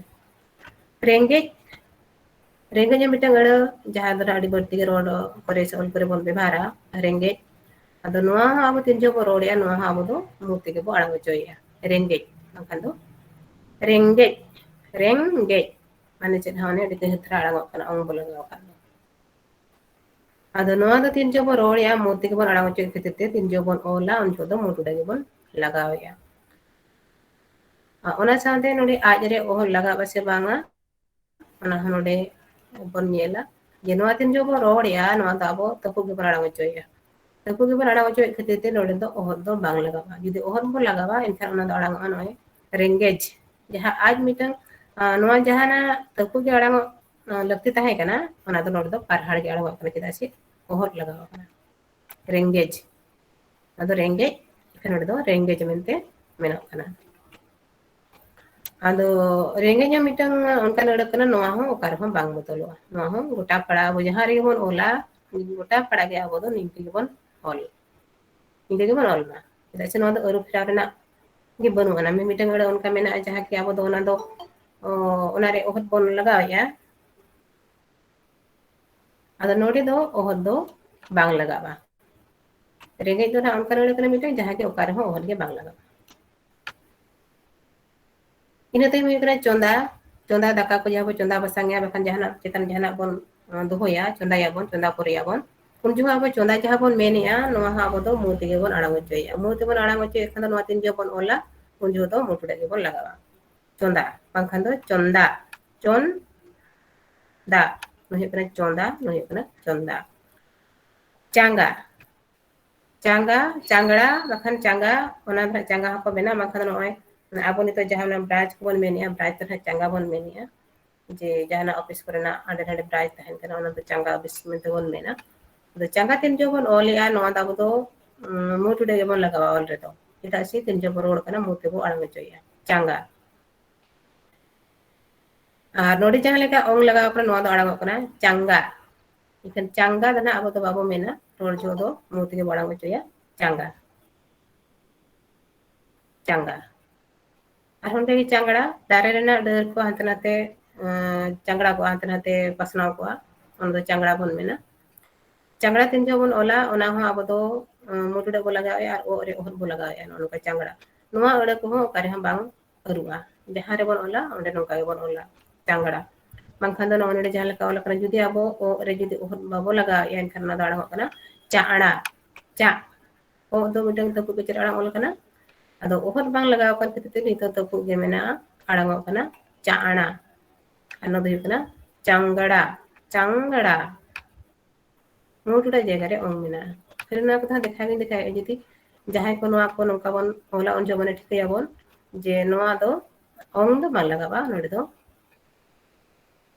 ᱨᱮᱸᱜᱮᱡ, ᱨᱮᱸᱜᱮᱡ ᱦᱚᱸ ᱢᱤᱫᱴᱟᱝ ᱟᱹᱲᱟᱹ, ᱡᱟᱦᱟᱸ ᱫᱚ ᱱᱟᱦᱟᱜ ᱟᱹᱰᱤ ᱵᱟᱹᱲᱛᱤ ᱜᱮ ᱨᱚᱲ ᱠᱚᱨᱮ ᱥᱮ ᱚᱞ ᱠᱚᱨᱮ ᱵᱚᱱ ᱵᱮᱵᱷᱟᱨᱟ, ᱨᱮᱸᱜᱮᱡ᱾ ᱟᱫᱚ ᱱᱚᱣᱟ ᱦᱚᱸ ᱟᱵᱚ ᱛᱤᱱ ᱡᱚᱠᱷᱚᱱ ᱵᱚ ᱨᱚᱲᱮᱜᱼᱟ, ᱱᱚᱣᱟ ᱦᱚᱸ ᱟᱵᱚ ᱫᱚ ᱢᱩ ᱛᱮᱜᱮ ᱵᱚ ᱟᱲᱟᱝ ᱦᱚᱪᱚᱭᱮᱜᱼᱟ, ᱨᱮᱸᱜᱮᱡ, ᱵᱟᱝᱠᱷᱟᱱ ᱫᱚ ᱨᱮᱸᱜᱮᱡ, ᱨᱮᱸᱜᱮᱡ᱾ ᱢᱟᱱᱮ ᱪᱮᱫ ᱦᱚᱸ ᱚᱱᱮ ᱟᱹᱰᱤ ᱛᱮᱦᱮᱫ ᱫᱷᱟᱨᱟ ᱟᱲᱟᱝᱚᱜ ᱠᱟᱱᱟ, ᱚᱝ ᱵᱚ ᱞᱟᱜᱟᱣ ᱟᱠᱟᱫ ᱫᱚ᱾ ᱟᱫᱚ ᱱᱚᱣᱟ ᱫᱚ ᱛᱤᱱ ᱡᱚᱠᱷᱚᱱ ᱵᱚᱱ ᱨᱚᱲᱮᱜᱼᱟ, ᱢᱩ ᱛᱮᱜᱮ ᱵᱚᱱ ᱟᱲᱟᱝ ᱦᱚᱪᱚᱭᱮᱫ ᱠᱷᱟᱹᱛᱤᱨ ᱛᱮ ᱛᱤᱱ ᱡᱚᱠᱷᱚᱱ ᱵᱚᱱ ᱚᱞᱟ, ᱩᱱ ᱡᱚᱠᱷᱚᱱ ᱫᱚ ᱢᱩ ᱴᱩᱰᱟᱹᱜ ᱜᱮᱵᱚᱱ ᱞᱟᱜᱟᱣᱮᱜᱼᱟ᱾ ᱟᱨ ᱚᱱᱟ ᱥᱟᱶᱛᱮ ᱱᱚᱰᱮ ᱟᱡ ᱨᱮ ᱚᱦᱚᱫ ᱞᱟᱜᱟᱜᱼᱟ ᱥᱮ ᱵᱟᱝᱟ, ᱚᱱᱟ ᱦᱚᱸ ᱱᱚᱰᱮ ᱵᱚᱱ ᱧᱮᱞᱟ᱾ ᱡᱮ ᱱᱚᱣᱟ ᱛᱤᱱ ᱡᱚᱠᱷᱚᱱ ᱵᱚᱱ ᱨᱚᱲᱮᱜᱼᱟ, ᱱᱚᱣᱟ ᱫᱚ ᱟᱵᱚ ᱛᱟᱹᱯᱩᱜ ᱜᱮᱵᱚᱱ ᱟᱲᱟᱝ ᱦᱚᱪᱚᱭᱮᱜᱼᱟ᱾ ᱛᱟᱹᱯᱩᱜ ᱜᱮᱵᱚᱱ ᱟᱲᱟᱝ ᱦᱚᱪᱚᱭᱮᱫ ᱠᱷᱟᱹᱛᱤᱨ ᱛᱮ ᱱᱚᱰᱮ ᱫᱚ ᱚᱦᱚᱫ ᱫᱚ ᱵᱟᱝ ᱞᱟᱜᱟᱜᱼᱟ᱾ ᱡᱩᱫᱤ ᱚᱦᱚᱫ ᱵᱚᱱ ᱞᱟᱜᱟᱣᱟ, ᱮᱱᱠᱷᱟᱱ ᱚᱱᱟ ᱫᱚ ᱟᱲᱟᱝᱚᱜᱼᱟ ᱱᱚᱜᱼᱚᱭ ᱨᱮᱸᱜᱮᱡ᱾ ᱡᱟᱦᱟᱸ ᱟᱡ ᱢᱤᱫᱴᱟᱝ, ᱟᱸ, ᱱᱚᱣᱟ ᱡᱟᱦᱟᱱᱟᱜ ᱛᱟᱹᱯᱩᱜ ᱜᱮ ᱟᱲᱟᱝᱚᱜ ᱞᱟᱹᱠᱛᱤ ᱛᱟᱦᱮᱸ ᱠᱟᱱᱟ, ᱚᱱᱟ ᱫᱚ ᱱᱚᱰᱮ ᱫᱚ ᱯᱟᱨᱦᱟᱲ ᱜᱮ ᱟᱬᱜᱚᱜ ᱠᱟᱱᱟ, ᱪᱮᱫᱟᱜ ᱥᱮ ᱚᱦᱚᱫ ᱞᱟᱜᱟᱣ ᱠᱟᱱᱟ, ᱨᱮᱸᱜᱮᱡ᱾ ᱟᱫᱚ ᱨᱮᱸᱜᱮᱡ, ᱱᱚᱰᱮ ᱫᱚ ᱨᱮᱸᱜᱮᱡ ᱢᱮᱱᱛᱮ ᱢᱮᱱᱚᱜ ᱠᱟᱱᱟ᱾ ᱟᱫᱚ ᱨᱮᱸᱜᱮᱡ ᱦᱚᱸ ᱢᱤᱫᱴᱟᱝ ᱚᱱᱠᱟᱱ ᱟᱹᱲᱟᱹ ᱠᱟᱱᱟ, ᱱᱚᱣᱟ ᱦᱚᱸ ᱚᱠᱟ ᱨᱮᱦᱚᱸ ᱵᱟᱝ ᱵᱚᱫᱚᱞᱚᱜᱼᱟ᱾ ᱱᱚᱣᱟ ᱦᱚᱸ ᱜᱚᱴᱟ ᱯᱟᱲᱟ ᱟᱵᱚ ᱡᱟᱦᱟᱸ ᱨᱮᱜᱮ ᱵᱚᱱ ᱚᱞᱟ, ᱜᱚᱴᱟ ᱯᱟᱲᱟ ᱜᱮ ᱟᱵᱚ ᱫᱚ ᱱᱤᱝᱠᱟᱹ ᱜᱮᱵᱚᱱ ᱚᱞ, ᱱᱤᱝᱠᱟᱹ ᱜᱮᱵᱚᱱ ᱚᱞ ᱢᱟ᱾ ᱪᱮᱫᱟᱜ ᱥᱮ ᱱᱚᱣᱟ ᱫᱚ ᱟᱹᱨᱩ ᱯᱷᱮᱨᱟᱣ ᱨᱮᱱᱟᱜ ᱜᱮ ᱵᱟᱹᱱᱩᱜ ᱟᱱᱟ᱾ ᱢᱤᱢᱤᱫᱴᱟᱝ ᱟᱹᱲᱟᱹ ᱚᱱᱠᱟ ᱢᱮᱱᱟᱜᱼᱟ ᱡᱟᱦᱟᱸ ᱠᱤ ᱟᱵᱚ ᱫᱚ ᱚᱱᱟ ᱫᱚ, ᱚ, ᱚᱱᱟᱨᱮ ᱚᱦᱚᱫ ᱵᱚᱱ ᱞᱟᱜᱟᱣᱮᱫᱼᱟ᱾ ᱟᱫᱚ ᱱᱚᱰᱮ ᱫᱚ ᱚᱦᱚᱫ ᱫᱚ ᱵᱟᱝ ᱞᱟᱜᱟᱜᱼᱟ᱾ ᱨᱮᱸᱜᱮᱡ ᱫᱚ ᱱᱟᱦᱟᱜ ᱚᱱᱠᱟᱱ ᱟᱹᱲᱟᱹ ᱠᱟᱱᱟ ᱢᱤᱫᱴᱟᱝ ᱡᱟᱦᱟᱸ ᱜᱮ ᱚᱠᱟ ᱨᱮᱦᱚᱸ ᱚᱦᱚᱫ ᱜᱮ ᱵᱟᱝ ᱞᱟᱜᱟᱜᱼᱟ᱾ ᱤᱱᱟᱹ ᱛᱟᱭᱚᱢ ᱦᱩᱭᱩᱜ ᱠᱟᱱᱟ ᱪᱚᱸᱫᱟ᱾ ᱪᱚᱸᱫᱟ ᱫᱟᱠᱟ ᱠᱚ ᱡᱟᱦᱟᱸ ᱵᱚ ᱪᱚᱸᱫᱟ ᱵᱟᱥᱟᱝ ᱮᱜᱼᱟ, ᱵᱟᱠᱷᱟᱱ ᱡᱟᱦᱟᱱᱟᱜ ᱪᱮᱛᱟᱱ ᱡᱟᱦᱟᱱᱟᱜ ᱵᱚᱱ, ᱟᱸ, ᱫᱚᱦᱚᱭᱟ, ᱪᱚᱸᱫᱟᱭᱟᱵᱚᱱ, ᱪᱚᱸᱫᱟ ᱯᱚᱨᱮᱭᱟᱵᱚᱱ, ᱩᱱ ᱡᱚᱠᱷᱚᱱ ᱟᱵᱚ ᱪᱚᱸᱫᱟ ᱡᱟᱦᱟᱸ ᱵᱚᱱ ᱢᱮᱱᱮᱜᱼᱟ, ᱱᱚᱣᱟ ᱦᱚᱸ ᱟᱵᱚ ᱫᱚ ᱢᱩ ᱛᱮᱜᱮ ᱵᱚᱱ ᱟᱲᱟᱝ ᱦᱚᱪᱚᱭᱮᱜᱼᱟ᱾ ᱢᱩ ᱛᱮᱵᱚᱱ ᱟᱲᱟᱝ ᱦᱚᱪᱚᱭᱮᱫ ᱠᱷᱟᱱ ᱫᱚ ᱱᱚᱣᱟ ᱛᱤᱱ ᱡᱚᱦᱚᱜ ᱵᱚᱱ ᱚᱞᱟ, ᱩᱱ ᱡᱚᱦᱚᱜ ᱫᱚ ᱢᱩ ᱴᱩᱰᱟᱹᱜ ᱜᱮᱵᱚᱱ ᱞᱟᱜᱟᱣᱟ᱾ ᱪᱚᱸᱫᱟ, ᱵᱟᱝᱠᱷᱟᱱ ᱫᱚ ᱪᱚᱸᱫᱟ᱾ ᱪᱚᱱ ᱫᱟ, ᱱᱚᱣᱟ ᱦᱩᱭᱩᱜ ᱠᱟᱱᱟ ᱪᱚᱸᱫᱟ, ᱱᱚᱣᱟ ᱦᱩᱭᱩᱜ ᱠᱟᱱᱟ ᱪᱚᱸᱫᱟ᱾ ᱪᱟᱸᱜᱟ, ᱪᱟᱸᱜᱟ, ᱪᱟᱝᱲᱟ, ᱵᱟᱠᱷᱟᱱ ᱪᱟᱸᱜᱟ, ᱚᱱᱟ ᱫᱚ ᱦᱟᱸᱜ ᱪᱟᱸᱜᱟ ᱦᱚᱸᱠᱚ ᱢᱮᱱᱟ, ᱵᱟᱝᱠᱷᱟᱱ ᱫᱚ ᱱᱚᱜᱼᱚᱭ ᱟᱵᱚ ᱱᱤᱛᱚᱜ ᱡᱟᱦᱟᱸ ᱚᱱᱟ branch ᱠᱚᱵᱚᱱ ᱢᱮᱱᱮᱜᱼᱟ, branch ᱫᱚ ᱦᱟᱸᱜ ᱪᱟᱸᱜᱟ ᱵᱚᱱ ᱢᱮᱱᱮᱜᱼᱟ, ᱡᱮ ᱡᱟᱦᱟᱱᱟᱜ office ᱠᱚᱨᱮᱱᱟᱜ ᱦᱟᱸᱰᱮ ᱱᱟᱰᱮ branch ᱛᱟᱦᱮᱱ ᱠᱟᱱᱟ, ᱚᱱᱟ ᱫᱚ ᱪᱟᱸᱜᱟ office ᱢᱮᱱᱛᱮ ᱵᱚᱱ ᱢᱮᱱᱟ᱾ ᱟᱫᱚ ᱪᱟᱸᱜᱟ ᱛᱤᱱ ᱡᱚᱦᱚᱜ ᱵᱚᱱ ᱚᱞᱮᱜᱼᱟ, ᱱᱚᱣᱟ ᱫᱚ ᱟᱵᱚ ᱫᱚ, ᱩᱸ, ᱢᱩ ᱴᱩᱰᱟᱹᱜ ᱜᱮᱵᱚᱱ ᱞᱟᱜᱟᱣᱟ ᱚᱞ ᱨᱮᱫᱚ, ᱪᱮᱫᱟᱜ ᱥᱮ ᱛᱤᱱ ᱡᱚᱦᱚᱜ ᱵᱚᱱ ᱨᱚᱲ ᱠᱟᱱᱟ, ᱢᱩ ᱛᱮᱵᱚ ᱟᱲᱟᱝ ᱦᱚᱪᱚᱭᱮᱜᱼᱟ, ᱪᱟᱸᱜᱟ᱾ ᱟᱨ ᱱᱚᱰᱮ ᱡᱟᱦᱟᱸ ᱞᱮᱠᱟ ᱚᱝ ᱞᱟᱜᱟᱣ ᱠᱟᱱᱟ, ᱱᱚᱣᱟ ᱫᱚ ᱟᱲᱟᱝᱚᱜ ᱠᱟᱱᱟ ᱪᱟᱸᱜᱟ᱾ ᱮᱱᱠᱷᱟᱱ ᱪᱟᱸᱜᱟ ᱫᱚ ᱱᱟᱦᱟᱜ ᱟᱵᱚ ᱫᱚ ᱵᱟᱵᱚ ᱢᱮᱱᱟ, ᱨᱚᱲ ᱡᱚᱦᱚᱜ ᱫᱚ ᱢᱩ ᱛᱮᱜᱮ ᱵᱚ ᱟᱲᱟᱝ ᱦᱚᱪᱚᱭᱟ, ᱪᱟᱸᱜᱟ, ᱪᱟᱸᱜᱟ᱾ ᱟᱨ ᱚᱸᱰᱮ ᱜᱮ ᱪᱟᱝᱲᱟ, ᱫᱟᱨᱮ ᱨᱮᱱᱟᱜ ᱰᱟᱹᱨ ᱠᱚ ᱦᱟᱱᱛᱮ ᱱᱟᱛᱮ, ᱟᱸ, ᱪᱟᱝᱲᱟ ᱠᱚᱜᱼᱟ, ᱦᱟᱱᱛᱮ ᱱᱟᱛᱮ ᱯᱟᱥᱱᱟᱣ ᱠᱚᱜᱼᱟ, ᱚᱱᱟ ᱫᱚ ᱪᱟᱝᱲᱟ ᱵᱚᱱ ᱢᱮᱱᱟ᱾ ᱪᱟᱝᱲᱟ ᱛᱤᱱ ᱡᱚᱦᱚᱜ ᱵᱚᱱ ᱚᱞᱟ, ᱚᱱᱟ ᱦᱚᱸ ᱟᱵᱚ ᱫᱚ, ᱟᱸ, ᱢᱩ ᱴᱩᱰᱟᱹᱜ ᱵᱚ ᱞᱟᱜᱟᱣᱮᱜᱼᱟ ᱟᱨ ᱚᱜ ᱨᱮ ᱚᱦᱚᱫ ᱵᱚ ᱞᱟᱜᱟᱣᱮᱜᱼᱟ, ᱱᱚᱜᱼᱚ ᱱᱚᱝᱠᱟ ᱪᱟᱝᱲᱟ᱾ ᱱᱚᱣᱟ ᱟᱹᱲᱟᱹ ᱠᱚᱦᱚᱸ ᱚᱠᱟ ᱨᱮᱦᱚᱸ ᱵᱟᱝ ᱟᱹᱨᱩᱜᱼᱟ᱾ ᱡᱟᱦᱟᱸ ᱨᱮᱵᱚᱱ ᱚᱞᱟ, ᱚᱸᱰᱮ ᱱᱚᱝᱠᱟ ᱜᱮᱵᱚᱱ ᱚᱞᱟ, ᱪᱟᱝᱲᱟ᱾ ᱵᱟᱝᱠᱷᱟᱱ ᱫᱚ ᱱᱚᱜᱼᱚᱭ ᱱᱚᱰᱮ ᱡᱟᱦᱟᱸ ᱞᱮᱠᱟ ᱚᱞ ᱟᱠᱟᱱᱟ, ᱡᱩᱫᱤ ᱟᱵᱚ ᱚᱜ ᱨᱮ ᱡᱩᱫᱤ ᱚᱦᱚᱫ ᱵᱟᱵᱚ ᱞᱟᱜᱟᱣᱮᱜᱼᱟ, ᱮᱱᱠᱷᱟᱱ ᱚᱱᱟ ᱫᱚ ᱟᱲᱟᱝᱚᱜ ᱠᱟᱱᱟ ᱪᱟᱜᱲᱟ, ᱪᱟᱜ᱾ ᱚᱜ ᱫᱚ ᱢᱤᱫᱴᱟᱝ ᱛᱟᱹᱯᱩᱜ ᱠᱮᱪᱮᱫ ᱟᱲᱟᱝ ᱚᱞ ᱟᱠᱟᱱᱟ᱾ ᱟᱫᱚ ᱚᱦᱚᱫ ᱵᱟᱝ ᱞᱟᱜᱟᱣ ᱟᱠᱟᱱ ᱠᱷᱟᱹᱛᱤᱨ ᱛᱮ ᱱᱤᱛᱚᱜ ᱛᱟᱹᱯᱩᱜ ᱜᱮ ᱢᱮᱱᱟᱜᱼᱟ, ᱟᱲᱟᱝᱚᱜ ᱠᱟᱱᱟ ᱪᱟᱜᱲᱟ᱾ ᱟᱨ ᱱᱚᱣᱟ ᱫᱚ ᱦᱩᱭᱩᱜ ᱠᱟᱱᱟ ᱪᱟᱝᱜᱲᱟ, ᱪᱟᱝᱜᱲᱟ᱾ ᱢᱩ ᱴᱩᱰᱟᱹᱜ ᱡᱟᱭᱜᱟ ᱨᱮ ᱚᱝ ᱢᱮᱱᱟᱜᱼᱟ᱾ ᱠᱷᱟᱹᱞᱤ ᱱᱚᱣᱟ ᱠᱚᱫᱚ ᱦᱟᱸᱜ ᱫᱮᱠᱷᱟ ᱜᱤᱧ ᱫᱮᱠᱷᱟᱭᱮᱫᱼᱟ, ᱡᱩᱫᱤ ᱡᱟᱦᱟᱸᱭ ᱠᱚ ᱱᱚᱣᱟ ᱠᱚ ᱱᱚᱝᱠᱟ ᱵᱚᱱ ᱚᱞᱟ, ᱩᱱ ᱡᱚᱦᱚᱜ ᱢᱟᱱᱮ ᱴᱷᱤᱠᱟᱹᱭᱟᱵᱚᱱ ᱡᱮ ᱱᱚᱣᱟ ᱫᱚ ᱚᱝ ᱫᱚ ᱵᱟᱝ ᱞᱟᱜᱟᱜᱼᱟ ᱱᱚᱰᱮ ᱫᱚ᱾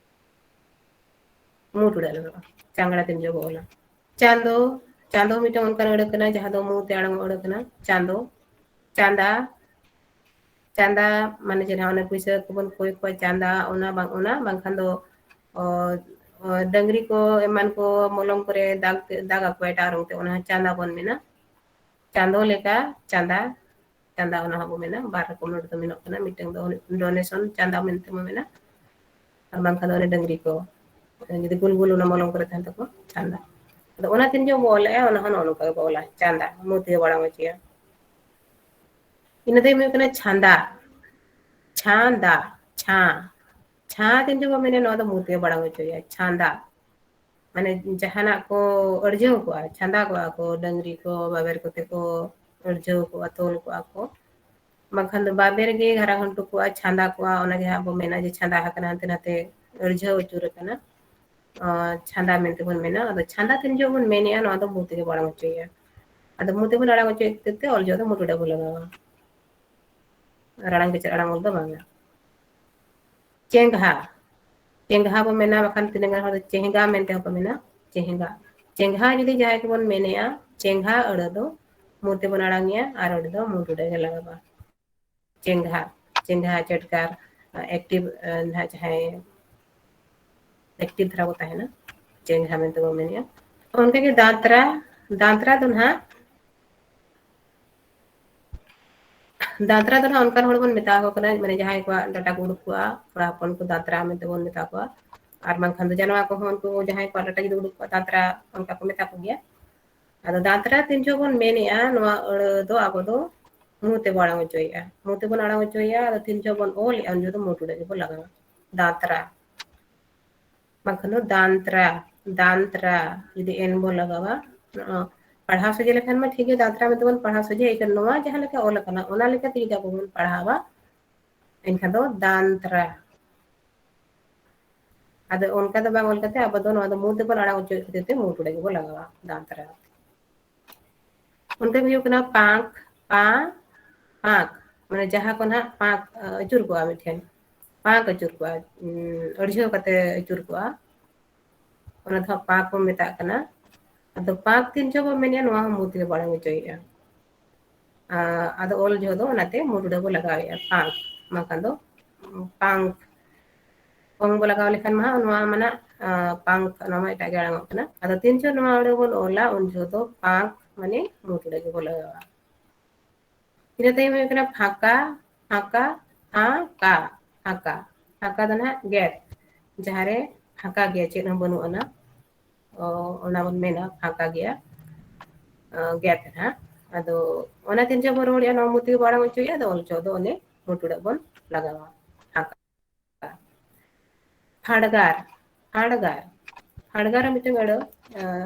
ᱢᱩ ᱴᱩᱰᱟᱹᱜ ᱞᱟᱜᱟᱜᱼᱟ᱾ ᱪᱟᱝᱲᱟ ᱛᱤᱧᱡᱟᱹ ᱵᱚ ᱚᱞᱟ᱾ ᱪᱟᱸᱫᱚ, ᱪᱟᱸᱫᱚ ᱢᱤᱫᱴᱟᱝ ᱚᱱᱠᱟᱱ ᱟᱹᱲᱟᱹ ᱠᱟᱱᱟ ᱡᱟᱦᱟᱸ ᱫᱚ ᱢᱩ ᱛᱮ ᱟᱲᱟᱝ ᱟᱹᱲᱟᱹ ᱠᱟᱱᱟ᱾ ᱪᱟᱸᱫᱚ, ᱪᱟᱸᱫᱟ, ᱪᱟᱸᱫᱟ ᱢᱟᱱᱮ ᱪᱮᱫ ᱦᱟᱸᱜ, ᱚᱱᱮ ᱯᱩᱭᱥᱟᱹ ᱠᱚᱵᱚᱱ ᱠᱚᱭ ᱠᱚᱣᱟ, ᱪᱟᱸᱫᱟ, ᱚᱱᱟ ᱵᱟᱝ, ᱚᱱᱟ ᱵᱟᱝᱠᱷᱟᱱ ᱫᱚ, ᱚ, ᱚ, ᱰᱟᱹᱝᱨᱤ ᱠᱚ ᱮᱢᱟᱱ ᱠᱚ ᱢᱚᱞᱚᱝ ᱠᱚᱨᱮ ᱫᱟᱜ ᱛᱮ, ᱫᱟᱜ ᱟᱠᱚ ᱮᱴᱟᱜ ᱨᱚᱝ ᱛᱮ, ᱚᱱᱟ ᱦᱚᱸ ᱪᱟᱸᱫᱟ ᱵᱚᱱ ᱢᱮᱱᱟ᱾ ᱪᱟᱸᱫᱚ ᱞᱮᱠᱟ, ᱪᱟᱸᱫᱟ, ᱪᱟᱸᱫᱟ ᱚᱱᱟ ᱦᱚᱸ ᱵᱚ ᱢᱮᱱᱟ᱾ ᱵᱟᱨ ᱨᱚᱠᱚᱢ ᱱᱚᱰᱮ ᱫᱚ ᱢᱮᱱᱟᱜ ᱠᱟᱱᱟ, ᱢᱤᱫᱴᱟᱝ ᱫᱚ donation ᱪᱟᱸᱫᱟ ᱢᱮᱱᱛᱮ ᱵᱚ ᱢᱮᱱᱟ, ᱟᱨ ᱵᱟᱝᱠᱷᱟᱱ ᱫᱚ ᱚᱱᱮ ᱰᱟᱹᱝᱨᱤ ᱠᱚ, ᱡᱩᱫᱤ ᱜᱩᱞ ᱜᱩᱞ ᱚᱱᱟ ᱢᱚᱞᱚᱝ ᱠᱚᱨᱮ ᱛᱟᱦᱮᱱ ᱛᱟᱠᱚ, ᱪᱟᱸᱫᱟ᱾ ᱟᱫᱚ ᱚᱱᱟ ᱛᱤᱱ ᱡᱚᱠᱷᱚᱱ ᱵᱚ ᱚᱞᱮᱜᱼᱟ, ᱚᱱᱟ ᱦᱚᱸ ᱱᱚᱜᱼᱚ ᱱᱚᱝᱠᱟ ᱜᱮᱵᱚ ᱚᱞᱟ, ᱪᱟᱸᱫᱟ, ᱢᱩ ᱛᱮᱜᱮ ᱵᱚ ᱟᱲᱟᱝ ᱦᱚᱪᱚᱭᱟ᱾ ᱤᱱᱟᱹ ᱛᱟᱭᱚᱢ ᱦᱩᱭᱩᱜ ᱠᱟᱱᱟ ᱪᱷᱟᱸᱫᱟ᱾ ᱪᱷᱟᱸᱫᱟ, ᱪᱷᱟᱸ, ᱪᱷᱟᱸ ᱛᱤᱱ ᱡᱚᱠᱷᱚᱱ ᱵᱚ ᱢᱮᱱᱟ, ᱱᱚᱣᱟ ᱫᱚ ᱢᱩ ᱛᱮᱜᱮ ᱵᱚ ᱟᱲᱟᱝ ᱦᱚᱪᱚᱭᱟ, ᱪᱷᱟᱸᱫᱟ᱾ ᱢᱟᱱᱮ ᱡᱟᱦᱟᱱᱟᱜ ᱠᱚ ᱟᱹᱲᱡᱷᱟᱹᱣ ᱠᱚᱜᱼᱟ, ᱪᱷᱟᱸᱫᱟ ᱠᱚᱜᱼᱟ ᱠᱚ, ᱰᱟᱹᱝᱨᱤ ᱠᱚ, ᱵᱟᱵᱮᱨ ᱠᱚᱛᱮ ᱠᱚ ᱟᱹᱲᱡᱷᱟᱹᱣ ᱠᱚᱜᱼᱟ, ᱛᱚᱞ ᱠᱚᱜᱼᱟ ᱠᱚ᱾ ᱵᱟᱝᱠᱷᱟᱱ ᱫᱚ ᱵᱟᱵᱮᱨ ᱜᱮ ᱜᱷᱟᱨᱟ ᱜᱷᱩᱱᱴᱩ ᱠᱚᱜᱼᱟ, ᱪᱷᱟᱸᱫᱟ ᱠᱚᱜᱼᱟ, ᱚᱱᱟ ᱜᱮ ᱦᱟᱸᱜ ᱵᱚ ᱢᱮᱱᱟ ᱡᱮ ᱪᱷᱟᱸᱫᱟ ᱟᱠᱟᱱᱟ, ᱦᱟᱱᱛᱮ ᱱᱟᱛᱮ ᱟᱹᱲᱡᱷᱟᱹᱣ ᱟᱹᱪᱩᱨ ᱟᱠᱟᱱᱟ᱾ ᱚ, ᱪᱷᱟᱸᱫᱟ ᱢᱮᱱᱛᱮ ᱵᱚᱱ ᱢᱮᱱᱟ᱾ ᱟᱫᱚ ᱪᱷᱟᱸᱫᱟ ᱛᱤᱱ ᱡᱚᱠᱷᱚᱱ ᱵᱚᱱ ᱢᱮᱱᱮᱜᱼᱟ, ᱱᱚᱣᱟ ᱫᱚ ᱢᱩ ᱛᱮᱜᱮ ᱵᱚ ᱟᱲᱟᱝ ᱦᱚᱪᱚᱭᱮᱜᱼᱟ᱾ ᱟᱫᱚ ᱢᱩ ᱛᱮᱵᱚᱱ ᱟᱲᱟᱝ ᱦᱚᱪᱚᱭᱮᱫ ᱠᱷᱟᱹᱛᱤᱨ ᱛᱮ ᱚᱞ ᱡᱚᱦᱚᱜ ᱫᱚ ᱢᱩ ᱴᱩᱰᱟᱹᱜ ᱵᱚ ᱞᱟᱜᱟᱣᱟ᱾ ᱟᱨ ᱟᱲᱟᱝ ᱠᱮᱪᱮᱫ ᱟᱲᱟᱝ ᱚᱞ ᱫᱚ ᱵᱟᱝᱟ᱾ ᱪᱮᱸᱜᱷᱟ, ᱪᱮᱸᱜᱷᱟ ᱵᱚ ᱢᱮᱱᱟ, ᱵᱟᱠᱷᱟᱱ ᱛᱤᱱᱟᱹᱜ ᱜᱟᱱ ᱦᱚᱲ ᱫᱚ ᱪᱮᱦᱜᱟ ᱢᱮᱱᱛᱮ ᱦᱚᱸᱠᱚ ᱢᱮᱱᱟ, ᱪᱮᱦᱜᱟ᱾ ᱪᱮᱸᱜᱷᱟ ᱡᱩᱫᱤ ᱡᱟᱦᱟᱸᱭ ᱜᱮᱵᱚᱱ ᱢᱮᱱᱮᱜᱼᱟ, ᱪᱮᱸᱜᱷᱟ ᱟᱹᱲᱟᱹ ᱫᱚ ᱢᱩ ᱛᱮᱵᱚᱱ ᱟᱲᱟᱝᱮᱜᱼᱟ ᱟᱨ ᱚᱸᱰᱮ ᱫᱚ ᱢᱩ ᱴᱩᱰᱟᱹᱜ ᱜᱮ ᱞᱟᱜᱟᱜᱼᱟ᱾ ᱪᱮᱸᱜᱷᱟ, ᱪᱮᱸᱜᱷᱟ ᱪᱮᱴᱠᱟᱨ, active, ᱮ, ᱱᱟᱦᱟᱜ ᱡᱟᱦᱟᱸᱭ active ᱫᱷᱟᱨᱟ ᱠᱚ ᱛᱟᱦᱮᱱᱟ, ᱪᱮᱸᱜᱷᱟ ᱢᱮᱱᱛᱮ ᱵᱚᱱ ᱢᱮᱱᱮᱜᱼᱟ᱾ ᱚᱱᱠᱟᱜᱮ ᱫᱟᱸᱛᱨᱟ, ᱫᱟᱸᱛᱨᱟ ᱫᱚ ᱱᱟᱦᱟᱜ, ᱫᱟᱸᱛᱨᱟ ᱫᱚ ᱱᱟᱦᱟᱜ ᱚᱱᱠᱟᱱ ᱦᱚᱲ ᱵᱚᱱ ᱢᱮᱛᱟ ᱟᱠᱚ ᱠᱟᱱᱟ, ᱢᱟᱱᱮ ᱡᱟᱦᱟᱸᱭ ᱠᱚᱣᱟᱜ ᱰᱟᱴᱟ ᱠᱚ ᱩᱰᱩᱠ ᱠᱚᱜᱼᱟ, ᱠᱚᱲᱟ ᱦᱚᱯᱚᱱ ᱠᱚ ᱫᱟᱸᱛᱨᱟ ᱢᱮᱱᱛᱮ ᱵᱚᱱ ᱢᱮᱛᱟ ᱠᱚᱣᱟ᱾ ᱟᱨ ᱵᱟᱝᱠᱷᱟᱱ ᱫᱚ ᱡᱟᱱᱣᱟ ᱠᱚᱦᱚᱸ ᱩᱱᱠᱩ ᱡᱟᱦᱟᱸᱭ ᱠᱚᱣᱟᱜ ᱰᱟᱴᱟ ᱡᱩᱫᱤ ᱩᱰᱩᱠ ᱠᱚᱜᱼᱟ, ᱫᱟᱸᱛᱨᱟ, ᱚᱱᱠᱟ ᱠᱚ ᱢᱮᱛᱟ ᱠᱚ ᱜᱮᱭᱟ᱾ ᱟᱫᱚ ᱫᱟᱸᱛᱨᱟ ᱛᱤᱱ ᱡᱚᱦᱚᱜ ᱵᱚᱱ ᱢᱮᱱᱮᱜᱼᱟ, ᱱᱚᱣᱟ ᱟᱹᱲᱟᱹ ᱫᱚ ᱟᱵᱚ ᱫᱚ ᱢᱩ ᱛᱮᱵᱚ ᱟᱲᱟᱝ ᱦᱚᱪᱚᱭᱮᱜᱼᱟ᱾ ᱢᱩ ᱛᱮᱵᱚᱱ ᱟᱲᱟᱝ ᱦᱚᱪᱚᱭᱮᱜᱼᱟ, ᱟᱫᱚ ᱛᱤᱱ ᱡᱚᱦᱚᱜ ᱵᱚᱱ ᱚᱞᱮᱜᱼᱟ, ᱩᱱ ᱡᱚᱦᱚᱜ ᱫᱚ ᱢᱩ ᱴᱩᱰᱟᱹᱜ ᱜᱮᱵᱚ ᱞᱟᱜᱟᱣᱟ᱾ ᱫᱟᱸᱛᱨᱟ᱾ ᱵᱟᱝᱠᱷᱟᱱ ᱫᱚ ᱫᱟᱱᱛᱨᱟ, ᱫᱟᱱᱛᱨᱟ, ᱡᱩᱫᱤ ᱮᱱ ᱵᱚᱱ ᱞᱟᱜᱟᱣᱟ, ᱱᱚᱜᱼᱚ, ᱯᱟᱲᱦᱟᱣ ᱥᱚᱡᱷᱮ ᱞᱮᱠᱷᱟᱱ ᱢᱟ ᱴᱷᱤᱠ ᱜᱮ, ᱫᱟᱱᱛᱨᱟ ᱢᱮᱱᱛᱮ ᱵᱚᱱ ᱯᱟᱲᱦᱟᱣ ᱥᱚᱡᱷᱮ, ᱮᱱᱠᱷᱟᱱ ᱱᱚᱣᱟ ᱡᱟᱦᱟᱸ ᱞᱮᱠᱟ ᱚᱞ ᱟᱠᱟᱱᱟ, ᱚᱱᱟ ᱞᱮᱠᱟᱛᱮ ᱡᱩᱫᱤ ᱟᱵᱚ ᱵᱚᱱ ᱯᱟᱲᱦᱟᱣᱟ, ᱮᱱᱠᱷᱟᱱ ᱫᱚ ᱫᱟᱱᱛᱨᱟ᱾ ᱟᱫᱚ ᱚᱱᱠᱟ ᱫᱚ ᱵᱟᱝ ᱚᱞ ᱠᱟᱛᱮ ᱟᱵᱚ ᱫᱚ ᱱᱚᱣᱟ ᱫᱚ ᱢᱩ ᱛᱮᱵᱚᱱ ᱟᱲᱟᱝ ᱚᱪᱚᱭᱮᱫ ᱠᱷᱟᱹᱛᱤᱨ ᱛᱮ ᱢᱩ ᱴᱩᱰᱟᱹᱜ ᱜᱮᱵᱚᱱ ᱞᱟᱜᱟᱣᱟ, ᱫᱟᱱᱛᱨᱟ᱾ ᱚᱱᱠᱟ ᱜᱮ ᱦᱩᱭᱩᱜ ᱠᱟᱱᱟ ᱯᱟᱸᱠ, ᱯᱟ, ᱯᱟᱸᱠ, ᱢᱟᱱᱮ ᱡᱟᱦᱟᱸ ᱠᱚ ᱱᱟᱦᱟᱜ ᱯᱟᱸᱠ, ᱟᱹᱪᱩᱨ ᱠᱚᱜᱼᱟ ᱢᱤᱫᱴᱷᱮᱱ, ᱯᱟᱸᱠ ᱟᱹᱪᱩᱨ ᱠᱚᱜᱼᱟ, ᱩᱸ, ᱟᱹᱲᱡᱷᱟᱹᱣ ᱠᱟᱛᱮ ᱟᱹᱪᱩᱨ ᱠᱚᱜᱼᱟ᱾ ᱚᱱᱟ ᱫᱚ ᱦᱟᱸᱜ ᱯᱟᱸᱠ ᱵᱚᱱ ᱢᱮᱛᱟᱜ ᱠᱟᱱᱟ᱾ ᱟᱫᱚ ᱯᱟᱸᱠ ᱛᱤᱱ ᱡᱚᱦᱚᱜ ᱵᱚᱱ ᱢᱮᱱᱮᱜᱼᱟ, ᱱᱚᱣᱟ ᱦᱚᱸ ᱢᱩ ᱛᱮᱜᱮ ᱵᱚ ᱟᱲᱟᱝ ᱦᱚᱪᱚᱭᱮᱜᱼᱟ᱾ ᱟᱸ, ᱟᱫᱚ ᱚᱞ ᱡᱚᱦᱚᱜ ᱫᱚ ᱚᱱᱟᱛᱮ ᱢᱩ ᱴᱩᱰᱟᱹᱜ ᱵᱚ ᱞᱟᱜᱟᱣᱮᱜᱼᱟ, ᱯᱟᱸᱠ, ᱵᱟᱝᱠᱷᱟᱱ ᱫᱚ ᱯᱟᱸᱠ᱾ ᱚᱝ ᱵᱚ ᱞᱟᱜᱟᱣ ᱞᱮᱠᱷᱟᱱ ᱢᱟ ᱦᱟᱸᱜ ᱱᱚᱣᱟ ᱢᱟ ᱱᱟᱜ, ᱟᱸ, ᱯᱟᱸᱠ, ᱱᱚᱣᱟ ᱢᱟ ᱮᱴᱟᱜ ᱜᱮ ᱟᱲᱟᱝᱚᱜ ᱠᱟᱱᱟ᱾ ᱟᱫᱚ ᱛᱤᱱ ᱡᱚᱦᱚᱜ ᱱᱚᱣᱟ ᱟᱹᱲᱟᱹ ᱵᱚᱱ ᱚᱞᱟ, ᱩᱱ ᱡᱚᱦᱚᱜ ᱫᱚ ᱯᱟᱸᱠ, ᱢᱟᱱᱮ ᱢᱩ ᱴᱩᱰᱟᱹᱜ ᱜᱮᱵᱚ ᱞᱟᱜᱟᱣᱟ᱾ ᱤᱱᱟᱹ ᱛᱟᱭᱚᱢ ᱦᱩᱭᱩᱜ ᱠᱟᱱᱟ ᱯᱷᱟᱸᱠᱟ, ᱯᱷᱟᱸᱠᱟ, ᱯᱷᱟᱸᱠᱟ, ᱯᱷᱟᱸᱠᱟ᱾ ᱯᱷᱟᱸᱠᱟ ᱫᱚ ᱱᱟᱦᱟᱜ gap, ᱡᱟᱦᱟᱸ ᱨᱮ ᱯᱷᱟᱸᱠᱟ ᱜᱮᱭᱟ, ᱪᱮᱫ ᱦᱚᱸ ᱵᱟᱹᱱᱩᱜ ᱟᱱᱟ, ᱚ, ᱚᱱᱟ ᱵᱚᱱ ᱢᱮᱱᱟ ᱯᱷᱟᱸᱠᱟ ᱜᱮᱭᱟ, ᱚ, gap ᱱᱟᱦᱟᱜ᱾ ᱟᱫᱚ ᱚᱱᱟ ᱛᱤᱱ ᱡᱚᱦᱚᱜ ᱵᱚᱱ ᱨᱚᱲᱮᱜᱼᱟ, ᱱᱚᱣᱟ ᱢᱩ ᱛᱮᱜᱮ ᱵᱚᱱ ᱟᱲᱟᱝ ᱦᱚᱪᱚᱭᱮᱜᱼᱟ, ᱟᱫᱚ ᱚᱞ ᱡᱚᱦᱚᱜ ᱫᱚ ᱚᱱᱮ ᱢᱩ ᱴᱩᱰᱟᱹᱜ ᱵᱚᱱ ᱞᱟᱜᱟᱣᱟ, ᱯᱷᱟᱸᱠᱟ᱾ ᱯᱷᱟᱰᱜᱟᱨ, ᱯᱷᱟᱰᱜᱟᱨ, ᱯᱷᱟᱰᱜᱟᱨ ᱦᱚᱸ ᱢᱤᱫᱴᱟᱝ ᱟᱹᱲᱟᱹ,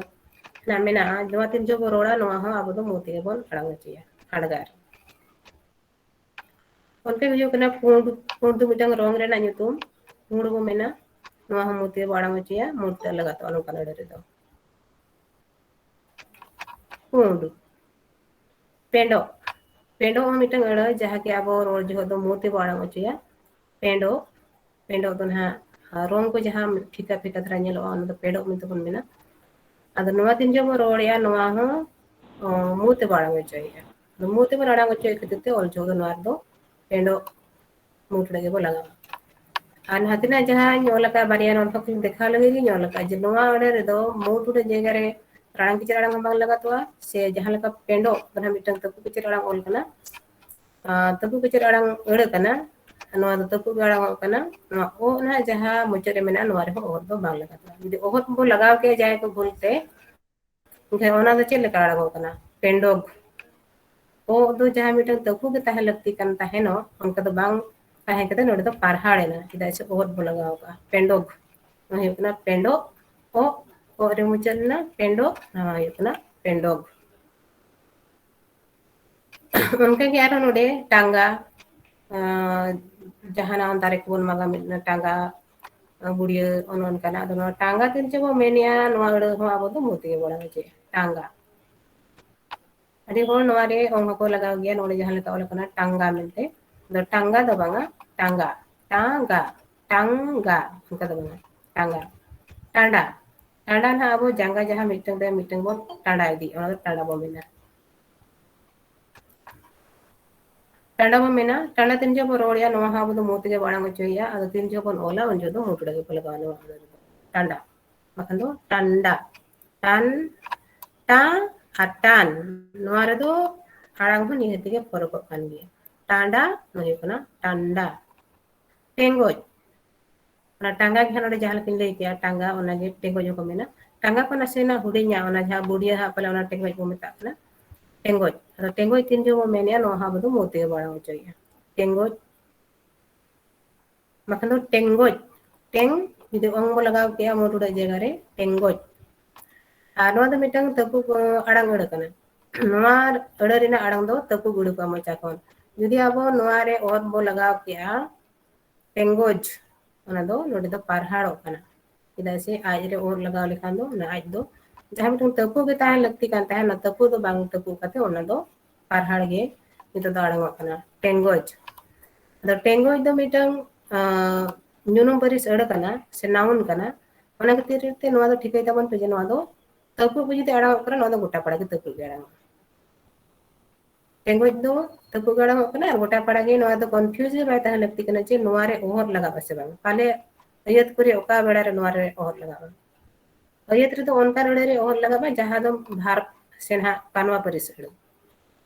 ᱟᱸ, ᱢᱮᱱᱟᱜᱼᱟ᱾ ᱱᱚᱣᱟ ᱛᱤᱱ ᱡᱚᱦᱚᱜ ᱵᱚᱱ ᱨᱚᱲᱟ, ᱱᱚᱣᱟ ᱦᱚᱸ ᱟᱵᱚ ᱫᱚ ᱢᱩ ᱛᱮᱜᱮ ᱵᱚᱱ ᱟᱲᱟᱝ ᱦᱚᱪᱚᱭᱟ, ᱯᱷᱟᱰᱜᱟᱨ᱾ ᱚᱱᱛᱮ ᱦᱩᱭᱩᱜ ᱠᱟᱱᱟ ᱯᱩᱸᱰ, ᱯᱩᱸᱰ ᱫᱚ ᱢᱤᱫᱴᱟᱝ ᱨᱚᱝ ᱨᱮᱱᱟᱜ ᱧᱩᱛᱩᱢ, ᱯᱩᱸᱰ ᱵᱚ ᱢᱮᱱᱟ᱾ ᱱᱚᱣᱟ ᱦᱚᱸ ᱢᱩ ᱛᱮᱜᱮ ᱵᱚ ᱟᱲᱟᱝ ᱦᱚᱪᱚᱭᱟ, ᱢᱩ ᱛᱮ ᱞᱟᱜᱟᱛᱚᱜᱼᱟ ᱱᱚᱝᱠᱟᱱ ᱟᱹᱲᱟᱹ ᱨᱮᱫᱚ᱾ ᱯᱩᱸᱰ᱾ ᱯᱮᱸᱰᱚᱜ᱾ ᱯᱮᱸᱰᱚᱜ ᱦᱚᱸ ᱢᱤᱫᱴᱟᱝ ᱟᱹᱲᱟᱹ, ᱡᱟᱦᱟᱸ ᱠᱤ ᱟᱵᱚ ᱨᱚᱲ ᱡᱚᱦᱚᱜ ᱫᱚ ᱢᱩ ᱛᱮᱵᱚ ᱟᱲᱟᱝ ᱦᱚᱪᱚᱭᱟ᱾ ᱯᱮᱸᱰᱚᱜ, ᱯᱮᱸᱰᱚᱜ ᱫᱚ ᱱᱟᱦᱟᱜ, ᱟᱨ ᱨᱚᱝ ᱠᱚ ᱡᱟᱦᱟᱸ ᱯᱷᱤᱠᱟ ᱯᱷᱤᱠᱟ ᱫᱷᱟᱨᱟ ᱧᱮᱞᱚᱜᱼᱟ, ᱚᱱᱟ ᱫᱚ ᱯᱮᱸᱰᱚᱜ ᱢᱮᱱᱛᱮ ᱵᱚᱱ ᱢᱮᱱᱟ᱾ ᱟᱫᱚ ᱱᱚᱣᱟ ᱛᱤᱱ ᱡᱚᱦᱚᱜ ᱵᱚᱱ ᱨᱚᱲᱮᱜᱼᱟ, ᱱᱚᱣᱟ ᱦᱚᱸ, ᱚ, ᱢᱩ ᱛᱮᱵᱚ ᱟᱲᱟᱝ ᱦᱚᱪᱚᱭᱮᱜᱼᱟ᱾ ᱟᱫᱚ ᱢᱩ ᱛᱮᱵᱚᱱ ᱟᱲᱟᱝ ᱦᱚᱪᱚᱭᱮᱫ ᱠᱷᱟᱹᱛᱤᱨ ᱛᱮ ᱚᱞ ᱡᱚᱦᱚᱜ ᱫᱚ ᱱᱚᱣᱟ ᱨᱮᱫᱚ ᱯᱮᱸᱰᱚᱜ ᱢᱩ ᱴᱩᱰᱟᱹᱜ ᱜᱮᱵᱚ ᱞᱟᱜᱟᱣᱟ᱾ ᱟᱨ ᱱᱟᱦᱟᱜ ᱛᱤᱱᱟᱹᱜ ᱡᱟᱦᱟᱸᱧ ᱚᱞ ᱟᱠᱟᱫ, ᱵᱟᱨᱭᱟ ᱱᱚᱣᱴᱚᱠ ᱤᱧ ᱫᱮᱠᱷᱟᱣ ᱞᱟᱹᱜᱤᱫ ᱜᱤᱧ ᱚᱞ ᱟᱠᱟᱫ, ᱡᱮ ᱱᱚᱣᱟ ᱟᱹᱲᱟᱹ ᱨᱮᱫᱚ ᱢᱩ ᱴᱩᱰᱟᱹᱜ ᱡᱟᱭᱜᱟ ᱨᱮ ᱟᱲᱟᱝ ᱠᱮᱪᱮᱫ ᱟᱲᱟᱝ ᱦᱚᱸ ᱵᱟᱝ ᱞᱟᱜᱟᱛᱚᱜᱼᱟ, ᱥᱮ ᱡᱟᱦᱟᱸ ᱞᱮᱠᱟ ᱯᱮᱸᱰᱚᱜ ᱫᱚ ᱱᱟᱦᱟᱜ ᱢᱤᱫᱴᱟᱝ ᱛᱟᱹᱯᱩ ᱠᱮᱪᱮᱫ ᱟᱲᱟᱝ ᱚᱞ ᱠᱟᱱᱟ, ᱟᱨ ᱛᱟᱹᱯᱩ ᱠᱮᱪᱮᱫ ᱟᱲᱟᱝ ᱟᱹᱲᱟᱹ ᱠᱟᱱᱟ, ᱱᱚᱣᱟ ᱫᱚ ᱛᱟᱹᱯᱩ ᱜᱮ ᱟᱲᱟᱝᱚᱜ ᱠᱟᱱᱟ᱾ ᱱᱚᱣᱟ ᱚ ᱱᱟᱦᱟᱜ ᱡᱟᱦᱟᱸ ᱢᱩᱪᱟᱹᱫ ᱨᱮ ᱢᱮᱱᱟᱜᱼᱟ, ᱱᱚᱣᱟ ᱨᱮᱦᱚᱸ ᱚᱦᱚᱫ ᱫᱚ ᱵᱟᱝ ᱞᱟᱜᱟᱛᱚᱜᱼᱟ᱾ ᱡᱩᱫᱤ ᱚᱦᱚᱫ ᱵᱚ ᱞᱟᱜᱟᱣ ᱠᱮᱭᱟ ᱡᱟᱦᱟᱸᱭ ᱠᱚ ᱵᱷᱩᱞ ᱛᱮ, ᱮᱱᱠᱷᱟᱱ ᱚᱱᱟ ᱫᱚ ᱪᱮᱫ ᱞᱮᱠᱟ ᱟᱲᱟᱝᱚᱜ ᱠᱟᱱᱟ? ᱯᱮᱸᱰᱚᱜᱽ᱾ ᱚ ᱫᱚ ᱡᱟᱦᱟᱸ ᱢᱤᱫᱴᱟᱝ ᱛᱟᱹᱯᱩ ᱜᱮ ᱛᱟᱦᱮᱸ ᱞᱟᱹᱠᱛᱤ ᱠᱟᱱ ᱛᱟᱦᱮᱱᱚᱜ, ᱚᱱᱠᱟ ᱫᱚ ᱵᱟᱝ ᱛᱟᱦᱮᱸ ᱠᱟᱛᱮ ᱱᱚᱰᱮ ᱫᱚ ᱯᱟᱨᱦᱟᱲ ᱮᱱᱟ, ᱪᱮᱫᱟᱜ ᱥᱮ ᱚᱦᱚᱫ ᱵᱚ ᱞᱟᱜᱟᱣ ᱠᱟᱜᱼᱟ᱾ ᱯᱮᱸᱰᱚᱜᱽ᱾ ᱱᱚᱣᱟ ᱦᱩᱭᱩᱜ ᱠᱟᱱᱟ ᱯᱮᱸᱰᱚᱜ, ᱚᱜ, ᱚᱜ ᱨᱮ ᱢᱩᱪᱟᱹᱫ ᱮᱱᱟ, ᱯᱮᱸᱰᱚᱜ, ᱱᱚᱣᱟ ᱦᱩᱭᱩᱜ ᱠᱟᱱᱟ ᱯᱮᱸᱰᱚᱜᱽ᱾ ᱚᱱᱠᱟᱜᱮ ᱟᱨᱦᱚᱸ ᱱᱚᱰᱮ ᱴᱟᱸᱜᱟ, ᱟᱸ, ᱡᱟᱦᱟᱱᱟᱜ ᱫᱟᱨᱮ ᱠᱚᱵᱚᱱ ᱢᱟᱜᱟ, ᱢᱤᱫ ᱴᱟᱸᱜᱟ, ᱟᱸ, ᱜᱩᱲᱭᱟᱹ, ᱚᱱᱮ ᱚᱱᱠᱟᱱᱟᱜ᱾ ᱟᱫᱚ ᱱᱚᱣᱟ ᱴᱟᱸᱜᱟ ᱛᱤᱱ ᱪᱚ ᱵᱚ ᱢᱮᱱᱮᱜᱼᱟ, ᱱᱚᱣᱟ ᱟᱹᱲᱟᱹ ᱦᱚᱸ ᱟᱵᱚ ᱫᱚ ᱢᱩ ᱛᱮᱜᱮ ᱵᱚᱱ ᱟᱲᱟᱝ ᱦᱚᱪᱚᱭᱟ, ᱴᱟᱸᱜᱟ᱾ ᱟᱹᱰᱤ ᱦᱚᱲ ᱱᱚᱣᱟ ᱨᱮ ᱚᱝ ᱦᱚᱸᱠᱚ ᱞᱟᱜᱟᱣ ᱜᱮᱭᱟ, ᱱᱚᱰᱮ ᱡᱟᱦᱟᱸ ᱞᱮᱠᱟ ᱚᱞ ᱟᱠᱟᱱᱟ ᱴᱟᱸᱜᱟ ᱢᱮᱱᱛᱮ, ᱟᱫᱚ ᱴᱟᱸᱜᱟ ᱫᱚ ᱵᱟᱝᱟ, ᱴᱟᱸᱜᱟ, ᱴᱟᱸᱜᱟ, ᱴᱟᱸᱜᱟ, ᱚᱱᱠᱟ ᱫᱚ ᱵᱟᱝᱟ, ᱴᱟᱸᱜᱟ᱾ ᱴᱟᱸᱰᱟ, ᱴᱟᱸᱰᱟ ᱱᱟᱦᱟᱜ ᱟᱵᱚ ᱡᱟᱸᱜᱟ ᱡᱟᱦᱟᱸ ᱢᱤᱫᱴᱟᱝ ᱛᱟᱭᱚᱢ ᱢᱤᱫᱴᱟᱝ ᱵᱚᱱ ᱴᱟᱸᱰᱟ ᱤᱫᱤᱭᱮᱫᱼᱟ, ᱚᱱᱟ ᱫᱚ ᱴᱟᱸᱰᱟ ᱵᱚᱱ ᱢᱮᱱᱟ᱾ ᱴᱟᱸᱰᱟ ᱵᱚᱱ ᱢᱮᱱᱟ, ᱴᱟᱸᱰᱟ ᱛᱤᱱ ᱡᱚᱦᱚᱜ ᱵᱚᱱ ᱨᱚᱲᱮᱜᱼᱟ, ᱱᱚᱣᱟ ᱦᱚᱸ ᱟᱵᱚ ᱫᱚ ᱢᱩ ᱛᱮᱜᱮ ᱵᱚ ᱟᱲᱟᱝ ᱦᱚᱪᱚᱭᱮᱜᱼᱟ᱾ ᱟᱫᱚ ᱛᱤᱱ ᱡᱚᱦᱚᱜ ᱵᱚᱱ ᱚᱞᱟ, ᱩᱱ ᱡᱚᱦᱚᱜ ᱫᱚ ᱢᱩ ᱴᱩᱰᱟᱹᱜ ᱜᱮ ᱵᱚ ᱞᱟᱜᱟᱣᱟ ᱱᱚᱣᱟ ᱨᱮᱫᱚ᱾ ᱴᱟᱸᱰᱟ, ᱵᱟᱠᱷᱟᱱ ᱫᱚ ᱴᱟᱱᱰᱟ, ᱴᱟᱱ, ᱴᱟ ᱟᱨ ᱴᱟᱱ, ᱱᱚᱣᱟ ᱨᱮᱫᱚ ᱟᱲᱟᱝ ᱦᱚᱸ ᱱᱤᱦᱟᱹᱛ ᱜᱮ ᱯᱷᱚᱨᱚᱠᱚᱜ ᱠᱟᱱ ᱜᱮᱭᱟ᱾ ᱴᱟᱸᱰᱟ, ᱱᱚᱣᱟ ᱦᱩᱭᱩᱜ ᱠᱟᱱᱟ ᱴᱟᱱᱰᱟ᱾ ᱴᱮᱸᱜᱚᱡ, ᱚᱱᱟ ᱴᱟᱸᱜᱟ ᱜᱮ ᱦᱟᱸᱜ ᱱᱚᱰᱮ ᱡᱟᱦᱟᱸ ᱞᱮᱠᱟᱧ ᱞᱟᱹᱭ ᱠᱮᱜᱼᱟ, ᱴᱟᱸᱜᱟ, ᱚᱱᱟᱜᱮ ᱴᱮᱸᱜᱚᱡ ᱦᱚᱸᱠᱚ ᱢᱮᱱᱟ᱾ ᱴᱟᱸᱜᱟ ᱠᱚ ᱱᱟᱥᱮᱱᱟᱜ ᱦᱩᱰᱤᱧᱟ, ᱚᱱᱟ ᱡᱟᱦᱟᱸ ᱵᱩᱰᱤᱭᱟᱹ ᱦᱟᱸᱜ ᱯᱟᱞᱮ ᱚᱱᱟ ᱴᱮᱸᱜᱚᱡ ᱵᱚ ᱢᱮᱛᱟᱜ ᱠᱟᱱᱟ, ᱴᱮᱸᱜᱚᱡ᱾ ᱟᱫᱚ ᱴᱮᱸᱜᱚᱡ ᱛᱤᱱ ᱡᱚᱦᱚᱜ ᱵᱚ ᱢᱮᱱᱮᱜᱼᱟ, ᱱᱚᱣᱟ ᱦᱚᱸ ᱟᱵᱚ ᱫᱚ ᱢᱩ ᱛᱮᱜᱮ ᱵᱚ ᱟᱲᱟᱝ ᱦᱚᱪᱚᱭᱮᱜᱼᱟ, ᱴᱮᱸᱜᱚᱡ᱾ ᱵᱟᱠᱷᱟᱱ ᱫᱚ ᱴᱮᱸᱜᱚᱡ, ᱴᱮᱝ ᱡᱩᱫᱤ ᱚᱝ ᱵᱚ ᱞᱟᱜᱟᱣ ᱠᱮᱜᱼᱟ ᱢᱩ ᱴᱩᱰᱟᱹᱜ ᱡᱟᱭᱜᱟ ᱨᱮ, ᱴᱮᱸᱜᱚᱡ᱾ ᱟᱨ ᱱᱚᱣᱟ ᱫᱚ ᱢᱤᱫᱴᱟᱝ ᱛᱟᱹᱯᱩᱜ, ᱟᱲᱟᱝ ᱟᱹᱲᱟᱹ ᱠᱟᱱᱟ᱾ ᱱᱚᱣᱟ ᱟᱹᱲᱟᱹ ᱨᱮᱱᱟᱜ ᱟᱲᱟᱝ ᱫᱚ ᱛᱟᱹᱯᱩᱜ ᱩᱰᱩᱠᱚᱜᱼᱟ ᱢᱚᱪᱟ ᱠᱷᱚᱱ᱾ ᱡᱩᱫᱤ ᱟᱵᱚ ᱱᱚᱣᱟ ᱨᱮ ᱚᱛ ᱵᱚ ᱞᱟᱜᱟᱣ ᱠᱮᱜᱼᱟ, ᱴᱮᱸᱜᱚᱡ, ᱚᱱᱟ ᱫᱚ ᱱᱚᱰᱮ ᱫᱚ ᱯᱟᱨᱦᱟᱲᱚᱜ ᱠᱟᱱᱟ᱾ ᱪᱮᱫᱟᱜ ᱥᱮ ᱟᱡ ᱨᱮ ᱚᱨ ᱞᱟᱜᱟᱣ ᱞᱮᱠᱷᱟᱱ ᱫᱚ ᱚᱱᱟ ᱟᱡ ᱫᱚ ᱡᱟᱦᱟᱸ ᱢᱤᱫᱴᱟᱝ ᱛᱟᱹᱯᱩ ᱜᱮ ᱛᱟᱦᱮᱸ ᱞᱟᱹᱠᱛᱤ ᱠᱟᱱ ᱛᱟᱦᱮᱸ, ᱚᱱᱟ ᱛᱟᱹᱯᱩ ᱫᱚ ᱵᱟᱝ ᱛᱟᱹᱯᱩ ᱠᱟᱛᱮ ᱚᱱᱟ ᱫᱚ ᱯᱟᱨᱦᱟᱲ ᱜᱮ ᱱᱤᱛᱚᱜ ᱫᱚ ᱟᱲᱟᱝᱚᱜ ᱠᱟᱱᱟ, ᱴᱮᱸᱜᱚᱡ᱾ ᱟᱫᱚ ᱴᱮᱸᱜᱚᱡ ᱫᱚ ᱢᱤᱫᱴᱟᱝ, ᱟᱸ, ᱧᱩᱱᱩᱢ ᱯᱟᱹᱨᱤᱥ ᱟᱹᱲᱟᱹ ᱠᱟᱱᱟ ᱥᱮ noun ᱠᱟᱱᱟ᱾ ᱚᱱᱟ ᱠᱷᱟᱹᱛᱤᱨ ᱛᱮ ᱱᱚᱣᱟ ᱫᱚ ᱴᱷᱤᱠᱟᱹᱭ ᱛᱟᱵᱚᱱ ᱯᱮ ᱡᱮ ᱱᱚᱣᱟ ᱫᱚ ᱛᱟᱹᱯᱩ ᱜᱮ ᱡᱩᱫᱤ ᱟᱲᱟᱝᱚᱜ ᱠᱟᱱᱟ, ᱱᱚᱣᱟ ᱫᱚ ᱜᱚᱴᱟ ᱯᱟᱲᱟ ᱜᱮ ᱛᱟᱹᱯᱩ ᱜᱮ ᱟᱲᱟᱝᱚᱜᱼᱟ᱾ ᱴᱮᱸᱜᱚᱡ ᱫᱚ ᱛᱟᱹᱯᱩ ᱜᱮ ᱟᱲᱟᱝᱚᱜ ᱠᱟᱱᱟ ᱟᱨ ᱜᱚᱴᱟ ᱯᱟᱲᱟ ᱜᱮ ᱱᱚᱣᱟ ᱫᱚ confuse ᱜᱮ ᱵᱟᱭ ᱛᱟᱦᱮᱸ ᱞᱟᱹᱠᱛᱤ ᱠᱟᱱᱟ ᱡᱮ ᱱᱚᱣᱟ ᱨᱮ ᱚᱦᱚᱫ ᱞᱟᱜᱟᱜᱼᱟ ᱥᱮ ᱵᱟᱝ᱾ ᱯᱟᱞᱮ ᱟᱹᱭᱟᱹᱛ ᱠᱚᱨᱮ ᱚᱠᱟ ᱵᱮᱲᱟ ᱨᱮ ᱱᱚᱣᱟ ᱨᱮ ᱚᱦᱚᱫ ᱞᱟᱜᱟᱜᱼᱟ᱾ ᱟᱹᱭᱟᱹᱛ ᱨᱮᱫᱚ ᱚᱱᱠᱟᱱ ᱟᱹᱲᱟᱹ ᱨᱮ ᱚᱦᱚᱫ ᱞᱟᱜᱟᱜᱼᱟ ᱡᱟᱦᱟᱸ ᱫᱚ verb ᱥᱮ ᱱᱟᱦᱟᱜ ᱠᱟᱱᱣᱟ ᱯᱟᱹᱨᱤᱥ ᱟᱹᱲᱟᱹ᱾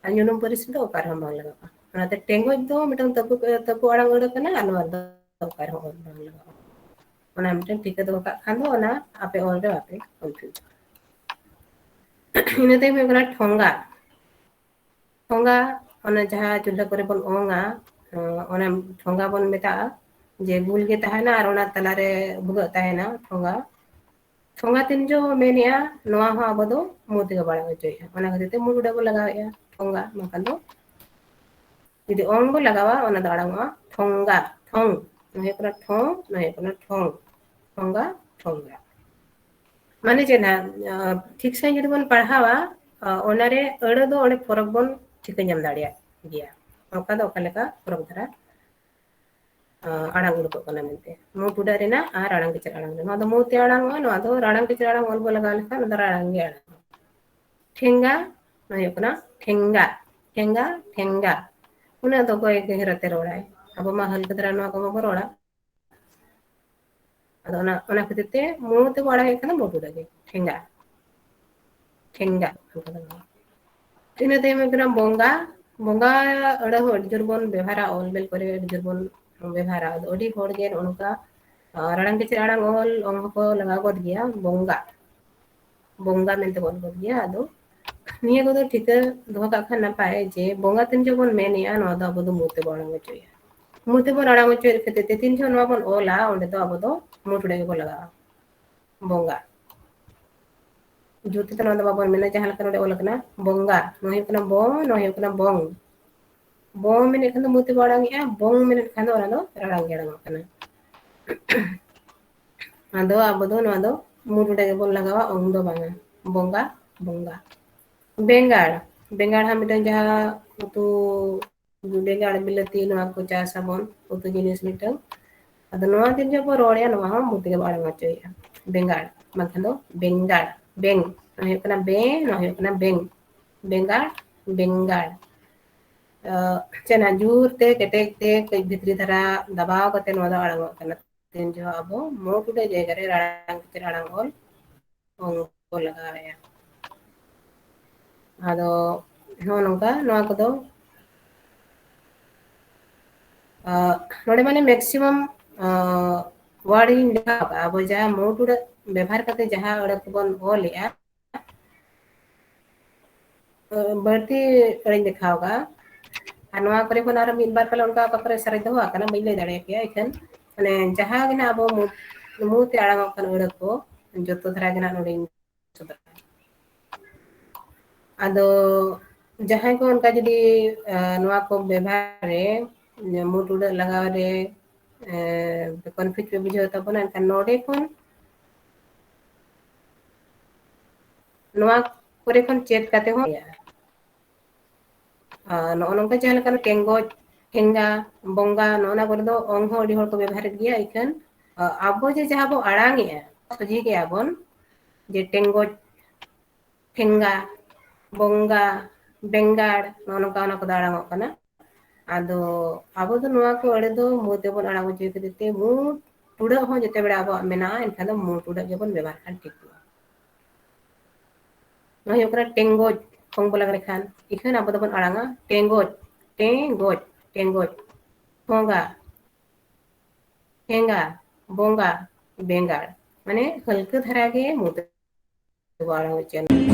ᱟᱨ ᱧᱩᱱᱩᱢ ᱯᱟᱹᱨᱤᱥ ᱨᱮᱫᱚ ᱚᱠᱟ ᱨᱮᱦᱚᱸ ᱵᱟᱝ ᱞᱟᱜᱟᱜᱼᱟ᱾ ᱚᱱᱟᱛᱮ ᱴᱮᱸᱜᱚᱡ ᱫᱚ ᱢᱤᱫᱴᱟᱝ ᱛᱟᱹᱯᱩ, ᱛᱟᱹᱯᱩ ᱟᱲᱟᱝ ᱟᱹᱲᱟᱹ ᱠᱟᱱᱟ ᱟᱨ ᱱᱚᱣᱟ ᱨᱮᱫᱚ ᱚᱠᱟ ᱨᱮᱦᱚᱸ ᱚᱞ ᱵᱟᱝ ᱞᱟᱜᱟᱜᱼᱟ᱾ ᱚᱱᱟ ᱢᱤᱫᱴᱟᱝ ᱴᱷᱤᱠᱟᱹ ᱫᱚᱦᱚ ᱠᱟᱜ ᱠᱷᱟᱱ ᱫᱚ ᱚᱱᱟ ᱟᱯᱮ ᱚᱞ ᱨᱮ ᱵᱟᱯᱮ confuse᱾ ᱤᱱᱟᱹ ᱛᱟᱭᱚᱢ ᱦᱩᱭᱩᱜ ᱠᱟᱱᱟ ᱴᱷᱚᱸᱜᱟ᱾ ᱴᱷᱚᱸᱜᱟ, ᱚᱱᱟ ᱡᱟᱦᱟᱸ ᱪᱩᱞᱦᱟᱹ ᱠᱚᱨᱮ ᱵᱚᱱ ᱚᱝᱟ, ᱚᱱᱟ ᱴᱷᱚᱸᱜᱟ ᱵᱚᱱ ᱢᱮᱛᱟᱜᱼᱟ, ᱡᱮ ᱜᱩᱞ ᱜᱮ ᱛᱟᱦᱮᱱᱟ ᱟᱨ ᱚᱱᱟ ᱛᱟᱞᱟᱨᱮ ᱵᱷᱩᱜᱟᱹᱜ ᱛᱟᱦᱮᱱᱟ ᱴᱷᱚᱸᱜᱟ᱾ ᱴᱷᱚᱸᱜᱟ ᱛᱤᱱ ᱡᱚᱦᱚᱜ ᱢᱮᱱᱮᱜᱼᱟ, ᱱᱚᱣᱟ ᱦᱚᱸ ᱟᱵᱚ ᱫᱚ ᱢᱩ ᱛᱮᱜᱮ ᱵᱚ ᱟᱲᱟᱝ ᱦᱚᱪᱚᱭᱮᱜᱼᱟ᱾ ᱚᱱᱟ ᱠᱷᱟᱹᱛᱤᱨ ᱛᱮ ᱢᱩ ᱴᱩᱰᱟᱹᱜ ᱵᱚ ᱞᱟᱜᱟᱣᱮᱜᱼᱟ, ᱴᱷᱚᱸᱜᱟ᱾ ᱵᱟᱝᱠᱷᱟᱱ ᱫᱚ ᱡᱩᱫᱤ ᱚᱝ ᱵᱚ ᱞᱟᱜᱟᱣᱟ, ᱚᱱᱟ ᱫᱚ ᱟᱲᱟᱝᱚᱜᱼᱟ ᱴᱷᱚᱝᱜᱟ, ᱴᱷᱚᱝ᱾ ᱱᱚᱣᱟ ᱦᱩᱭᱩᱜ ᱠᱟᱱᱟ ᱴᱷᱚᱝ, ᱱᱚᱣᱟ ᱦᱩᱭᱩᱜ ᱠᱟᱱᱟ ᱴᱷᱚᱝ, ᱴᱷᱚᱝᱜᱟ, ᱴᱷᱚᱝᱜᱟ᱾ ᱢᱟᱱᱮ ᱪᱮᱫ ᱱᱟᱦᱟᱜ, ᱟᱸ, ᱴᱷᱤᱠ ᱥᱟᱺᱦᱤᱡ ᱡᱩᱫᱤ ᱵᱚᱱ ᱯᱟᱲᱦᱟᱣᱟ, ᱟᱸ, ᱚᱱᱟᱨᱮ ᱟᱹᱲᱟᱹ ᱫᱚ ᱚᱸᱰᱮ ᱯᱷᱚᱨᱚᱠ ᱵᱚᱱ ᱴᱷᱤᱠᱟᱹ ᱧᱟᱢ ᱫᱟᱲᱮᱭᱟᱜ ᱜᱮᱭᱟ, ᱚᱠᱟ ᱫᱚ ᱚᱠᱟ ᱞᱮᱠᱟ ᱯᱷᱚᱨᱚᱠ ᱫᱷᱟᱨᱟ᱾ ᱟᱲᱟᱝ ᱩᱰᱩᱠᱚᱜ ᱠᱟᱱᱟ ᱢᱮᱱᱛᱮ᱾ ᱢᱩ ᱴᱩᱰᱟᱹᱜ ᱨᱮᱱᱟᱜ ᱟᱨ ᱨᱟᱲᱟᱝ ᱠᱤᱪᱨᱤᱡ ᱟᱲᱟᱝ ᱨᱮ, ᱱᱚᱣᱟ ᱫᱚ ᱢᱩ ᱛᱮ ᱟᱲᱟᱝᱚᱜᱼᱟ, ᱱᱚᱣᱟ ᱫᱚ ᱨᱟᱲᱟᱝ ᱠᱤᱪᱨᱤᱡ ᱟᱲᱟᱝ ᱚᱞ ᱵᱚ ᱞᱟᱜᱟᱣ ᱞᱮᱠᱷᱟᱱ ᱚᱱᱟ ᱫᱚ ᱨᱟᱲᱟᱝ ᱜᱮ ᱟᱲᱟᱝᱚᱜᱼᱟ᱾ ᱴᱷᱮᱝᱜᱟ, ᱱᱚᱣᱟ ᱦᱩᱭᱩᱜ ᱠᱟᱱᱟ ᱴᱷᱮᱝᱜᱟ, ᱴᱷᱮᱝᱜᱟ, ᱴᱷᱮᱝᱜᱟ᱾ ᱩᱱᱟᱹᱜ ᱫᱚ ᱚᱠᱚᱭ ᱜᱟᱹᱦᱤᱨ ᱟᱛᱮ ᱨᱚᱲᱟᱭ? ᱟᱵᱚ ᱢᱟ ᱦᱟᱞᱠᱟ ᱫᱷᱟᱨᱟ ᱱᱚᱣᱟ ᱠᱚ ᱵᱟᱵᱚ ᱨᱚᱲᱟ᱾ ᱟᱫᱚ ᱚᱱᱟ, ᱚᱱᱟ ᱠᱷᱟᱹᱛᱤᱨ ᱛᱮ ᱢᱩ ᱛᱮᱵᱚ ᱟᱲᱟᱝ ᱮᱫ ᱠᱷᱟᱱ ᱫᱚ ᱢᱩ ᱴᱩᱰᱟᱹᱜ ᱜᱮ, ᱴᱷᱮᱝᱜᱟ, ᱴᱷᱮᱝᱜᱟ᱾ ᱤᱱᱟᱹ ᱛᱟᱭᱚᱢ ᱦᱩᱭᱩᱜ ᱠᱟᱱᱟ ᱵᱚᱸᱜᱟ᱾ ᱵᱚᱸᱜᱟ ᱟᱹᱲᱟᱹ ᱦᱚᱸ ᱟᱹᱰᱤ ᱡᱳᱨ ᱵᱚᱱ ᱵᱮᱵᱷᱟᱨᱟ, ᱚᱞ ᱵᱮᱞ ᱠᱚᱨᱮ ᱟᱹᱰᱤ ᱡᱳᱨ ᱵᱚᱱ ᱵᱮᱵᱷᱟᱨᱟ᱾ ᱟᱫᱚ ᱟᱹᱰᱤ ᱦᱚᱲ ᱜᱮ ᱱᱚᱜᱼᱚ ᱱᱚᱝᱠᱟ, ᱟᱨ ᱟᱲᱟᱝ ᱠᱤᱪᱨᱤᱡ ᱟᱲᱟᱝ ᱚᱞ ᱚᱝ ᱦᱚᱸᱠᱚ ᱞᱟᱜᱟᱣ ᱜᱚᱫ ᱜᱮᱭᱟ, ᱵᱚᱸᱜᱟ, ᱵᱚᱸᱜᱟ ᱢᱮᱱᱛᱮ ᱵᱚᱱ ᱜᱚᱫ ᱜᱮᱭᱟ᱾ ᱟᱫᱚ ᱱᱤᱭᱟᱹ ᱠᱚᱫᱚ ᱴᱷᱤᱠᱟᱹ ᱫᱚᱦᱚ ᱠᱟᱜ ᱠᱷᱟᱱ ᱱᱟᱯᱟᱭ ᱡᱮ ᱵᱚᱸᱜᱟ ᱛᱤᱱ ᱡᱚᱠᱷᱚᱱ ᱵᱚᱱ ᱢᱮᱱᱮᱜᱼᱟ, ᱱᱚᱣᱟ ᱫᱚ ᱟᱵᱚ ᱫᱚ ᱢᱩ ᱛᱮᱵᱚᱱ ᱟᱲᱟᱝ ᱦᱚᱪᱚᱭᱟ᱾ ᱢᱩ ᱛᱮᱵᱚᱱ ᱟᱲᱟᱝ ᱦᱚᱪᱚᱭᱮᱫ ᱠᱷᱟᱹᱛᱤᱨ ᱛᱮ ᱛᱤᱱ ᱡᱚᱠᱷᱚᱱ ᱱᱚᱣᱟ ᱵᱚᱱ ᱚᱞᱟ, ᱚᱸᱰᱮ ᱫᱚ ᱟᱵᱚ ᱫᱚ ᱢᱩ ᱴᱩᱰᱟᱹᱜ ᱜᱮᱵᱚᱱ ᱞᱟᱜᱟᱣᱟ, ᱵᱚᱸᱜᱟ᱾ ᱡᱩᱛ ᱛᱮ ᱱᱚᱣᱟ ᱫᱚ ᱵᱟᱵᱚᱱ ᱢᱮᱱᱟ, ᱡᱟᱦᱟᱸ ᱞᱮᱠᱟ ᱱᱚᱰᱮ ᱚᱞ ᱟᱠᱟᱱᱟ ᱵᱚᱸᱜᱟ, ᱱᱚᱣᱟ ᱦᱩᱭᱩᱜ ᱠᱟᱱᱟ ᱵᱚ, ᱱᱚᱣᱟ ᱦᱩᱭᱩᱜ ᱠᱟᱱᱟ ᱵᱚᱝ᱾ ᱵᱚ ᱢᱮᱱᱮᱫ ᱠᱷᱟᱱ ᱫᱚ ᱢᱩ ᱛᱮᱵᱚ ᱟᱲᱟᱝᱮᱜᱼᱟ, ᱵᱚᱝ ᱢᱮᱱᱮᱫ ᱠᱷᱟᱱ ᱫᱚ ᱚᱱᱟ ᱫᱚ ᱨᱟᱲᱟᱝ ᱜᱮ ᱟᱲᱟᱝᱚᱜ ᱠᱟᱱᱟ᱾ ᱟᱫᱚ ᱟᱵᱚ ᱫᱚ ᱱᱚᱣᱟ ᱫᱚ ᱢᱩ ᱴᱩᱰᱟᱹᱜ ᱜᱮᱵᱚᱱ ᱞᱟᱜᱟᱣᱟ, ᱚᱝ ᱫᱚ ᱵᱟᱝᱟ᱾ ᱵᱚᱸᱜᱟ, ᱵᱚᱸᱜᱟ᱾ ᱵᱮᱸᱜᱟᱲ, ᱵᱮᱸᱜᱟᱲ ᱦᱚᱸ ᱢᱤᱫᱴᱟᱝ ᱡᱟᱦᱟᱸ ᱩᱛᱩ, ᱵᱮᱸᱜᱟᱲ, ᱵᱤᱞᱟᱹᱛᱤ, ᱱᱚᱣᱟ ᱠᱚ ᱪᱟᱥ ᱟᱵᱚᱱ, ᱩᱛᱩ ᱡᱤᱱᱤᱥ ᱢᱤᱫᱴᱟᱝ᱾ ᱟᱫᱚ ᱱᱚᱣᱟ ᱫᱤᱱ ᱡᱚᱠᱷᱚᱱ ᱵᱚᱱ ᱨᱚᱲᱮᱜᱼᱟ, ᱱᱚᱣᱟ ᱦᱚᱸ ᱢᱩ ᱛᱮᱜᱮ ᱵᱚᱱ ᱟᱲᱟᱝ ᱦᱚᱪᱚᱭᱮᱜᱼᱟ, ᱵᱮᱸᱜᱟᱲ, ᱵᱟᱝᱠᱷᱟᱱ ᱫᱚ ᱵᱮᱸᱜᱟᱲ, ᱵᱮᱝ᱾ ᱱᱚᱣᱟ ᱦᱩᱭᱩᱜ ᱠᱟᱱᱟ ᱵᱮ, ᱱᱚᱣᱟ ᱦᱩᱭᱩᱜ ᱠᱟᱱᱟ ᱵᱮᱝ, ᱵᱮᱸᱜᱟᱲ, ᱵᱮᱸᱜᱟᱲ᱾ ᱟᱸ, ᱪᱮᱫ ᱱᱟᱜ ᱡᱳᱨ ᱛᱮ, ᱠᱮᱴᱮᱡ ᱛᱮ, ᱠᱟᱹᱡ ᱵᱷᱤᱛᱨᱤ ᱫᱷᱟᱨᱟ ᱫᱟᱵᱟᱣ ᱠᱟᱛᱮ ᱱᱚᱣᱟ ᱫᱚ ᱟᱲᱟᱝᱚᱜ ᱠᱟᱱᱟ᱾ ᱛᱤᱱ ᱡᱚᱦᱚᱜ ᱟᱵᱚ ᱢᱩ ᱴᱩᱰᱟᱹᱜ ᱡᱟᱭᱜᱟ ᱨᱮ ᱨᱟᱲᱟᱝ ᱠᱤᱪᱨᱤᱡ ᱟᱲᱟᱝ ᱚᱞ ᱚᱝ ᱠᱚ ᱞᱟᱜᱟᱣᱮᱜᱼᱟ᱾ ᱟᱫᱚ ᱱᱚᱜᱼᱚ ᱱᱚᱝᱠᱟ ᱱᱚᱣᱟ ᱠᱚᱫᱚ, ᱟᱸ, ᱱᱚᱰᱮ ᱢᱟᱱᱮ maximum, ᱟᱸ, word ᱤᱧ ᱞᱮᱠᱷᱟ ᱟᱠᱟᱫᱼᱟ, ᱟᱵᱚ ᱡᱟᱦᱟᱸ ᱢᱩ ᱴᱩᱰᱟᱹᱜ ᱵᱮᱵᱷᱟᱨ ᱠᱟᱛᱮ ᱡᱟᱦᱟᱸ ᱟᱹᱲᱟᱹ ᱠᱚᱵᱚᱱ ᱚᱞᱮᱜᱼᱟ, ᱟᱸ, ᱵᱟᱹᱲᱛᱤ ᱟᱹᱲᱟᱹᱧ ᱞᱮᱠᱷᱟ ᱟᱠᱟᱫᱼᱟ᱾ ᱟᱨ ᱱᱚᱣᱟ ᱠᱚᱨᱮ ᱠᱷᱚᱱ ᱟᱨᱚ ᱢᱤᱫ ᱵᱟᱨ ᱯᱟᱞᱮ ᱚᱱᱠᱟ ᱚᱠᱟ ᱠᱚᱨᱮ ᱥᱟᱨᱮᱡ ᱫᱚᱦᱚ ᱟᱠᱟᱱᱟ, ᱵᱟᱹᱧ ᱞᱟᱹᱭ ᱫᱟᱲᱮᱭᱟᱯᱮᱭᱟ᱾ ᱤᱠᱷᱟᱹᱱ ᱢᱟᱱᱮ ᱡᱟᱦᱟᱸ ᱜᱮ ᱱᱟᱦᱟᱜ ᱟᱵᱚ ᱢᱩ, ᱢᱩ ᱛᱮ ᱟᱲᱟᱝᱚᱜ ᱠᱟᱱ ᱟᱹᱲᱟᱹ ᱠᱚ, ᱡᱚᱛᱚ ᱫᱷᱟᱨᱟ ᱜᱮ ᱱᱟᱦᱟᱜ ᱱᱚᱰᱮᱧ ᱟᱫᱚ ᱡᱟᱦᱟᱸᱭ ᱠᱚ ᱚᱱᱠᱟ ᱡᱩᱫᱤ, ᱟᱸ, ᱱᱚᱣᱟ ᱠᱚ ᱵᱮᱵᱷᱟᱨ ᱨᱮ, ᱢᱩ ᱴᱩᱰᱟᱹᱜ ᱞᱟᱜᱟᱣ ᱨᱮ, ᱮᱸ, confuse ᱯᱮ ᱵᱩᱡᱷᱟᱹᱣ ᱛᱟᱵᱚᱱᱟ, ᱮᱱᱠᱷᱟᱱ ᱱᱚᱰᱮ ᱠᱷᱚᱱ ᱱᱚᱣᱟ ᱠᱚᱨᱮ ᱠᱷᱚᱱ ᱪᱮᱫ ᱠᱟᱛᱮ ᱦᱚᱸ ᱦᱩᱭᱩᱜᱼᱟ᱾ ᱟᱨ ᱱᱚᱜᱼᱚ ᱱᱚᱝᱠᱟ ᱡᱟᱦᱟᱸ ᱞᱮᱠᱟ ᱴᱮᱸᱜᱚᱡ, ᱴᱷᱮᱝᱜᱟ, ᱵᱚᱝᱜᱟ, ᱱᱚᱜᱼᱚ ᱱᱟ ᱠᱚᱨᱮ ᱫᱚ ᱚᱝ ᱦᱚᱸ ᱟᱹᱰᱤ ᱦᱚᱲ ᱠᱚ ᱵᱮᱵᱚᱦᱟᱨᱮᱫ ᱜᱮᱭᱟ᱾ ᱤᱠᱷᱟᱹᱱ ᱟᱵᱚ ᱡᱮ ᱡᱟᱦᱟᱸ ᱵᱚ ᱟᱲᱟᱝᱮᱜᱼᱟ, ᱥᱚᱡᱷᱮ ᱜᱮᱭᱟ ᱵᱚᱱ, ᱡᱮ ᱴᱮᱝᱜᱚᱡ, ᱴᱷᱮᱝᱜᱟ, ᱵᱚᱝᱜᱟ, ᱵᱮᱸᱜᱟᱲ, ᱱᱚᱜᱼᱚ ᱱᱚᱝᱠᱟ ᱚᱱᱟ ᱠᱚᱫᱚ ᱟᱲᱟᱝᱚᱜ ᱠᱟᱱᱟ᱾ ᱟᱫᱚ ᱟᱵᱚ ᱫᱚ ᱱᱚᱣᱟ ᱠᱚ ᱟᱹᱲᱟᱹ ᱫᱚ ᱢᱩ ᱛᱮᱵᱚᱱ ᱟᱲᱟᱝ ᱦᱚᱪᱚᱭ ᱠᱷᱟᱹᱛᱤᱨ ᱛᱮ ᱢᱩ ᱴᱩᱰᱟᱹᱜ ᱦᱚᱸ ᱡᱮᱛᱮ ᱵᱮᱲᱟ ᱟᱵᱚᱣᱟᱜ ᱢᱮᱱᱟᱜᱼᱟ, ᱮᱱᱠᱷᱟᱱ ᱫᱚ ᱢᱩ ᱴᱩᱰᱟᱹᱜ ᱜᱮᱵᱚᱱ ᱵᱮᱵᱚᱦᱟᱨ ᱠᱷᱟᱱ ᱴᱷᱤᱠ ᱜᱮᱭᱟ᱾ ᱱᱚᱣᱟ ᱦᱩᱭᱩᱜ ᱠᱟᱱᱟ ᱴᱮᱝᱜᱚᱡ᱾ ᱠᱷᱚᱝ ᱵᱚ ᱞᱟᱜᱽᱲᱮ ᱠᱷᱟᱱ ᱤᱠᱷᱟᱹᱱ ᱟᱵᱚ ᱫᱚᱵᱚᱱ ᱟᱲᱟᱝᱟ ᱴᱮᱝᱜᱚᱡ, ᱴᱮᱝᱜᱚᱡ, ᱴᱮᱝᱜᱚᱡ᱾ ᱵᱚᱸᱜᱟ, ᱴᱷᱮᱝᱜᱟ, ᱵᱚᱸᱜᱟ, ᱵᱮᱸᱜᱟᱲ᱾ ᱢᱟᱱᱮ ᱦᱟᱹᱞᱠᱟᱹ ᱫᱷᱟᱨᱟ ᱜᱮ ᱢᱩ ᱛᱮᱵᱚ ᱟᱲᱟᱝ ᱦᱚᱪᱚᱭᱟ᱾